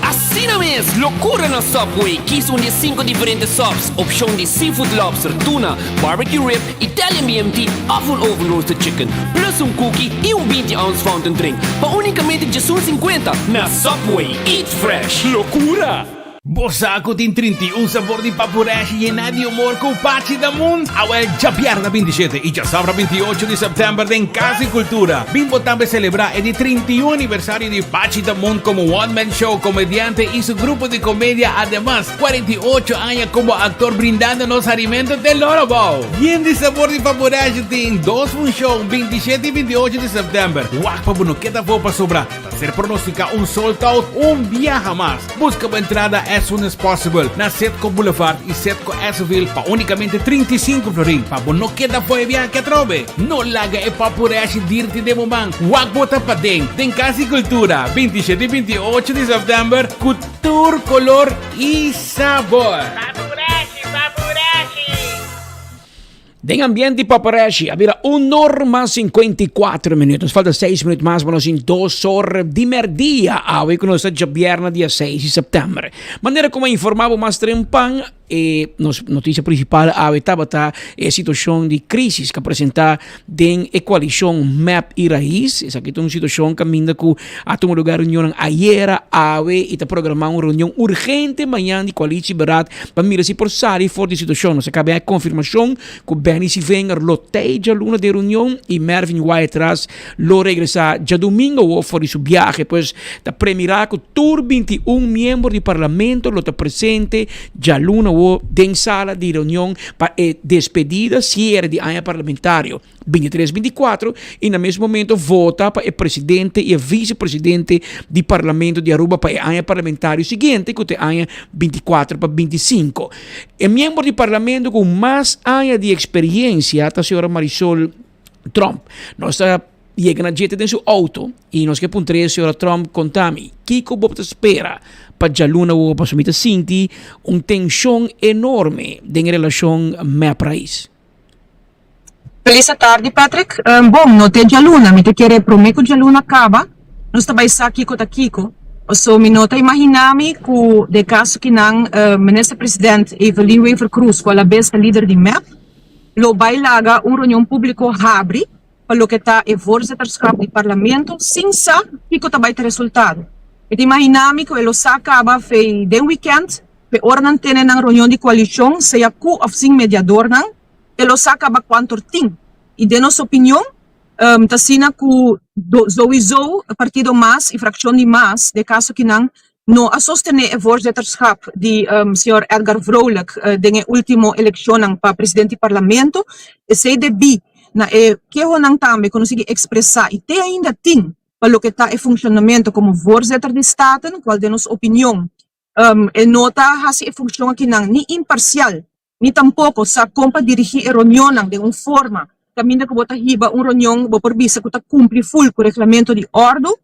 Asina mes, locura na Subway, kies un di e cinco diferente subs, opcion di seafood lobster, tuna, barbecue rib, Italian BMT of un oven roasted chicken, plus un cookie y un 20 ounce fountain drink pa unicamente djesun 50 na Subway. Eat fresh! Locura! Bo sa cu tin 31 sabor di papureshi yena di humor cu Pachi da Mund? Awel djabièrnè 27 y djasabra 28 di september den Cas di Cultura bin bo tambe celebra e di 31 aniversario di Pachi da Mund como one man show comediante y su grupo di comedia ademas 48 aña como actor brindando nos harimento te loro bou. Yen di sabor di Paporeshi tin dos funcion 27 y 28 di september. Wak pa bo no keda afo pasobra ta ser pronostica un sold out un biaha mas. Busca bo entrada as soon as possible na Setco Boulevard y Setco Esseville pa unicamente 35 florin pa bo no keda afo e biaha aki atrobe. No laga e Paporeshi dirti den bo man. Wak bo ta paden den Cas di Cultura 27 y 28 di september cu Tur color y sabor. Papurashi, papurashi! Den ambiente di paparashi a bira un or mas 54 minuut. Nos falta 6 minuut mas pa nos in dos or di merdia. Awe ku nos ta djabièrnè dia 6 di sèptèmber. Manera ku a informá bo mas trempan, e nos notisia principal awe tabata e situacion di crisis que a presenta den e coalicion MEP y Raiz. Esaki ta un situacion caminda cu a tuma lugar reunionnan ayera, awe y ta programa un reunion urgente mañan di coalitieberaad pa mira si por sali for di situacion. Nos a caba e confirmacion cu Benny Sievinger lo tey djaluna den reunion y Mervin Wyatt-Ras lo regresa djadumingo awo for di su biahe. Pues ta premira cu tur 21 miembro di parlamento lo ta presente djaluna awo den sala di reunion pa e despedida cierre di aña parlamentario 23 24 y na mes momento vota pa e presidente y e vicepresidente di parlamento di Aruba pa e aña parlamentario siguiente cu ta e aña 24 pa 25. E miembro di parlamento cu mas aña di experiencia ta señora Marisol Trump. Nos ta yega na djete den su auto y nos ke puntr'é, Señora Trump, contami, kiko bo ta spera pa djaluna awo? Pasobra mi ta sinti un tension enorme den e relacion MEP-Raiz. Feliz atardi Patrick. Bon, no te djaluna, mi ta kere prome ku djaluna kaba nos ta bai sa kiko ta kiko. Paso mi no ta imagina mi ku den kaso kinan Minister President Evelyn Wever Croes ku alabes ta lider di mep lo bai laga un reunion publico habri pa loke ta e voorzitterschap di Parlamento sin sa kico ta bai ta resultado. Mi ta imagina mi cu e lo sa caba fei den weekend p'e ora nan tene nan reunion di coalicion sea cu of sin mediadornan e lo sa caba cuantor tin y den nos opinion Ta asina ku souiso partido mas i frakshon di mas den kaso ki nan no a sostené e voorzitterschap di señor Edgar Vrolijk den e último elekshonnan pa presidente di parlamento. Esei debí na e kehonan tambe ku nos sigui ekspresá i te ainda tin pa loke ta e funshonamentu komo voorzitter di Staten, kual den nos opinion e no ta hasi e funshon akinan ni imparsial ni tampoko sa kon pa dirigí e reunionnan den un forma kaminda ku bo ta hiba un reunion bo por bisa ku ta kumpli ful ku reglamento di òrdu.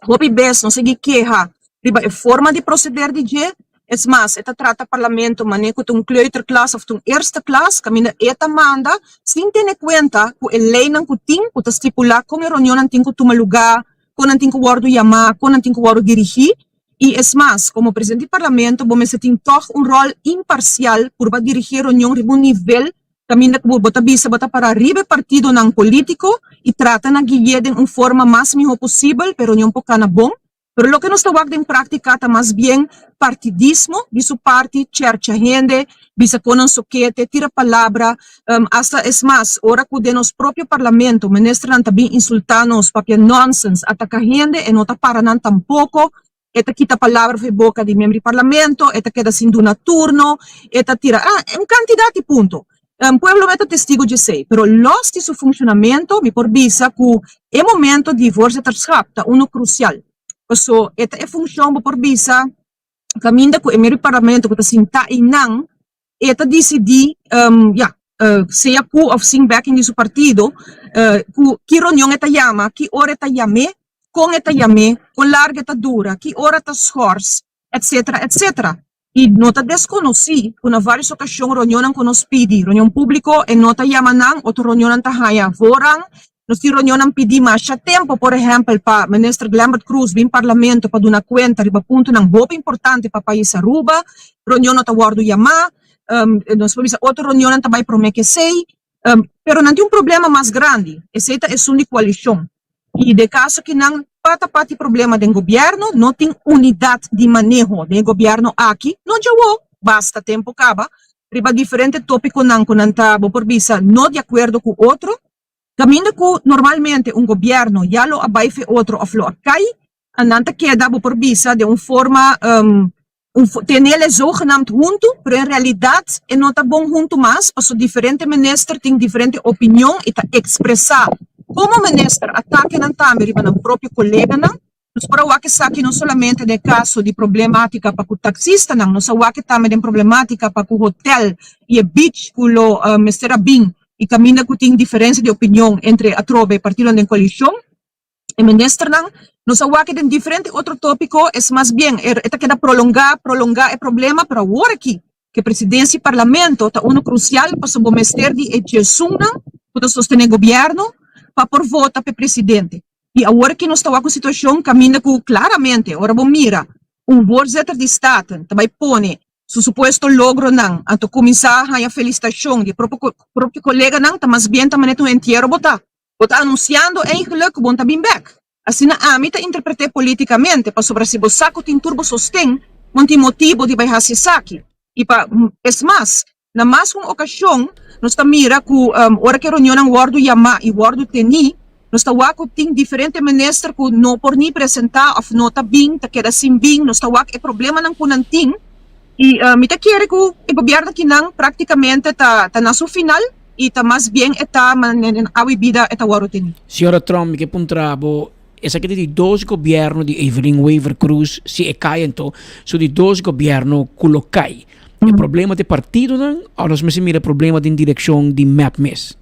Hopi bes nos sigui keha riba e forma di proseder di dje. Es mas, e ta trata parlamento manera ku ta un kleuterklas òf ta un eerste klas kaminda e ta manda sin tene kuenta ku e leinan ku tin ku ta stipulá kon e reunionnan tin ku tuma lugá, kon nan tin ku wòrdu yamá, kon nan tin ku wòrdu dirigí. I es mas, komo presidente di parlamento bo mester tin tòg un ròl imparsial purba dirigí e reunion riba un nivel kaminda ku bo ta bisa bo ta pará riba e partidonan polítiko i trata na gui'é den un forma mas mihó posibel pa e reunion por kana bon. Pero loke nos ta wak den práktika ta mas bien partidismo di su parti, chèrcha hende, bisa kon nan sokete, tira palabra, asta es mas ora ku den nos propio parlamento ministernan ta bin insultá nos, papia nonsens, ataká hende, e no ta para nan tampoko, e ta kita palabra for e boka di miembro di parlamento, e ta keda sin duna turno, e ta tira, un kantidat di punto. Pueblo mester ta testigo di esei, pero los di su funshonamento mi por bisa ku e momento di voorzitterschap ta uno krusial, paso e ta e funshon bo por bisa kaminda ku e miembro di parlamento ku ta sintá einan e ta disidí ya sea ku òf sin backing di su partido ku ki reunion e ta yama, ki ora e ta yam'é. Kon e ta yam'é, kon largu e ta dura, ki ora ta schors, etc. Etc. I no ta deskonosí ku na vários okashon reunionnan ku nos pidi, reunion públiko, e no ta yama nan, otro reunionnan ta haña voorrang. Nos tin reunionnan pidí masha tempu, por ehèmpel pa Minister Glenbert Croes bin Parlamento pa duna kuenta riba puntonan hopi importante pa pais Aruba, reunion no ta wòrdu yamá. Nos por bisa otro reunionnan ta bai promé ku esei. Pero nan tin un problema mas grandi, esei ta esun di koalishon. I den kaso ki nan pata pati problema den gobièrnu, no tin unidat di maneho den e gobièrnu aki, no djawo, basta tempu kaba, riba diferente tópikonan ku nan ta, bo por bisa, no di akuerdo ku otro. Kaminda ku normalmente un gobièrnu ya lo a bai fe otro òf lo a kai, nan ta keda, bo por bisa, den un forma un tenele zogenaamd huntu, pero en realidat e no ta bon huntu mas, pasobra diferente minister tin diferente opinion i ta ekspresá komo minister atakenan tambe riba nan propio koleganan. Nos por a wak esaki no solamente den e kaso di problematika pa ku taksistanan, nos a wak e tambe den problematika pa ku hotel i e beach ku lo mester a bin i kaminda ku tin diferensia di opinion entre atrobe partidonan den koalishon. E ministernan, nos a wak den diferente otro tópiko, es mas bien e ta keda prolongá, prolongá e problema, pero awor aki ku e presidensia i parlamento ta unu krusial pasobra bo mester di e djesunnan ku ta sostené gobièrnu pa por vota pa e presidente. I awor aki nos ta wak un situashon kaminda ku klaramente ora bo mira un voorzitter di Staten ta bai pone su supuesto logronan anto kuminsá haña felisitashon di e propio koleganan ta mas bien ta manera un entiero bo ta. Bo ta anunsiando eigenlijk ku bo ta bin bèk. Asina ami ta interpret'é polítikamente, pasobra si bo sa ku tin tur bo sosten, bo tin motibu di bai hasi esaki. I pa es mas, na mas ku un okashon nos ta mira ku ora ku e reunionnan wòrdu yamá i wòrdu tení, nos ta wak ku tin diferente minister ku no por ni presentá òf no ta bin, ta keda sin bin. Nos ta wak e problemanan ku nan tin. I mi ta kere ku e gobièrnu akinan práktikamente ta na su final. I ta mas bien e ta manera den awe bida e ta wòrdu tení. Señora Trump, mi ke puntra bo, esaki ta di dos gobièrnu di Evelyn Wever Croes, si e kai anto, su di dos gobièrnu ku lo kai. E problema ta e partidonan òf nos mester mira e problema den direkshon di mep mes?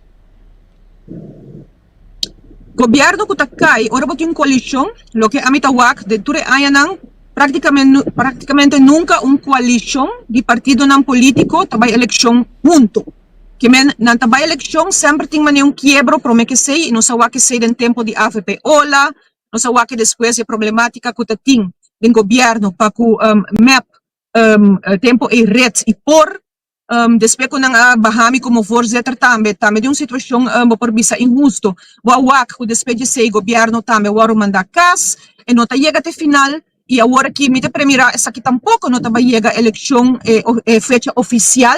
Gobièrnu ku ta kai ora bo tin un koalishon, loke ami ta wak den tur e añanan, praktikamente nunka un koalishon di partidonan polítiko ta bai elekshon huntu. Ke men nan ta bai elekshon semper tin manera un kiebro prome ke esei i nos a wak esei den tempo di avp ola, nos a wak despues e problematika ku ta tin den gobièrnu pa ku mep tempo ei red i por despues ku nan a baha mi komo voorzitter tambe, tambe den un situashon bo por bisa inhusto. Bo a wak ku despues di esei gobièrnu tambe a wòrdu manda kas, e no ta yega te final. I awor aki mi ta premirá esaki tampoko no ta bai yega elekshon e fecha ofisial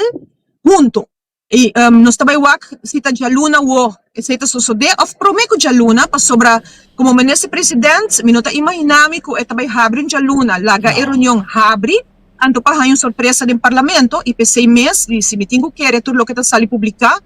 hunto. I nos ta bai wak si ta djaluna awo esei ta sosodé òf promé ku djaluna pasobra komo minister president mi no ta imaginá mi ku e ta bai habri un djaluna laga e reunion habri anto pa haña un sorpresa den parlamento i p'esei mes di si mi tin ku kere tur loke ta sali publiká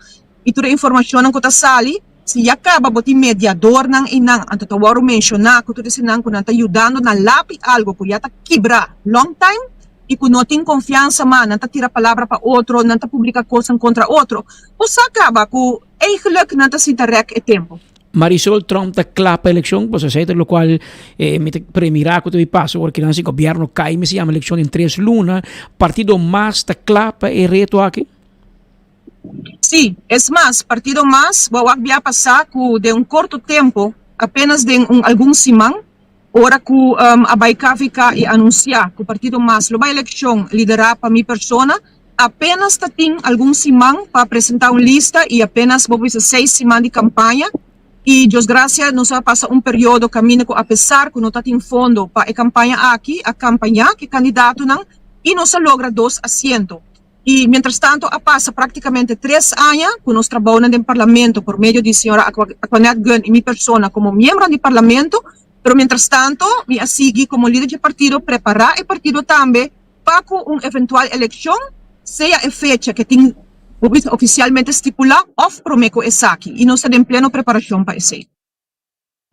i tur e informashonnan ku ta sali. Si ya caba bo tin mediadornan eynan, anto ta worde menciona cu tur esenan cu nan ta yudando nan lapi algo cu ya ta kibra long time y cu no tin confiansa mas, nan ta tira palabra pa otro, nan ta publica cosnan contra otro. Bo sa caba cu eigenlijk nan ta sinta rek e tempo. Marisol Trump ta cla pa eleccion, pasobra esey ta locual mi ta premira cu ta bay pasa ora kinan si gobierno cay mi si yama eleccion den tres luna, partido mas ta cla pa e reto aki? Sí, es mas, partido mas bo a wak bia pasá ku den un korto tempu, apenas den un algun siman, ora ku a bai KVK i anunsiá ku partido mas lo bai elekshon liderá pa mi persona, apenas ta tin algun siman pa presentá un lista i apenas bo bisa seis siman di kampaña. I Dios grasia nos a pasa un periodo kaminda ku apesar ku no ta tin fondo pa e kampaña aki, a kampañá ku e kandidatonan i nos a logra dos asiento. Y mientras tanto a pasa practicamente tres aña cu nos trabounan den Parlamento por medio di señora Aquanette Gunn y mi persona como miembronan di Parlamento, pero mientras tanto mi a sigui como lider dje partido prepara e partido tambe pa cu un eventual eleccion, sea e fecha ke tin oficialmente stipula of prome cu esaki y nos ta den pleno preparacion pa esey.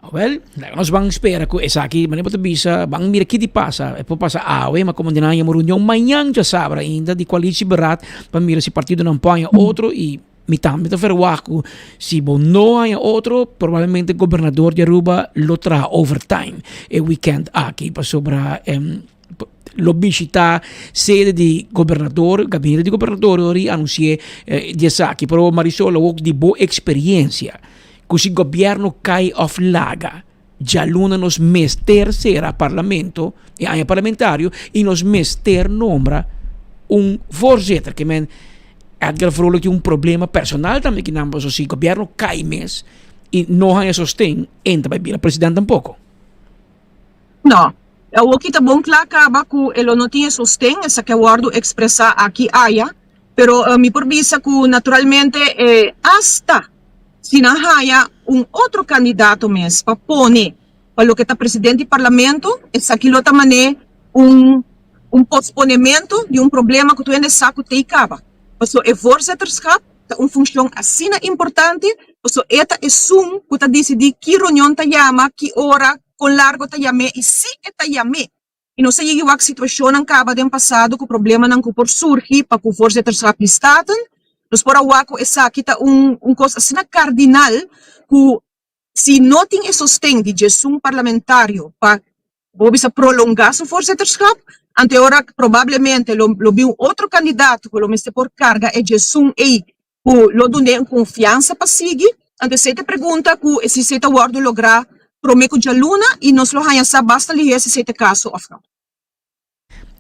Awel, laga nos ban spera ku esaki, manera bo ta bisa, ban mira ki di pasa. E por pasa awe, ma komo di nan yama reunion mañan djasabra ainda di koalitieberaad pa mira si partidonan por haña otro i. Mi tambe ta verwacht ku si bo no haña otro, probablemente gobernador di Aruba lo traha overtime e weekend aki pasobra lo bishita sede di gobernador, gabinete di gobernador ora i anunsi'é di esaki. Pero Marisol awor di bo eksperiencia ku si gobierno kai òf laga djaluna nos mester sera parlamento, e aña parlamentario, i nos mester nombra un voorzitter. Ke men Edgar Vrolijk tin un problema personal tambe kinan pasobra si gobierno kai mes i no haña sosten e no ta bai bira president tampoco. No. Awoki ta bon kla kaba ku e lo no tin e sosten, esaki a wòrdu ekspresá aki aya, pero mi por bisa ku naturalmente asta si nan haña un otro kandidato mes pa pone pa loke ta presidente di parlamento, esaki lo ta man'é un un posponementu di un problema ku tur hende sa ku t'ei kaba. Pasobra e voorzitterschap ta un funshon asina importante, pasobra e ta esun ku ta disidí ki reunion ta yama, ki ora, kon largo ta yam'é i si e ta yam'é. I nos a yegi wak situashonnan kaba den pasado ku problemanan ku por surgi pa ku voorzitterschap di Staten. Nos por a wak ku esaki ta un un kos asina kardinal ku si no tin e sosten di djesun parlamentario pa bo bisa prolongá su voorzitterschap, anto e ora probablemente lo lo bin un otro kandidato ku lo mester por karga e djesun ei ku lo dun'é un konfiansa pa sigui. Anto esei ta e pregunta ku si esei ta wòrdu lográ promé ku djaluna i nos lo haña sa basta lihé si esei ta e kaso òf no.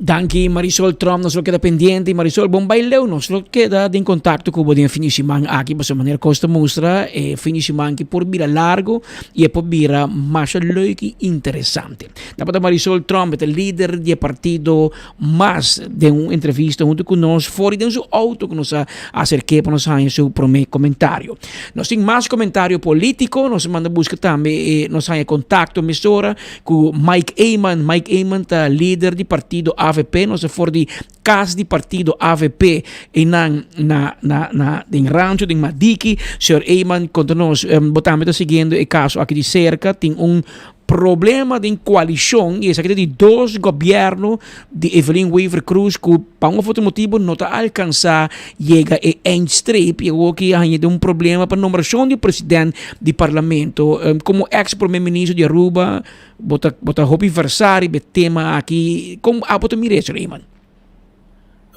Danki Marisol Tromp, nos lo keda pendiente. Marisol, bon bai leu, nos lo keda den contacto cu bo den e fin di siman aki, pasobra manera cos ta mustra, e fin di siman aki por bira largo y e por bira masha leuk y interesante. Tabata Marisol Tromp, e ta lider di e partido mas den un entrevista hunto cu nos for di den su auto cu nos a acerke pa nos haña su prome comentario. Nos tin mas comentario politico, nos a manda busca tambe e nos haña contacto mesora Ku Mike Eman. Mike Eman ta lider di partido avp. Nos a for di kas di partido avp einan na na na den Rancho den Madiki. Señor Eman konta nos bo tambe ta siguiendo e kaso aki di serka. Tin un problema den koalishon i esaki ta di dos gobièrnu di Evelyn Wever Croes ku pa un of otro motibu no ta alkansa yega e eindstreep i awor ki a haña den un problema pa nombrashon di president di parlamento. Komo ex prome minister di Aruba bo ta bo ta hopi versá riba e tema aki. Kon abo ta mira esei Raymond?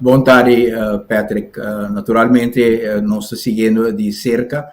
Bon tardi Patrick. Naturalmente nos ta siguiendo di serka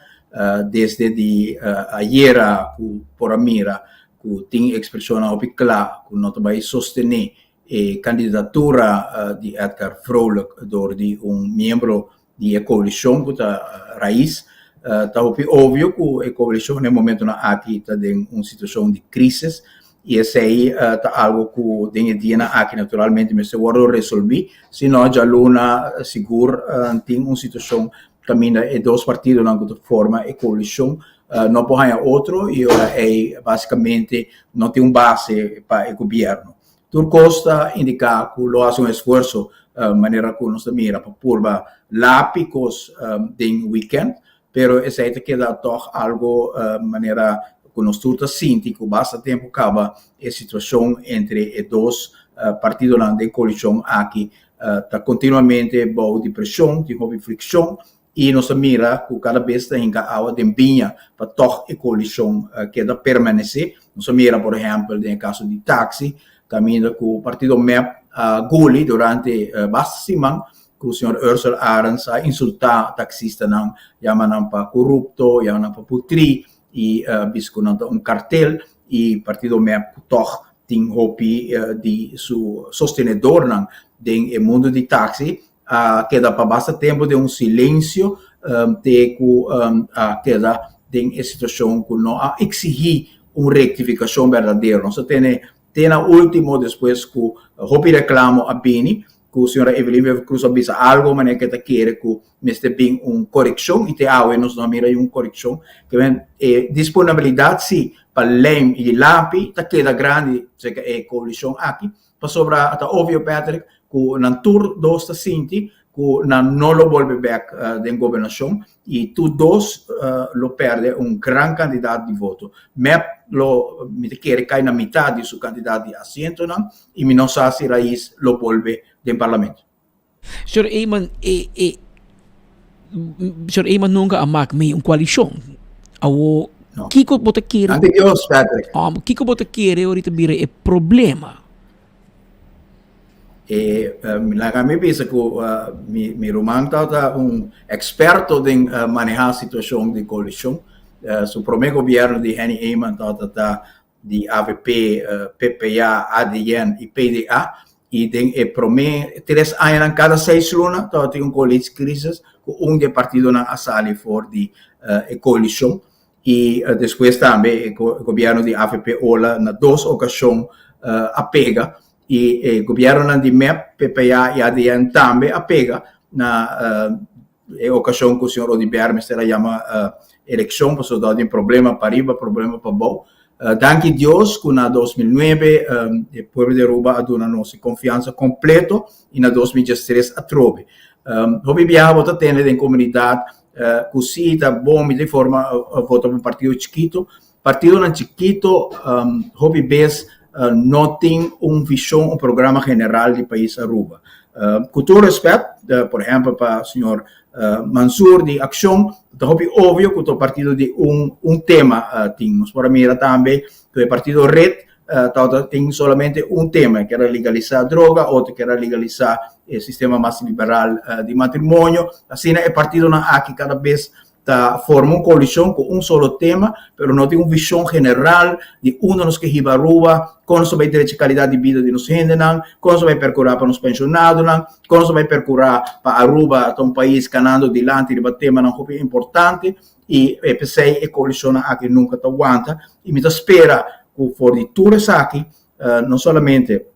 desde di ayera ku por a mira ku tin ekspreshonnan hopi kla ku no ta bai sostené e kandidatura di Edgar Vrolijk dor di un miembro di e koalishon ku ta Raiz. Ta hopi obvio ku e koalishon na e momentonan aki ta den un situashon di krisis i esei ta algu ku den e dianan aki naturalmente mester wòrdu resolví, si no djaluna sigur tin un situashon kaminda e dos partidonan ku ta forma e koalishon no por haña otro i ora ei basikamente no tin un base pa e gobièrnu. Tur kos ta indiká ku lo hasi un esfuerso manera ku nos ta mira pa purba lapi kos den wikènt, pero esei ta keda tòg algu manera ku nos tur ta sinti ku basta tempu kaba e situashon entre e dos partidonan den koalishon aki ta kontinuamente bou di preshon, tin hopi frikshon I nos a mira ku kada bes ta hinka awa den biña pa tòg e koalishon keda permanesé. Nos a mira por ehèmpel den e kaso di taksi, kaminda ku partido mep a guli durante basta siman ku señor Ursel Arends a insultá taksistanan, yama nan pa korupto, yama nan pa putrí i bisa ku nan ta un kartel i partido mep ku tòg tin hopi di su sostenedornan den e mundu di taksi a keda pa basta tempu den un silensio te ku a keda den e situashon ku no a eksigí un rektifikashon berdadero. Nos a tene te na último despues ku hopi reklamo a bini ku señora Evelyn Wever Croes a bisa algo manera ku e ta kere ku mester bin un korekshon i te awe nos no a mira un korekshon. Ke men e disponibilidat si pa lijm i lapi ta keda grandi serka e koalishon aki Pasobra ta obvio, Patrick, ku nan tur dos ta sinti ku nan no lo bolbe bek den gobernashon i tur dos lo pèrdè un gran kantidat di voto. Mep lo, mi ta kere, kai na mitat di su kantidat di asientonan i mi no sa si Raiz lo bolbe den parlamento. Señor Eman, e e. Señor Eman nunca a mak mee un coalicion. Awo, kiko bo ta kere? Ante Dios, Patrick. Um, kiko bo ta kere ahorita bira e problema? E, um, laga mi bisa ku uh, mi, mi ruman ta un experto den uh, maneha situacion di coalicion. Uh, su prome gobierno di Henny Eman ta ta di avp, PPA, ADN y PDA y den e prome tres añanan cada seis luna tabatin un coalitiecrisis cu un di e partidonan a sali for di e coalicion y despues tambe e gobierno di avp ola na dos ocasion a pega y e gobiernonan di mep, PPA y ADN tambe a pega na E okashon ku señor Oduber mester a yama elekshon pasobra tabatin problema pariba, problema pabou. Danki Dios ku na 2009 e pueblo di Aruba a duna nos e konfiansa kompleto i na 2013 atrobe. Hopi biaha bo ta tende den komunidat ku si ta bon mi ta informa vota pa un partido chikito. Partidonan chikito hopi bes no tin un vision, un programa general di pais Aruba. Cu tur respet, por ehempel pa señor Mansur di Accion, ta hopi obvio cu ta un partido di un un tema tin. Nos por a mira tambe cu e partido red tabata tin solamente un tema, e kier a legalisa droga, otro kier a legalisa e sistema mas liberal di matrimonio. Asina e partidonan aki cada bes Ta forma un coalicion cu un solo tema, pero no tin un vision general di unda nos ke hiba Aruba, con nos ta bay drecha calidad di bida di nos hendenan, con nos ta bay percura pa nos pensionadonan, con nos ta bay percura pa Aruba ta un pais canando dilanti riba temanan hopi importante y p'esey e coalicionnan aki nunca ta wanta. Y mi ta spera cu for di tur esaki no solamente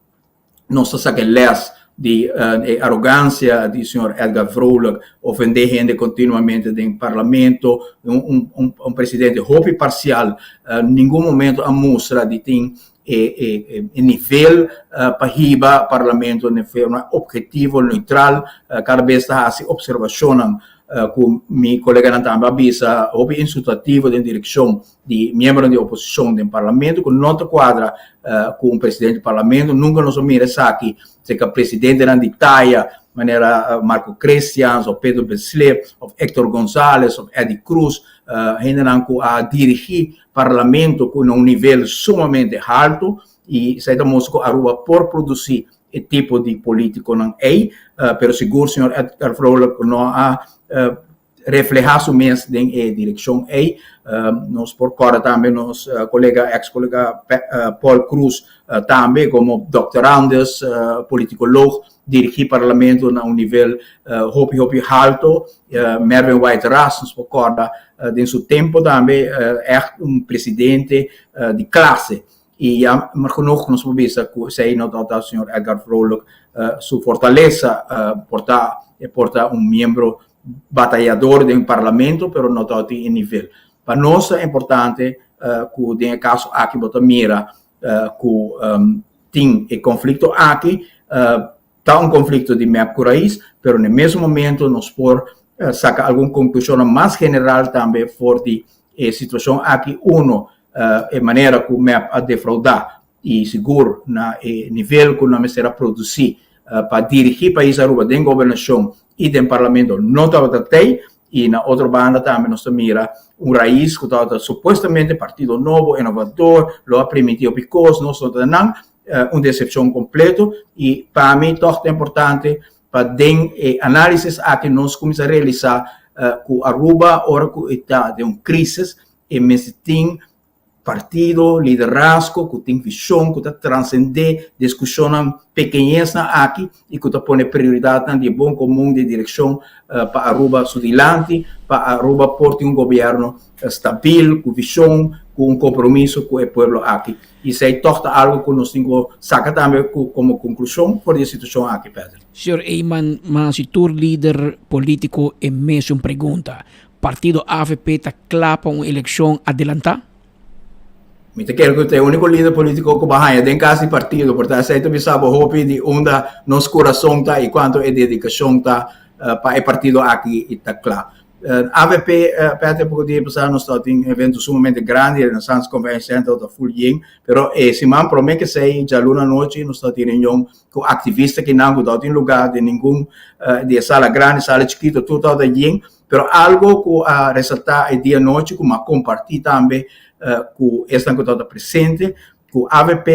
Nos ta saka e les di e arogancia di señor Edgar Vrolijk, ofende hende continuamente den parlamento, un un un presidente hopi parcial, ningun momento a mustra di tin e e e nivel pa hiba parlamento den forma objetivo, neutral, cada bes ta haci observacionnan cu mi coleganan tambe a bisa hopi insultativo den direccion di miembronan di oposicion den parlamento cu no ta cuadra cu un presidente di parlamento. Nunca nos a mira esaki cerca presidentenan di taya manera Marco Christians of Pedro Bislip of Hector Gonzalez of Eddie Croes, hendenan cu a dirigi parlamento cu na un nivel sumamente halto y esaki ta mustra cu Aruba por produci e tipo di politiconan ey, pero sigur señor Edgar Vrolijk no a reflehá su mes den e direkshon ei. Nos por kòrda tambe nos kolega, eks kolega Paul Croes tambe komo doktorandus, politikoloog, dirigí parlamento na un nivel hopi hopi halto. Mervin Wyatt Ras nos por kòrda den su tempo tambe ègt un presidente di klase. I jammer genoeg nos por bisa ku esei no tabata señor Edgar Vrolijk su fortalesa. Por ta e por ta un miembro batayador den parlamento pero no tabatin e nivel. Pa nos ta importante ku den e kaso aki bo ta mira ku tin e konflikto aki ta un konflikto di mep ku rais pero na e mes momento nos por saka algun konklushonnan mas general tambe for di e situashon aki. Uno, e manera ku mep a defraudá i sigur na e nivel ku nan mester a produsí pa dirigí pais Aruba den gobernashon i den parlamento no tabata tei i na otro banda tambe nos ta mira un rais ku tabata supuestamente partido nobo, inovador, lo a primintí hopi kos, nos no ta nan, un desepshon kompleto i pa mi tòg ta importante pa den e análisis aki nos kuminsá realisá ku Aruba ora ku e ta den un krisis e mester tin Partido, liderazgo ku tin vishon ku ta transendé diskushonnan pekeñesnan aki i ku ta pone prioridatnan di e bon komun di e direkshon pa Aruba su dilanti, pa Aruba por tin un gobièrnu stabil, ku vishon, ku un kompromiso ku e pueblo aki. I esei tòg ta algu ku nos tin ku saka tambe komo konklushon for di e situashon aki, Pedro. Señor Eman, ma si tur lider polítiko e mesun pregunta. Partido avp ta kla pa un elekshon adelantá? Mi ta kere ku ta e úniko lider polítiko ku bo a haña den kas di partido, por ta esei ta bisa bo hopi di unda nos kurason ta i kuantu e dedikashon ta pa e partido aki i ta kla. Avp Patrick poko dia pasá nos tabatin un evento sumamente grandi Renaissance Convention Center tabata full yen pero e siman promé k'esei djaluna anochi nos tabatin reunion ku aktivista kinan ku tabatin lugá den ningun di e sala grandi sala chikito tur tabata yen pero algo ku a resaltá e dia anochi ku mi a kompartí tambe ku esnan ku tabata presente ku avp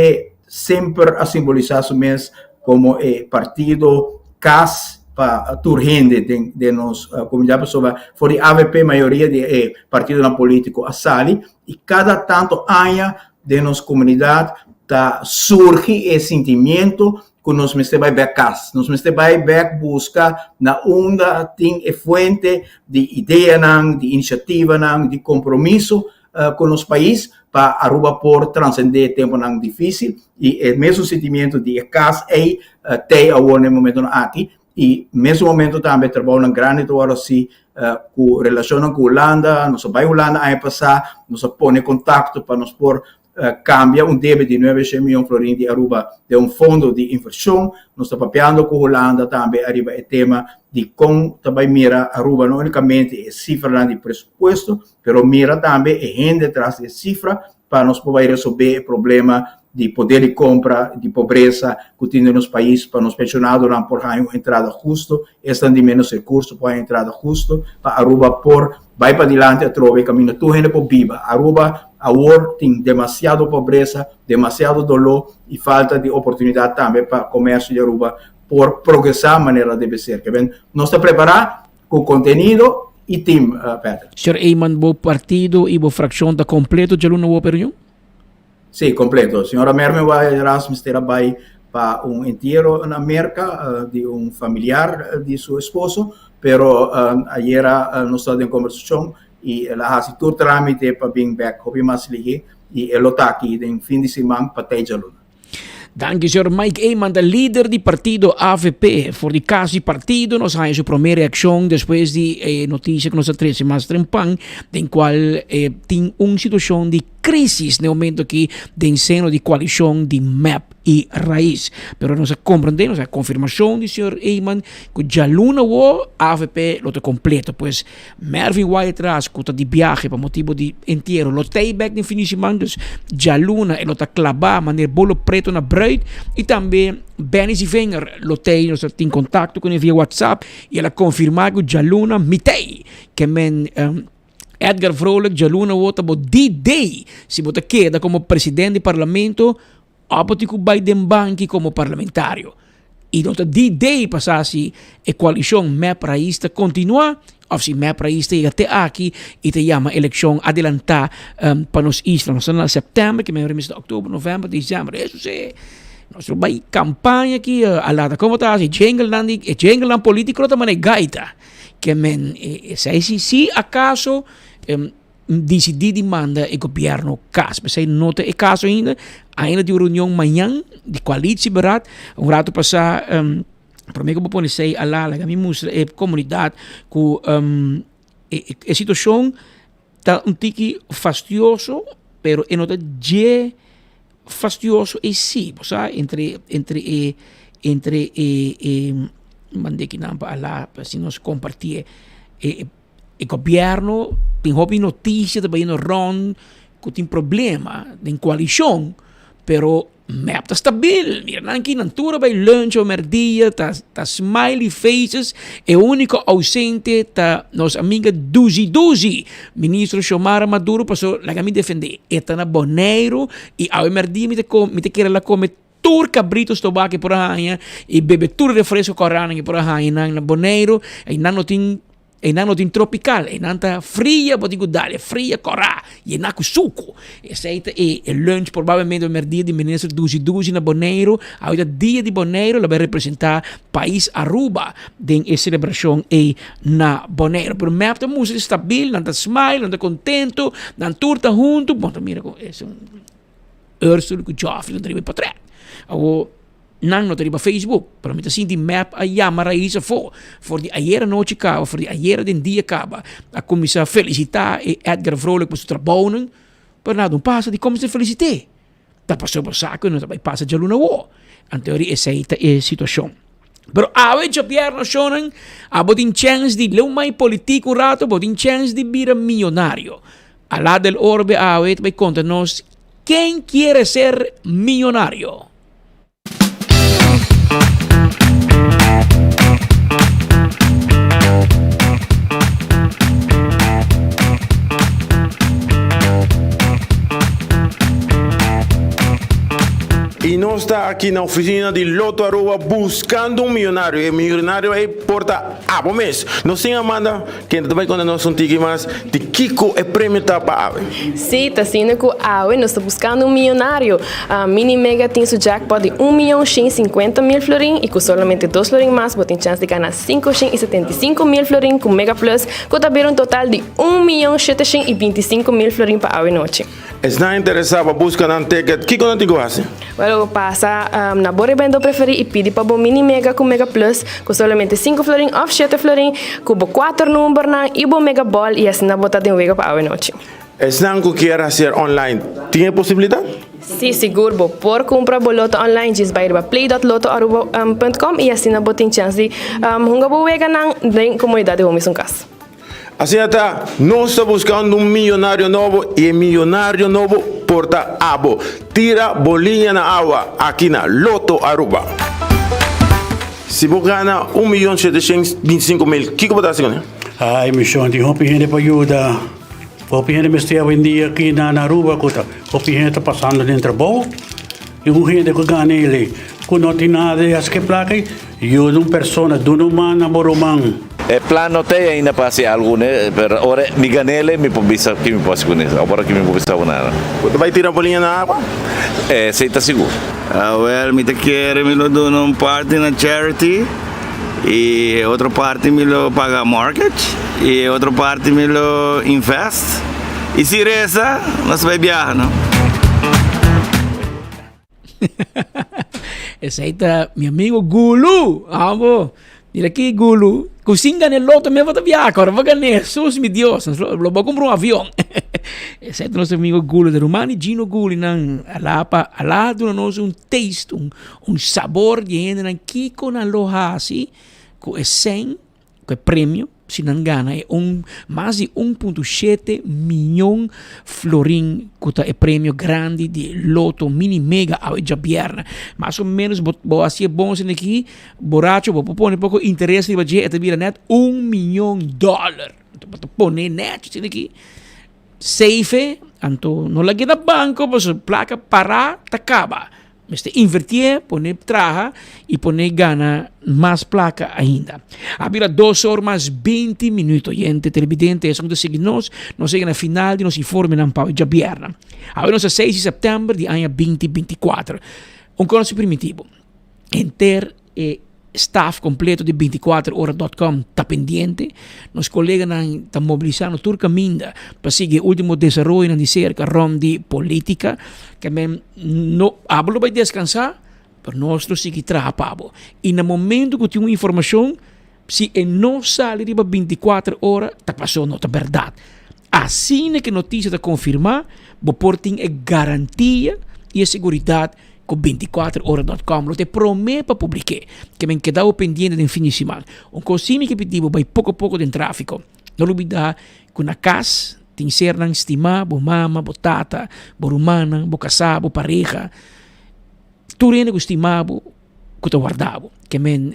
semper a simbolisá su mes komo e partido kas pa tur hende den den nos komunidat pasobra for di avp mayoria di e partidonan polítiko a sali i kada tantu aña den nos komunidat ta surgi e sintimiento ku nos mester bai bèk kas, nos mester bai bèk buska na unda tin e fuente di ideanan, di inisiativanan, di kompromiso ku nos pais pa Aruba por transendé temponan difísil i e mesun sentimiento di e kas ei t'ei awor na e momentonan aki i mesun momento tambe trabounan grandi ta wòrdu hasi ku relashonnan ku Hulanda. Nos a bai Hulanda aña pasá, nos a pone kontakto pa nos por kambia un debe di nuebe shen mion florin di Aruba den un fondo di invershon. Nos ta papiando ku Hulanda tambe ariba e tema di kon ta bai mira Aruba no únikamente e sifranan di presupuesto, Pero mira tambe e hende tras di e sifra pa nos por bai resolbe e problema di poder di compra, di pobresa cu tin den nos pais, pa nos pensionadonan por haña un entrada husto, esnan di menos recurso por haña un entrada husto, pa Aruba por bai padilanti atrobe caminda tur hende por biba. Aruba awor tin demasiado pobresa, demasiado dolor y falta di oportunidad tambe pa comercio di Aruba por progresa manera debe ser. Keben nos ta prepara Cu contenido y team, Patrick. Señor Eman, bo partido y bo fraccion ta completo djaluna wou pa e reunion? Sí, completo. Señora Merme Wyatt-Ras mester a bay pa un entiero na Merca di un familiar di su esposo, pero ayera nos ta den conversacion y el a haci tur tramite pa bin bek hopi mas lihe y e lo ta aki den fin di siman pa tey djaluna. Danki señor Mike Eman ta lider di partido avp. For di cas di partido nos haña su prome reaccion despues di e noticia cu nos a trece mas trempan den cual tin un situacion di crisis na e momento aki den seno di coalicion di mep y raiz. Pero nos a comprende, nos a confirmacion di señor Eman cu djaluna awo avp lo ta completo. Pues Mervin Wyatt-Ras cu ta di biahe pa motibo di entiero lo tey bek den fin di siman, dus djaluna e lo ta claba manera bolo preto na bruid y tambe Benny Zievinger lo tey, nos a tin contacto cune via WhatsApp y el a confirma cu djaluna mi tey ke men Edgar Vrolijk djaluna wo ta bo D-day si bo ta keda como president di parlamento Abo bo tin ku bai den banki komo parlamentario i no ta D-day pa sa si e koalishon mep-Raiz ta kontinuá òf si mep-Raiz ta yega te aki i ta yama elekshon adelantá pa nos isla. Nos ta na sèptèmber, ke mester ta òktober, novèmber, desèmber. Eso si, nos lo bai kampaña aki a lata. Komo ta hasi? Jinglenan di, e jinglenan polítiko lo ta manera e gaita. Ke men esei si si akaso. Disidí di manda e gobièrnu kas. P'esei no ta e kaso ainda. Ainda tin un reunion mañan di koalitieberaad. Un ratu pasá promé ku bo pone esei alá laga mi mustra e komunidat ku e situashon ta un tiki fastioso pero e no ta dje fastioso ei sí. Bo sa entre entre e entre e e manda kinan pa alá pa asina nos kompartié e. E gobierno tin hopi noticia ta bayendo rond cu tin problema den coalicion, pero mep ta stabil. Mira nan aki, nan tur a bay lunch o merdia, ta ta smiley faces. E unico ausente ta nos amiga Duzi Duzi, ministro Xiomara Maduro, paso laga mi defende, e ta na Boneiru y awe merdia mi ta mi ta kere la come Tur cabrito stobá ke por a haña i bebe tur refresco kòrá ke por a haña nan na Boneiru. Einan no tin, einan no tin tropical, einan ta fria bo tin ku dal e fria kòrá yená ku suku. Esei ta e e lunch probablemente mèrdia di minister Dusi Dusi na Boneiru. Awe ta dia di Boneiru, lo bai representá pais Aruba den e selebrashon ei na Boneiru. Pero mep ta mustra stabil, nan ta smile, nan ta kontento, nan tur ta huntu. Bon ta mira ku esun. Ursula ku Geoffrey no ta riba e potret. Awor, nan no ta riba Facebook, pero mi ta sinti mep a yama Raiz afó. For di ayera nochi kaba, for di ayera den dia kaba, a kuminsá felisitá e Edgar Vrolijk pa su trabounan, pero nada no pasa. Dikon mester felisit'é? Ta pasobra bo sa ku e no ta bai pasa djaluna awor. Anto esei ta e situashon. Pero awe djabièrnè shonnan, abo tin chèns di leu mai politik un rato, bo tin chèns di bira miyonario. Alá del Orbe awe ta bai konta nos ken kiere ser miyonario. Y nos ta aki na oficina di Lotto Aruba buscando un millonario. E millonario ey por ta abo mes. Nos tin Amanda kende ta bay conta nos un tiki mas di kico e premio ta pa awe. Sí, ta asina cu awe nos ta buscando un millonario. Mini Mega tin su jackpot di un miyon shin sinkuenta mil florin y cu solamente dos florin mas bo tin chans di gana sinku shin y setenta i sinku mil florin cu Mega Plus cu ta bira un total di un miyon shete shin y binti sinku mil florin pa awe nochi. Esnan interesá pa buska nan ticket, kiko nan tin ku hasi? Wèl, bo pasa na bo rebendó preferí i pidi pa bo Mini Mega ku Mega Plus ku solamente sinku florin òf shete florin ku bo kuater numbernan i bo Mega Ball i asina bo ta den wega pa awe nochi. Esnan ku kier hasier online tin e posibilidat? Sí, sigur bo por kumpra bo loto online djis bai riba play dot lottoaruba punt com i asina bo tin chèns di hunga bo weganan den komunidat di bo mesun kas. Asina ta, nos ta buskando un miyonario nobo i e miyonario nobo por ta abo. Tira bo liña na awa aki na Lotto Aruba. Si bo gana un miyon sheteshent bintisinko mil, kiko bo ta hasi kuné? Ai mi shon, tin hopi hende pa yuda. Hopi hende mester awendia aki na Aruba ku ta hopi hende ta pasando den trabou i un hende ku gana elei ku no tin nada di hasi ku e plaka ei, yuda un persona, duna un man na bo ruman. E plan no ta ei ainda pa hasi algu kuné, pero ora mi gan'el mi por bisa ki mi por hasi kuné. Awor aki mi por bisa bo nada. Bo ta bai tira boliña na agua? Esei ta sigur. Awel, mi ta kere mi lo duna un parti na charity y e otro parti mi lo paga mortgage y e otro parti mi lo invest y si resa nos bai biaha no. Esei ta mi amigo Gulu. Amo. Mira aquí Gulu. Ku sin gana el loto me bota viaja. Ahora va ganar Jesús mi Dios. Lo voy a comprar un avión. Esei ta nos amigo Gulu de Rumani Gino Gulu nan ala pa ala duna nos un taste, un, un sabor di hende nan kiko nan lo hasi ku e sen Ku e premio, si nan gana e un mas di un punto shete miyon florin ku ta e premio grandi di Lotto Mini Mega awe djabièrnè. Mas o ménos bo bo hasi e bon esei aki, boracho bo por pone poko interes riba dje e ta bira nèt un miyon dòler. Bo ta pone nèchi esei aki safe, anto no lag'é na banko pasobra plaka pará ta kaba. Mester invertié, pone traha y pone gana mas placa ainda. A bira dos or mas binti minuut, oyente televidente, esun cu ta sigui nos, nos a yega na final di nos informenan pa djabièrnè. Awe nos ta seis di sèptèmber di aña binti binti kuater. Un kos primitivo, henter e Staf completo di binticuater ora dot com ta pendiente. Nos coleganan ta mobilisando tur caminda pa sigui e ultimo desaroyonan di cerca rond di politica. Ke men no abo lo bay descansa, pero nos lo sigui traha pa bo. Y na momento cu tin un informacion, si e no sali riba binticuater ora, ta paso no ta berdad. Asina ke noticia ta confirma, bo por tin e garantia y e seguridad ku bintikuater ora dòt kòm lo ta e promé pa publik'é. Ke men keda bo pendiente den fin di siman. Un kos sí mi ke pidi bo bai poko poko den tráfiko. No lubidá ku na kas tin sernan stimá, bo mama, bo tata, bo rumannan, bo kasá, bo pareha, tur hende ku stima bo ku ta warda bo. Ke men.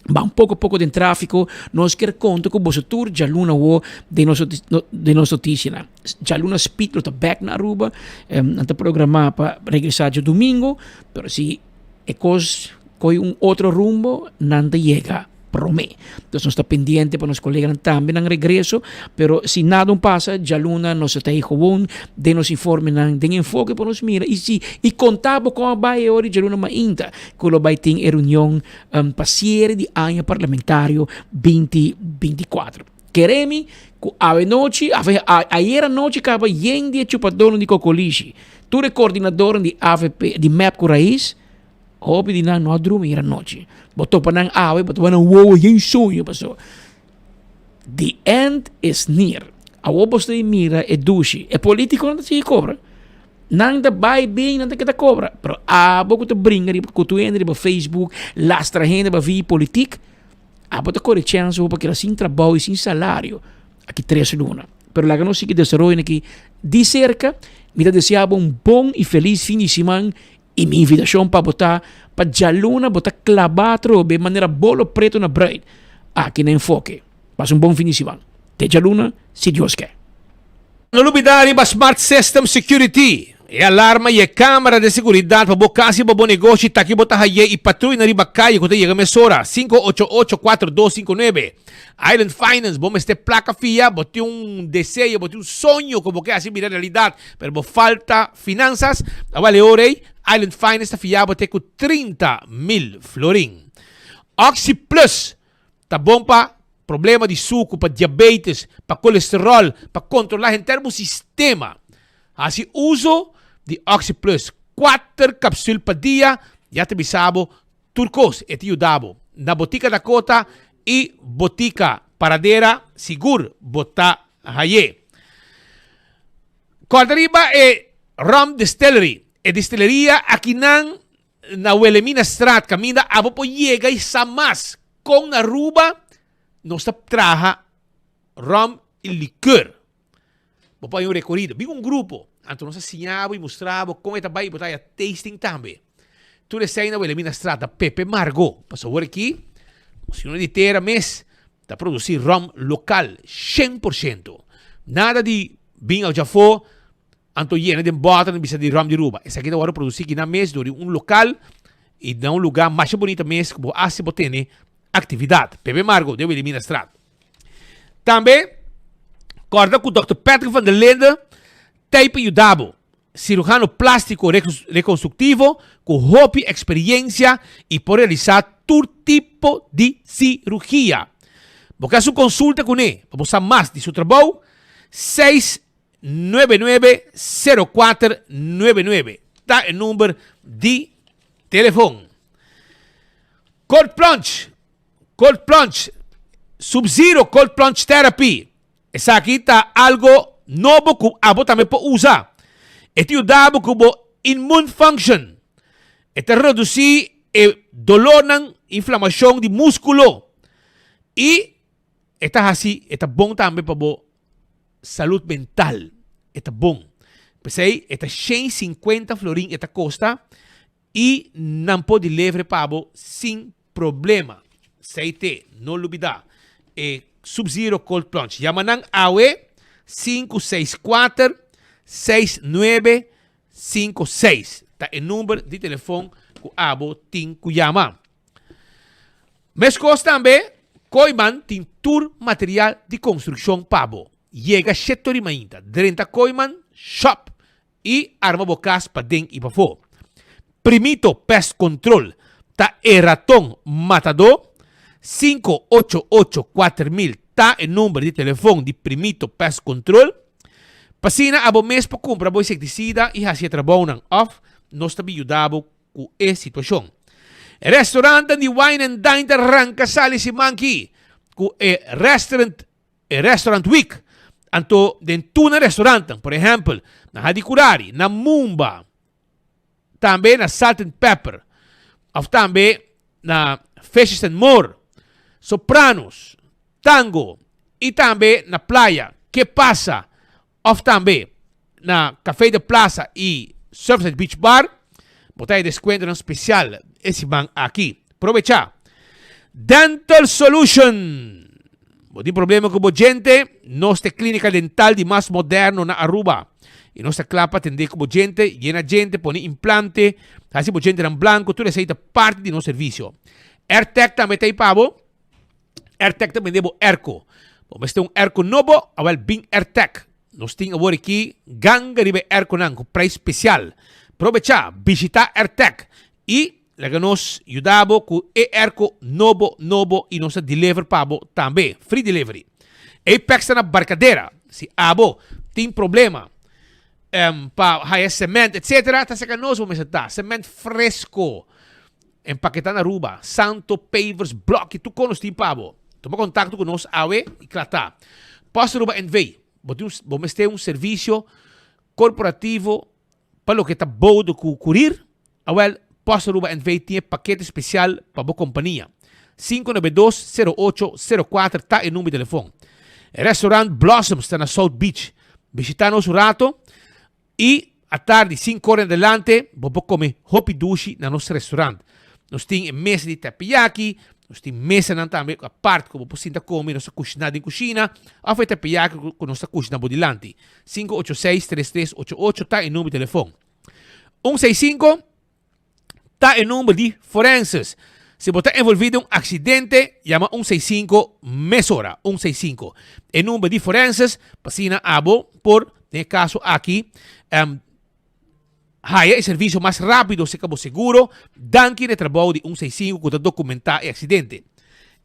Ban poko poko den trafiko. Nos kier konta ku boso tur djaluna awo den nos den nos notisianan. Djaluna Speed lo ta bek na Aruba. Nan ta programá pa regresá djadumingu, pero si e kos kohe un otro rumbo nan ta yega promé. Entonces nos ta pendiente pa nos koleganan tambe nan regreso, pero si nada un pasa djaluna nos ta ei gewoon den nos informenan den enfoke pa nos mira i si i konta bo kon a bai e ora di djaluna mainta ku lo bai tin e reunion pa siere di aña parlamentario binti binti kuater. Kere mi ku awe nochi, ayer anochi kaba yen di e chupadornan di kokolishi. Tur e koordinadornan di avp, di mep ku Raiz, hopi di nan no a drumi ayer anochi. Bo topa nan awe, bo topa nan wowo yen suño paso the end is near. Awor bo ta mira e dushi. E politikonan ta sigui kobra. Nan ta bai bin, nan ta keda kobra. Pero abo ku ta bringa riba ku tur hende riba Facebook, lastra hende pa via politik, abo ta kore chèns pa keda sin trabou i sin salario aki tres luna. Pero laga nos sigui desaroyo aki di serka. Mi ta desea bo un bon i felis fin di siman i mi invitashon pa bo ta pa djaluna bo ta klabá atrobe manera bolo preto na bruid aki na Enfoke. Pasa un bon fin di siman. Te djaluna, si Dios ke. No lubida riba Smart System Security, e alarma y e camera de seguridad pa bo cas y pa bo negoshi ta ki bo ta haye y patruyanan riba caye cu ta yega mesora, 588-4259. Island Finance, bo mester placa fia, bo tin un deseo, bo tin un soño cu bo ke haci bira realidad, pero bo falta finanzas, awel e ora ey Island Finance ta fia bo te cu 30 mil florin. Oxi Plus Ta bon pa problema di suku, pa diabetes, pa kolesterol, pa kontrolá henter bo sistema. Hasi uso di Oxi Plus, kuater kapsul pa dia, ya ta bisa bo tur kos. E ta yuda bo. Na Botika Dakota i Botika Paradera sigur bo ta haye. Kòrda riba e Rum Distillery. E distilleria akinan Na Wilhelminastraat kaminda abo por yega i sa mas kon na Aruba nos ta traha rum i likeur. Bo por haña un rekorido. Bin un grupo, anto nos ta siña bo i mustra bo kon e ta bai i bo ta haña tasting tambe. Tur esei na Wilhelminastraat na Pepe Margo. Pasobra awor aki nos yuna di tera mes ta produsi rum lokal 100%. Nada di bin djafó. Anto yena den bòter nan bisa di ròm di Ruba. Esaki ta wòrdu produsí kinan mes dor di un lokal i na un lugá masha bunita mes ku bo hasi bo tene aktividat. Pepe Margo den Wilhelminastraat. Tambe kòrda ku Dòkter Patrick van der Linde ta ei pa yuda bo. Siruhano plástiko rekonstruktivo ku hopi eksperiensia i por realisá tur tipo di sirugia. Bo ke hasi un konsulta kuné pa bo sa mas di su trabou? Seis 990499 ta e number di telefon. Cold Plunge, Cold Plunge, Sub-Zero Cold Plunge Therapy. Esaki ta algo nobo ku abo tambe por usa. E ta yuda bo ku bo immune function. E ta redusi e dolornan, inflamashon di muskulo. I e ta hasi, e ta bon tambe pa bo salud mental e ta bon. P'esei e ta shen sinkuenta florin e ta kosta i nan por deliver pa bo sin problema. Esei te, no lubida e Sub Zero Cold Plunge. Yama nan awe 564 6956 ta e number di telefon ku abo tin ku yama. Meskos tambe, Kooiman tin tur material di konstrukshon pa bo. Yega sheto di mainta, drenta Kooiman Shop i arma bo kas paden i pafó. Primito Pest Control ta e raton matadó. 588 4000 ta e number di telefon di Primito Pest Control. P'asina abo mes por kumpra bo insektisida i hasi e trabounan òf nos ta bin yuda bo ku e situashon. E restaurantnan di Wine and Dine ta ranka sali siman ki ku e Restaurant e Restaurant Week. Anto den tur nan restaurantnan, por ehèmpel na Hadicurari, na Mumba, tambe na Salt and Pepper òf tambe na Fishes and More, Sopranos, Tango i tambe na Playa, Ke Pasa Of tambe na Café de Plaza y Surfside Beach Bar bo ta e descuentonan special e siman aki. Probecha! Dental Solution! Bo tin problema cu bo djente? Nos ta e clinica dental di mas moderno na Aruba y nos ta cla pa atende cu bo djente, yena djente, pone implante, haci bo djentenan blanco, tur esey ta parti di nos servicio. Airtec tambe ta ey pa bo. Airtec ta bende bo airco. Bo mester un airco nobo? Awel bin Airtec. Nos tin awor aki ganga riba e airconan ku prijs spesial. Probecha, bishita Airtec i laga nos yuda bo ku e airco nobo nobo i nos ta deliver pa bo tambe, free delivery. Apex ta na Barcadera. Si abo tin problema pa haya cement etc. Ta saka nos bo mester ta. Cement fresco. Empaketá na Aruba, Santo, pavers, blòki, tur kon nos tin pa bo. Tuma kontakto ku nos awe i kla ta. Post Aruba NV, bo tin un, bo mester un servisio korporativo Pa loke ta boudo ku kurir, awel Post Aruba NV tin e pakete spesial pa bo kompania. 592 08 04 ta e number di telefon. Restaurant Blossoms ta na South Beach. Bishita nos un rato i atardi sinku ora en adelante bo por kome hopi dushi na nos restaurant. Nos tin e mesa di teppiyaki, nos tin mesanan tambe apart ku bo por sinta kome, nos ta kushina den kushina òf e teppiyaki ku nos ta kushina bo dilanti. Sinku ocho seis tres tres ocho ocho ta e number di telefon. Un seis sinku ta e number di forenses. Si bo ta envolvi den un aksidente, yama un seis sinku mesora, un seis sinku. E number di forenses pa asina abo por, den e kaso aki, haya e servisio mas rápido serka bo seguro, danki na e trabou di un seis sinku ku ta dokumentá e aksidente.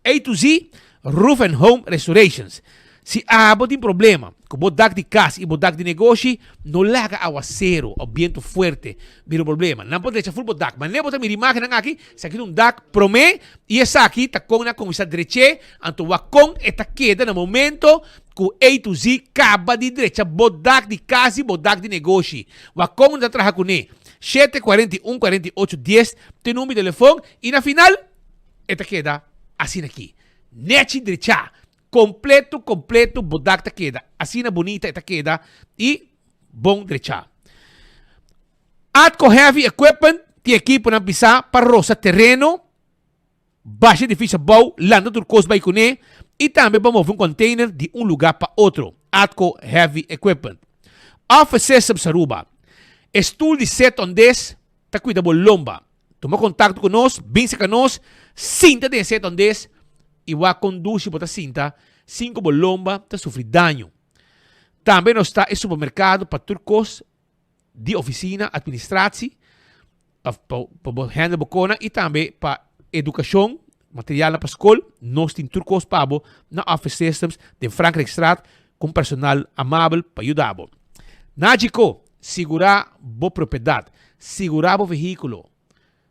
A to Z Roof and Home Restorations Si abo tin problema ku bo dak di kas i bo dak di negoshi, no laga awaseru òf bientu fuerte bira un problema. Nan por drecha ful bo dak. Manera bo ta mira imágennan aki, esaki ta un dak promé i esaki ta kon nan a kuminsá drech'é, anto wak kon e ta keda na momento ku A to Z kaba di drecha bo dak di kas i bo dak di negoshi. Wak kon nan ta traha kuné. Shete, 41, 48, dies ta e number di telefon i na final, E ta keda asina aki. Nechi drechá. Kompleto, kompleto bo dak ta keda. Asina bunita e ta keda i bon drechá. Atco Heavy Equipment tin ekiponan pisá pa rosa tereno, basha edifisio abou, lanta tur kos bai kuné i tambe pa move un container di un lugá pa otro. Atco Heavy Equipment. Office Systems Aruba. E stul di set on des ta kuida bo lomba. Tuma kontakto ku nos, bin saka nos, sinta den e set ondes i wak kon dushi bo ta sinta sin ku bo lomba ta sufri daño. Tambe nos ta e supermerkado pa tur kos di ofisina, administratie, of pa bo handle bo kona i tambe pa edukashon, materialnan pa skol. Nos tin tur kos pa bo na Office Systems den Frankrijkstraat ku un personal amabel pa yuda bo. Nagico, sigurá bo propiedat, sigurá bo vehíkulo,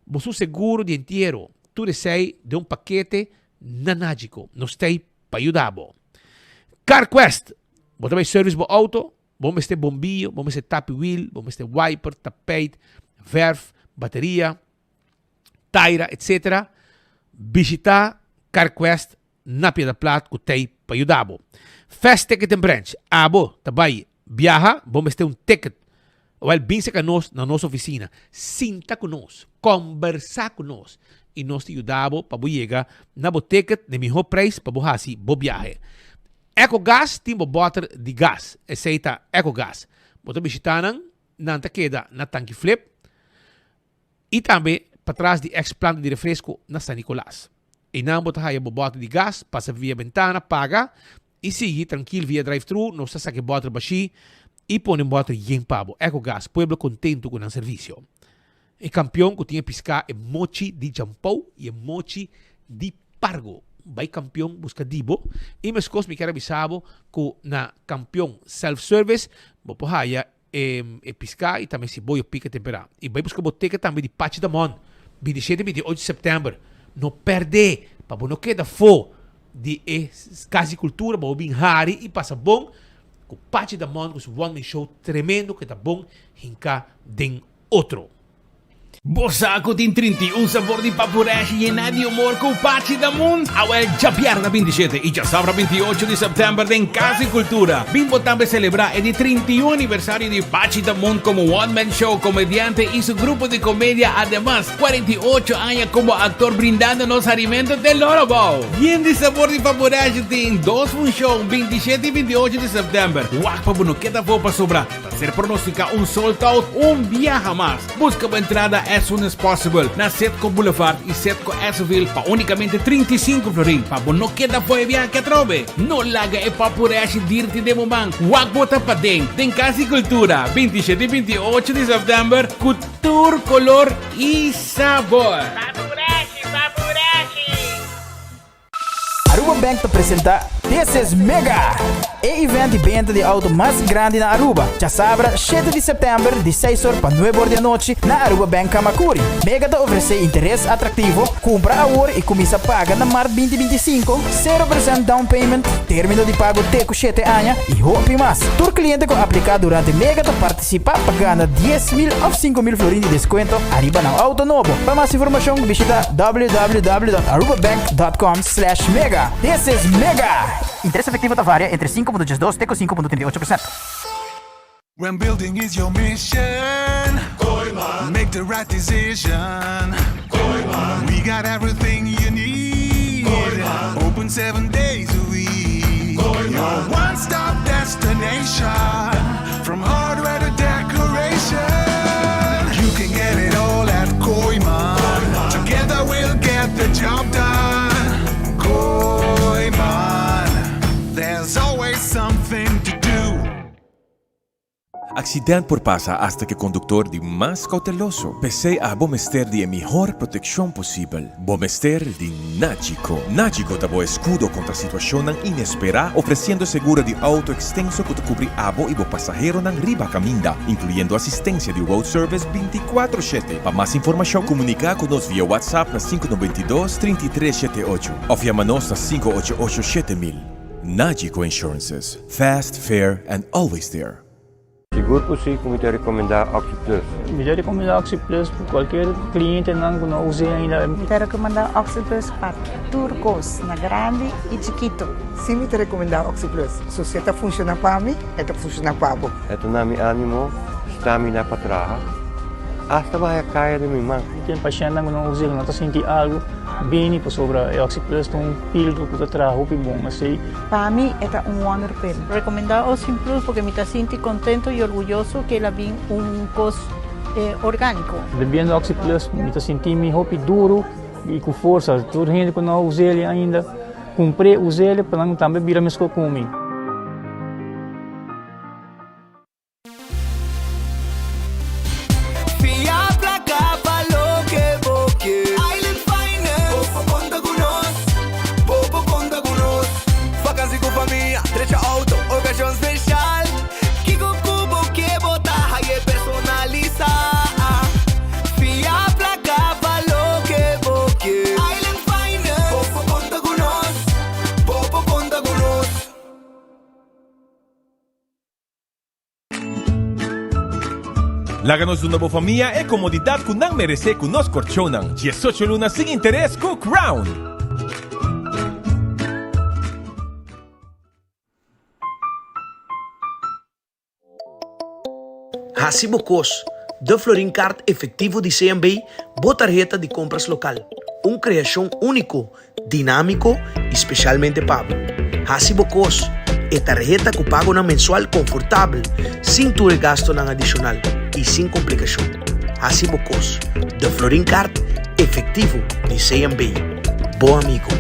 bo su seguro di entiero, tur esei den un pakete na Nagico. Nos t'ei pa yuda bo. CarQuest, bo ta bai service bo auto, bo mester bombillo, bo mester tapi wiel, bo mester wiper, tapijt, verf, bateria, taira, etc. Bishita CarQuest na Piedra Plat ku t'ei pa yuda bo. Fast Ticket and Branch, Abo ta bai biaha, bo mester un ticket. Wèl, bin serka nos na nos ofisina, sinta ku nos, kòmbersá ku nos i nos ta yuda bo pa bo yega na bo ticket na e mihó preis pa bo hasi bo biahe. Ecogas tin bo bòter di gas, esei ta Ecogas. Bo ta bishitá nan, nan ta keda na Tanki Flip. I tambe patras di ex planta di refresco na San Nicolas. Einan bo ta haya bo bòter di gas, pasa via bentana, paga i sigui trankil via drive-thru. Nos ta saka e bòter bashí i pone un bòter yen pa bo. Ecogas, pueblo contento cu nan servicio. E campeon cu tin e pisca e mochi di Jampou i e mochi di Pargo. Bai Campeon busca di bo. I mescos mi kier a bisa bo cu na Campeon Self Service bo por haya E piská i tambe siboyo pika temperá. I bai buska bo teken tambe di Pachi Damon, 27 i 28 di sèptèmber. No pèrdè, pa bo no keda afó di e Kas di Kultura, pa bo bin hari i pasa bon ku Pachi Damon ku su one man show tremendo ku e ta bon hinká den otro. Bo sa ku tin 31 sabor di papureshi yená di humor ku Pachi Damun? Awel djabièrnè 27 i djasabra 28 di sèptèmber den Kas di Kultura. Bin bo tambe selebrá e di 31 aniversario di Pachi Damun komo one man show, komediante i su grupo di komedia. Ademas, 48 aña komo aktor brindando nos harimentu te loro bou. Yen di sabor di papureshi tin dos funshon, 27 i 28 di sèptèmber. Wak pa bo no keda afó pasobra Ta ser pronostica un sold out un biaha mas. Busca bo entrada as soon as possible na Setco Boulevard y Setco Esseville pa unicamente 35 florin pa bo no keda fo'i biaha atrobe. No laga e papureshi dirti den bo man. Wak bo ta paden den Cas di Cultura 27 y 28 di september cu tur color y sabor. Papureshi, papureshi! Aruba Bank ta presenta. This is Mega! E event di benta di auto mas grandi na Aruba. Djasabra shete di september di seis or pa nuebe or di anochi na Aruba Bank Camacuri. Mega ta ofrece interes atractivo, cumpra awor y cuminsa paga na mart binti 25, sero percent down payment, termino di pago te cu shete aña y hopi mas. Tur cliente cu aplica durante Mega ta participa pa gana 10,000 of 5,000 florin di descuento ariba nan auto nobo. Pa mas informacion bishita www.arubabank.com slash mega. This is Mega! Interes efectivo ta varia entre 5.12 te cu 5.38%. When building is your mission, Kooyman. Make the right decision. Kooyman. We got everything you need. Kooyman. Open seven days a week. Kooyman. Your one-stop destination. From hardware to decoration. You can get it all at Kooyman. Kooyman. Together we'll get the job done. Kooyman. There's always something to do. Accident por pasa hasta cu e conductor di mas cauteloso. P'esey abo mester di e mihor proteccion posibel. Bo mester di Nagico. Nagico ta bo escudo contra situacionnan inespera, ofreciendo seguro di auto extenso cu ta cubri abo y bo pasaheronan riba caminda, incluyendo asistencia di road service 24 shete. Pa mas informacion, comunica cu nos via WhatsApp na 592 33 shete ocho of yama nos na 588 7000. Nagico Insurances, fast, fair and always there. Sigur ku si ku mi ta rekomendá OxyPlus. Mi ta rekomendá OxyPlus pa kualkier klientenan ku no a us'é ainda. Mi ta rekomendá OxyPlus pa tur kos, na grandi i chikitu. Si mi ta rekomendá OxyPlus. So si e ta funshoná pa mi, e ta funshoná pa bo. E ta na mi ánimo, stamina pa traha, asta baha e kaya den mi man. Tin pashèntnan ku no us'é, ku no ta sinti algu, bini pasobra e OxyPlus ta un pildo ku ta traha hopi bon. Esei. Pa mi e ta un wonder pill. Recomenda Oxin Plus porque mi ta sinti contento y orguyoso que el a bin un cos organico. Bebiendo Oxi Plus mi ta sinti mi hopi duro y cu forsa. Tur hende cu no a us'el ainda cumpr'e us'el pa nan tambe bira mesco cu mi. Fia placa pa loke bo ke. Island Finance. Bo por conta cu nos. Bo por conta cu nos. Vakantie cu famia, drecha auto, ocasion special. Kico cu bo ke bo ta haye personalisa. Fia placa pa loke bo ke. Island Finance. Bo por conta cu nos. Bo por conta cu nos. Laga nos duna bo famia e komodidat ku nan meresé ku nos korchonnan. Diesocho luna sin interes ku Crown! Hasi bo kos, De Florin Card Efectivo di CMB, bo tarheta di kompras lokal. Un kreashon úniko Dinámiko i spesialmente pa bo. Hasi bo kos, e tarheta ku pagonan mensual konfortabel, sin tur e gastonan adishonal i sin komplikashon. Hasi bo kos, De Florin Card efektivo di CMB. Bo amigo.